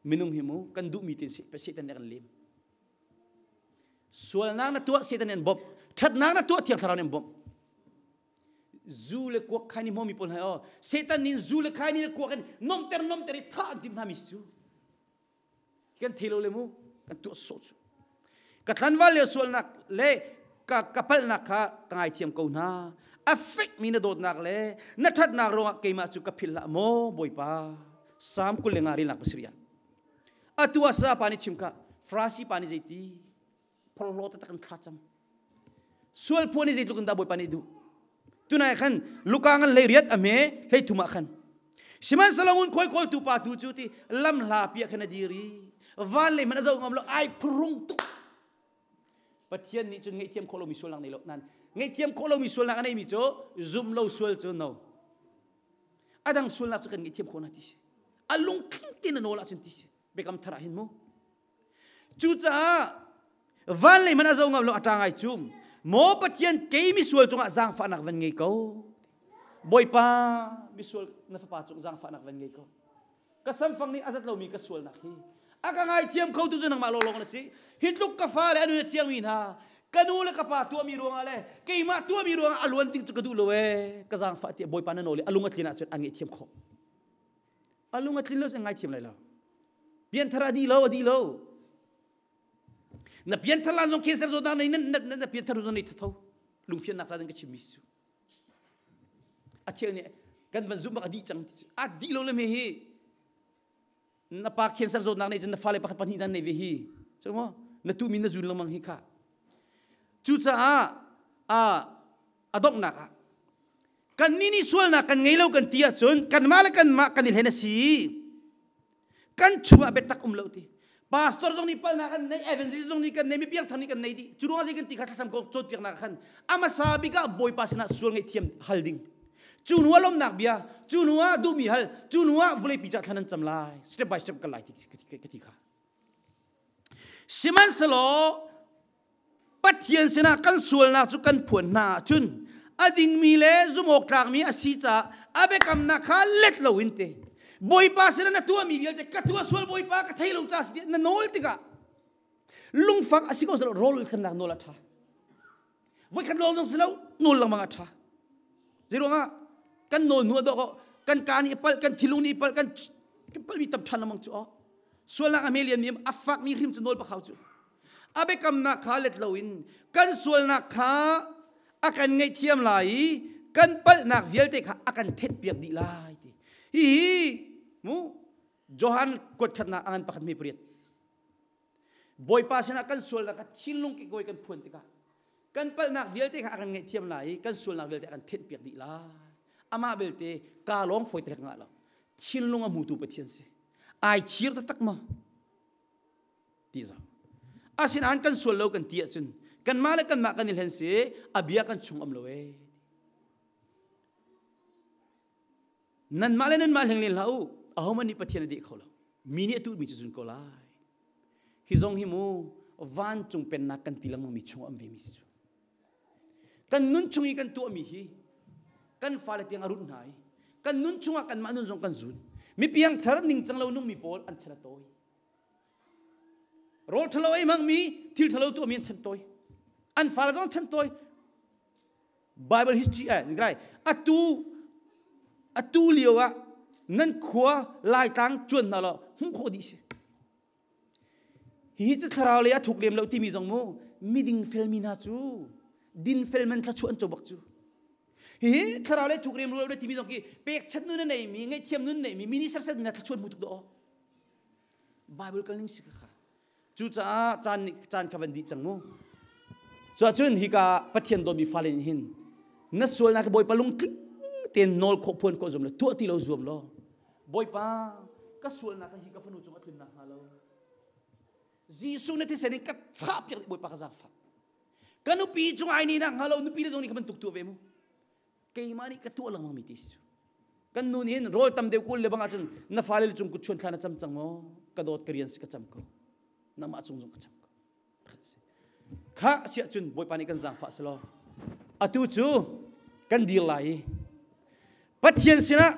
Minung hi mu kan duhmi tin Satan nih a kan lem. Sualnak na tuah Satan nih an bawmh. Ṭhatnak na tuah Thiang Thlarau nih an bawmh. Zu le kuak khai ni hmomi pawl hai oh Satan nih zu le khai ni le kuak in nomter nomter i thah an tim hna mi cu. Kan thei lo le mu kan tuah sawh cu. Ka tlanval le sualnak le ka ka palhnak kha ka ngaithiam ko hna. A fekmi na dawtnak le na ṭhatnak ruangah keimah cu ka philh hlah maw Bawipa. Salm 25 relnak pasarih ah. Atu ah sa pa nih chim kha Farasi pa nih zeiti phorhlaw taktak in thla cam. Sual phuan nih zeitluk in dah Bawipa nih duh. Tunai khan Luka ngan hlei riat a hme hlei thum ah khan Sihmanhsehlaw ngun khuai kawltu pa tu cu ti lam hla piah khan a dir i van lei hmanh a zoh ngam lo ai phurung tuk. Pathian nih cun ngaihthiam khawh lomi sualnak nei lo nan ngaihthiam khawh lomi sualnak a neimi cu zumh lo sual cu no. A dang sualnak cu kan ngaihthiam khawh na ti si. A lungtling tein a nawl ahcun ti si. Biakam thar ah hin mu. Cucaah van lei hmanh a zo ngam lo a ṭa ngai cum. Maw Pathian kei misual cungah zaangfahnak van ngei ko. Bawipa misual na fapa cung zaangfahnak van ngei ko. Ka samfang nih a zat lomi ka sualnak hi a ka ngaithiam kho tu cu nangmah lawnglawng na si. Hi tluk ka fale a nun a thiangmi hna ka nu le ka pa tuahmi ruangah le keimah tuahmi ruangah a luan ding cu ka duh lo ee ka zaangfah tiah Bawipa na nawl i a lung a tlin ahcun an ngaihthiam khawh. A lung a tlin lo cun ngaithiam lai lo. Pianthar a dih lo, a dih lo. Na pianthar lan zong cancer zawtnak nei na na pianthar zong nei tho. Lungfiannak ca ding ka chimmi si cu. A chel nih kan van zumh bak a dih cang ti cu. A dih lo le me hi. Na pa cancer zawtnak nei cun na fale pakhat pahnih nan nei ve hi. Cu maw? Na tu mi na zun lengmang hi kha. Cucaah a a donghnak ah kannih nih sualnak kan ngei lo kan ti ahcun kanmah le kanmah kan i hlen a si kan chungah biatak um lo ti pastor zong nih palnak kan nei evangelist zong nih kan nei mi piangthar nih kan nei dih cu ruangah zei kan ti kha thlacam ko cawnpiaknak khan amasa bik ah bawipa sinah sual ngaihthiam hal ding cu hnu ah lawmnak bia cu hnu ah duhmi hal cu hnu ah vawleipi ca thlan an cam lai step by step kan lai ti ka ti kha sihmanhsehlaw Pathian sinah kan sualnak cu kan phuan hna ahcun a dingmi le zumhawk tlakmi a si caah a biakamnak kha let loin te Bawipa sinah na tuahmi vialte ka tuah sual Bawipa ka thei lo ca si na nawl tikah lungfak a si ko silo rawl camnak nawl a ṭha voikhat lawng zong si lo nawl lengmang a ṭha zeiruangah kan nawl hnu a dawh kan ka nih palh kan thilung nih palh kan palhmi tam ṭhan lengmang cu aw sualnak a hme lian mi a fakmi hrim cu nawl pakhau cu A biakamnak kha let loin kan sualnak kha a kan ngaihthiam lai i kan palhnak vialte kha a kan thetpiak dih lai ti. Hihi mu Johan kuatkhatnak a ngan pakhat mi pariat. Bawipa sinah kan sualnak kha thinlung kikawi kan phuan tikah kan palhnak vialte kha a kan ngaihthiam lai i kan sualnak vialte a kan thenhpiak dih lai. Amah belte ka lawng fawi te ngah lo. Thinlung a hmutu Pathian si. Ai chir taktak maw? Ti zong. Asinain kan sual lo kan ti ahcun kanmah le kanmah kan i hlen si a bia kan chung am lo ee. Nanmah le nanmah hleng len hlah u. Ahohmanh nih Pathian a deh kho lo. Mi nih a tuhmi cu zun ko lai. Hi zong hi mu vancung pennak kan ti lengmang mi chung am ve mi si cu. Kan nun chung i kan tuahmi hi kan fale tiang a runh hna i kan nun chungah kanmah nun zong kan zun. Mi piangthar ningcang lo nungmi pawl an chan a tawi. Rawl ṭhalo ei hmangmi thil ṭhalo tuahmi an chan tawi. An fale zong an chan tawi. Bible history eh zingrai atu atu lio ah nan khua Laitlang cuan hna law hmuh khawh dih si. Hihi cu thlarau lei a thuk lem lo timi zong mu miding felmi hna cu din fel man thlachuah an co bak cu. Hihi thlarau lei thuk rem lo timi zong khi pekchat nun a neimi ngaihthiam nun neimi mini serset hna thlachuah hmu tuk do. Bible kal ning si kha. Cucaah caan caan kha van dih cang mu. Cuahcun hika Pathian dawtmi fale nih hin na sualnak Bawipa lungtling tein nawl khawh phuan khawh zuam lo tuah ti lo zuam law Bawipa ka sualnak hi ka fanu cung a tlun nakhnga lo Jesuh na thisen in ka chah piak Bawipa ka zaangfah ka nupi cung ai ni nakhnga lo nupi le zong nih kha bantuk tuah ve mu keimah nih ka tuah lengmang mi ti si kan nu nih hin rawl tam deuh kul le bang ahcun na fale le cung kut chuan thla na cam cang maw ka dawt ka rian si ka cam ko nangmah cung zong ka cam ko kha siah cun bawipa nih kan zaangfah selaw atu cu kan dir lai i Pathian sinah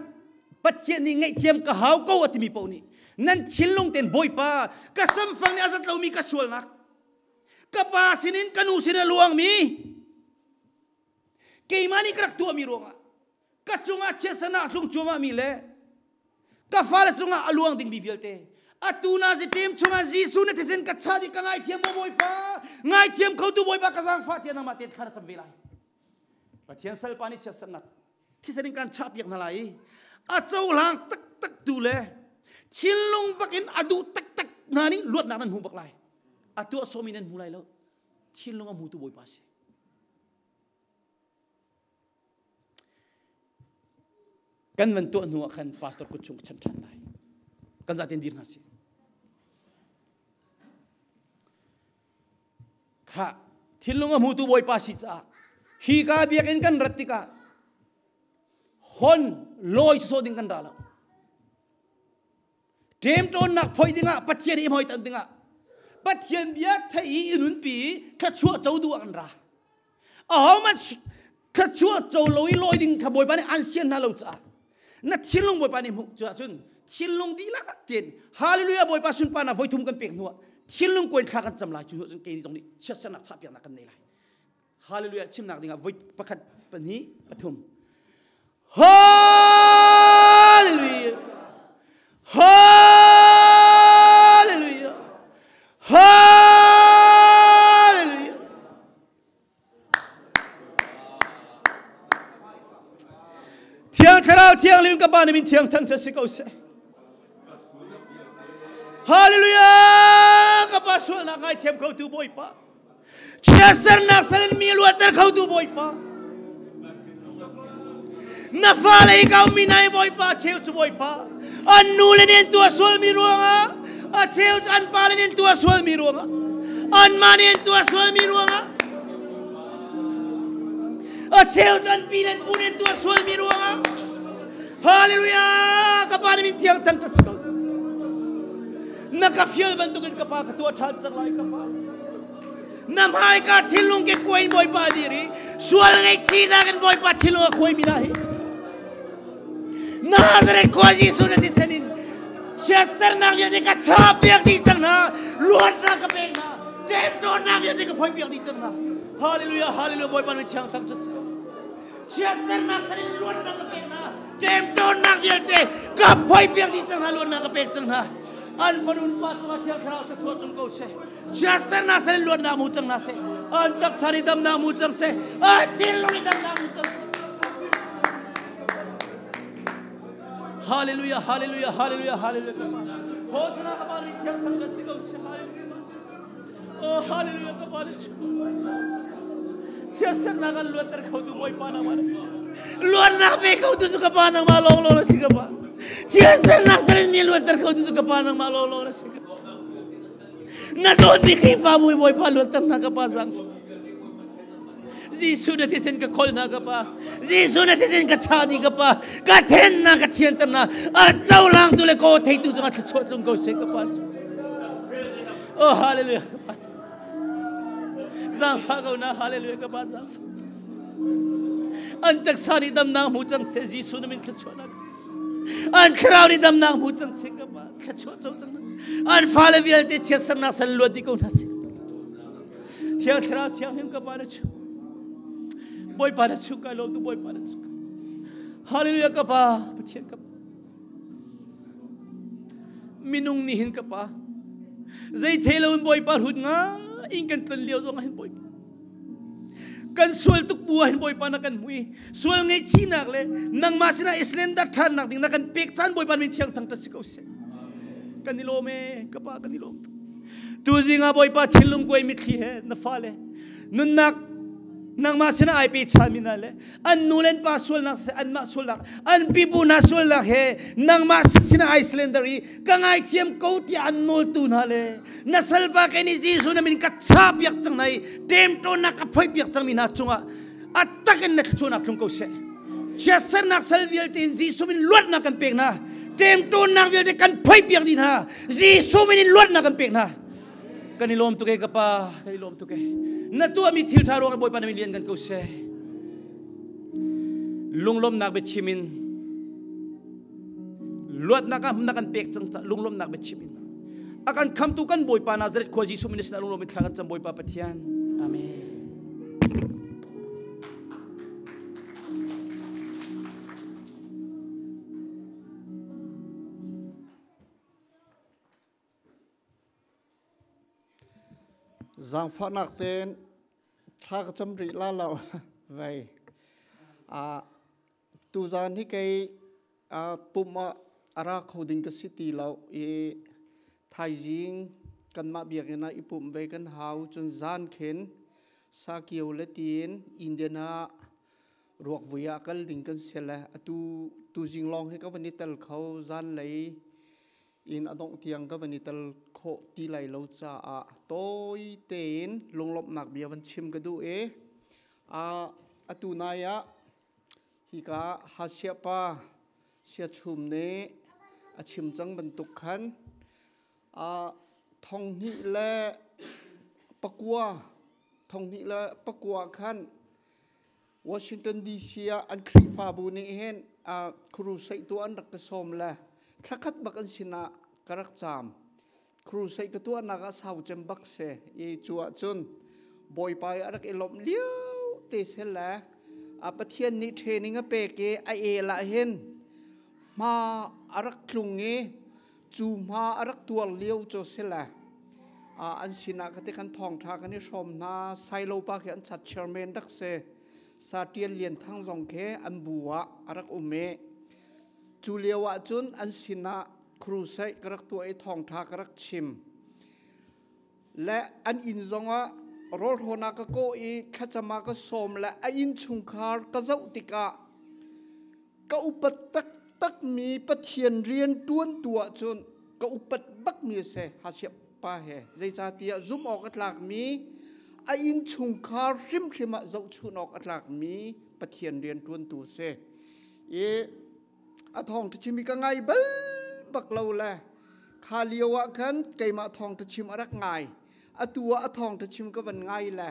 Pathian nih ngaihthiam ka hau ko a timi paoh nih nan thinlung tein Bawipa ka samfang nih a zat lomi ka sualnak ka pa sinin ka nu sin a luangmi Keimah nih ka rak tuahmi ruangah ka cungah chiatsanak tlung cuahmahmi le ka fale cungah a luang dingmi vialte atu na zitim chungah Jesuh na thisen ka chah dih ka ngaithiam maw Bawipa ngaithiam khotu Bawipa ka zaangfah tiah nangmah tein thla na cam ve lai Pathian salpa nih chiatsernak thisen in kan chah piak hna lai i a cohlang taktak tu le thinlung bakin a duh taktak hna nih luatnak nan hmu bak lai a tuah sawmi nan hmu lai lo thinlung a hmutu Bawipa si Kan van tuah hnu ah khan pastor kut chung ka chan ṭhan lai. Kan zaten dir hna si. Kha thinlung a hmutu Bawipa si caah hi ka biakinn kan rat tikah hon lawi sawh ding kan ra lo. Ṭemṭawnnak phoih dingah Pathian i hmoi tan dingah Pathian bia thei i i nunpi thluachuah co duh ah kan ra. Ahohmanh thluachuah co lo i lawi ding kha Bawipa nih an sian hna lo caah na thinlung Bawipa nih hmuh cu ahcun thinlung dihlak tein Hallelujah Bawipa sunparnak voithum kan pek hnuah thinlung kuain thla kan cam lai cu cun kei zong nih chiatsernak chahpiaknak kan nei lai. Hallelujah chimnak dingah voi pakhat pahnih pathum Hallelujah Hallelujah Hallelujah Thiang Thlarau Thianghlim ka Pa na min thiang thang si ko seh Hallelujah ka Pa sualnak ngaithiam kho tu Bawipa Chiatsernak sal in mi luatter khotu Bawipa. Na fale i kau mi nai Bawipa cheu cu Bawipa. An nu le nih an tuah sualmi ruangah a cheu cu an pa le nih an tuah sualmi ruangah anmah nih an tuah sualmi ruangah a cheu cu an pi le an pu nih an tuah sualmi ruangah Hallelujah! Ka pa na min thiang thang ka si ko. Na ka fial bantukin ka pa ka tuah ṭhan cang lai ka pa. Na hmaika thinlung ke kuain Bawipa dir i sual ngaihchihnak in Bawipa thinlung a khuaimi na hi. Nazareth khua Jesuh na thisen in chiatsernak vialte ka cha piak dih cang hna. Luatnak ka pek hna. Temtawnnak vialte ka phoi piak dih cang hna. Hallelujah, hallelujah, Bawipa na thiang thang si ko. Chiatsernak sal in luatnak ka pek hna. Temtawnnak vialte ka phoi piak dih cang hna, luatnak ka pek cang hna. An fanun pa cungah Thiang Thlarau thluachuah cung ko seh. Chiatsernak sal in luatnak mu cang hna seh. An taksa nih damnak mu cang seh. An thinlung nih damnak mu cang seh. Hallelujah, hallelujah, hallelujah, hallelujah. Hosana ka pa ni thiang thang ka si ko seh. Hallelujah. Oh, hallelujah, ka pa ni Chiatsernak an luatter khotu Bawipa nangmah na si. Luatnak pe khotu cu ka Pa nangmah lawnglawng na si ka Pa. Chiatsernak sal in mi luatter khotu cu ka Pa nangmah lawnglawng na si ka Pa. Na dawtmi Khrihfabu i Bawipa luatter hna ka Pa zaangfah. Jesuh na thisen ka kholh hna ka Pa. Jesuh na thisen ka chah dih ka Pa. Ka then na ka thianter na. A cohlang tu le ko theitu cungah thluachuah tlung ko seh ka Pa. Oh hallelujah ka Pa. Zaangfah ko na hallelujah ka Pa zaangfah. An taksa nih damnak hmu cang seh Jesuh na min thluachuahnak. An thlarau nih damnak hmu cang seh ka Pa thluachuah co cang. An fale vialte chiatsernak sal luat dih ko hna seh. Thiang thlarau thianghlim ka Pa na chu. Bawipa na chu kai lawm tu Bawipa na chu. Hallelujah ka Pa Pathian ka Pa. Minung nih hin ka pa zei thei lo in Bawipa hrut nga in kan tlon lio zong ah hin Bawipa kan sual tuk bu ah hin Bawipa na kan hmui sual ngaihchihnak le nangmah sinah i surrender ṭhannak ding na kan pek caan Bawipa min thiang thang ta si ko seh. Kan i lawm e, ka pa kan i lawm. Tu zing ah Bawipa thinlung kuai mitthli he na fale nunnak nangmah sinah ai pe chan mi hna le an nu le an pa sualnak se anmah sualnak an pipu hna sualnak he nangmah sinah ai surrender i ka ngaithiam ko tiah an nawltu hna le na salpa ke nih Jesuh na min ka cha piak cang hna i ṭemṭawnnak ka phoih piak cangmi hna cungah a takin na thluachuahnak thlung ko seh. Chiatsernak sal vialte in Jesuh min luatnak kan pek hna. Ṭemṭawnnak vialte kan phoih piak dih hna. Jesuh min in luatnak kan pek hna. Kan i lawm tuk e ka pa, kan i lawm tuk e. Na tuahmi thil ṭha ruangah Bawipa na min lian kan ko seh. Lunglawmnak biachim in luatnak ah na kan pek cang ca lunglawmnak biachim in a kan khamtu kan Bawipa Nazareth khua Jesuh min sinah lunglawm in thla kan cam Bawipa Pathian. Amen. Zaangfahnak tein thla ka cam rih la lo vei. Ah tuzaan hi kei pumh ah a ra kho ding ka si ti lo i thaizing kanmah biakinn ah i pumh ve kan hau cun zan khin Sakio le tiin Indian ah ruakvui ah kal ding kan si le atu tuzing lawng hi ka van i tel kho zanlei in a dongh tiang ka van i tel khawh ti lai lo caah tawi tein lunglawmhnak bia van chim ka duh i atu nai ah hika Hasia pa Siachum nih a chim cang bantuk khan 2009 khan Washington DC ah an Khrihfabu nih hin crusade tuah an rak ka sawm le thlakhat bak an sinah ka rak caam. Crusade ka tuahnak ah sau cem bak si i cu ahcun Bawipa i a rak i lawmh lio te sel le a Pathian nih training a pek i a el ah hin hma a rak tlung i cu hma a rak tuar lio cu si le an sinah ka ti kan thawngṭha kan i hrawm hna. Sailo pa khi an chat chairman rak si. Sa Ṭial Lian Thang zong khi an bu ah a rak um i cu lio ah cun an sinah crusade ka rak tuah i thawngṭha ka rak chim le an inn zongah rawlhrawn ah ka kawh i thlacam ah ka sawm le a innchungkhar ka zoh tikah ka upat taktakmi Pathian rian ṭuantu ahcun ka upat bakmi a si Hasiap pa he. Zeicahtiah zumh awk a tlakmi a innchungkhar hrimhrim ah zohchunh awk a tlakmi Pathian rian ṭuantu a si. I a thawngṭha chim hi ka ngai bal bak lo le kha lio ah khan keimah thawngṭha chim a rak ngai. Atu ah a thawngṭha chim ka van ngai le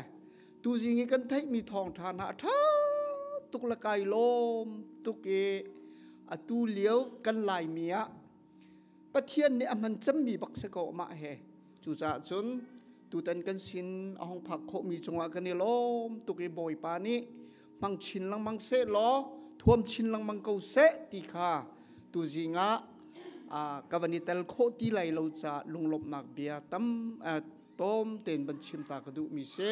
tuzing i kan theihmi thawngṭha hna a ṭha tuk le kai lawm tuk i atu lio kan Laimi ah Pathian nih a hman cemmi bak si ko amah he. Cucaah cun tutan kan sin a hong phak khawhmi cungah kan i lawm tuk i Bawipa nih hmang chin lengmang seh law thuam chin lengmang ko seh ti kha tuzing ah ka van i tel khawh ti lai lo caah lunglawmhnak bia tam tom tein van chim ta ka duhmi si.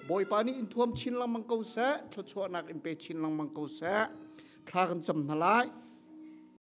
Bawipa nih in thuam chin lengmang ko seh, thluachuahnak in pe chin lengmang ko seh. Thla kan cam hna lai.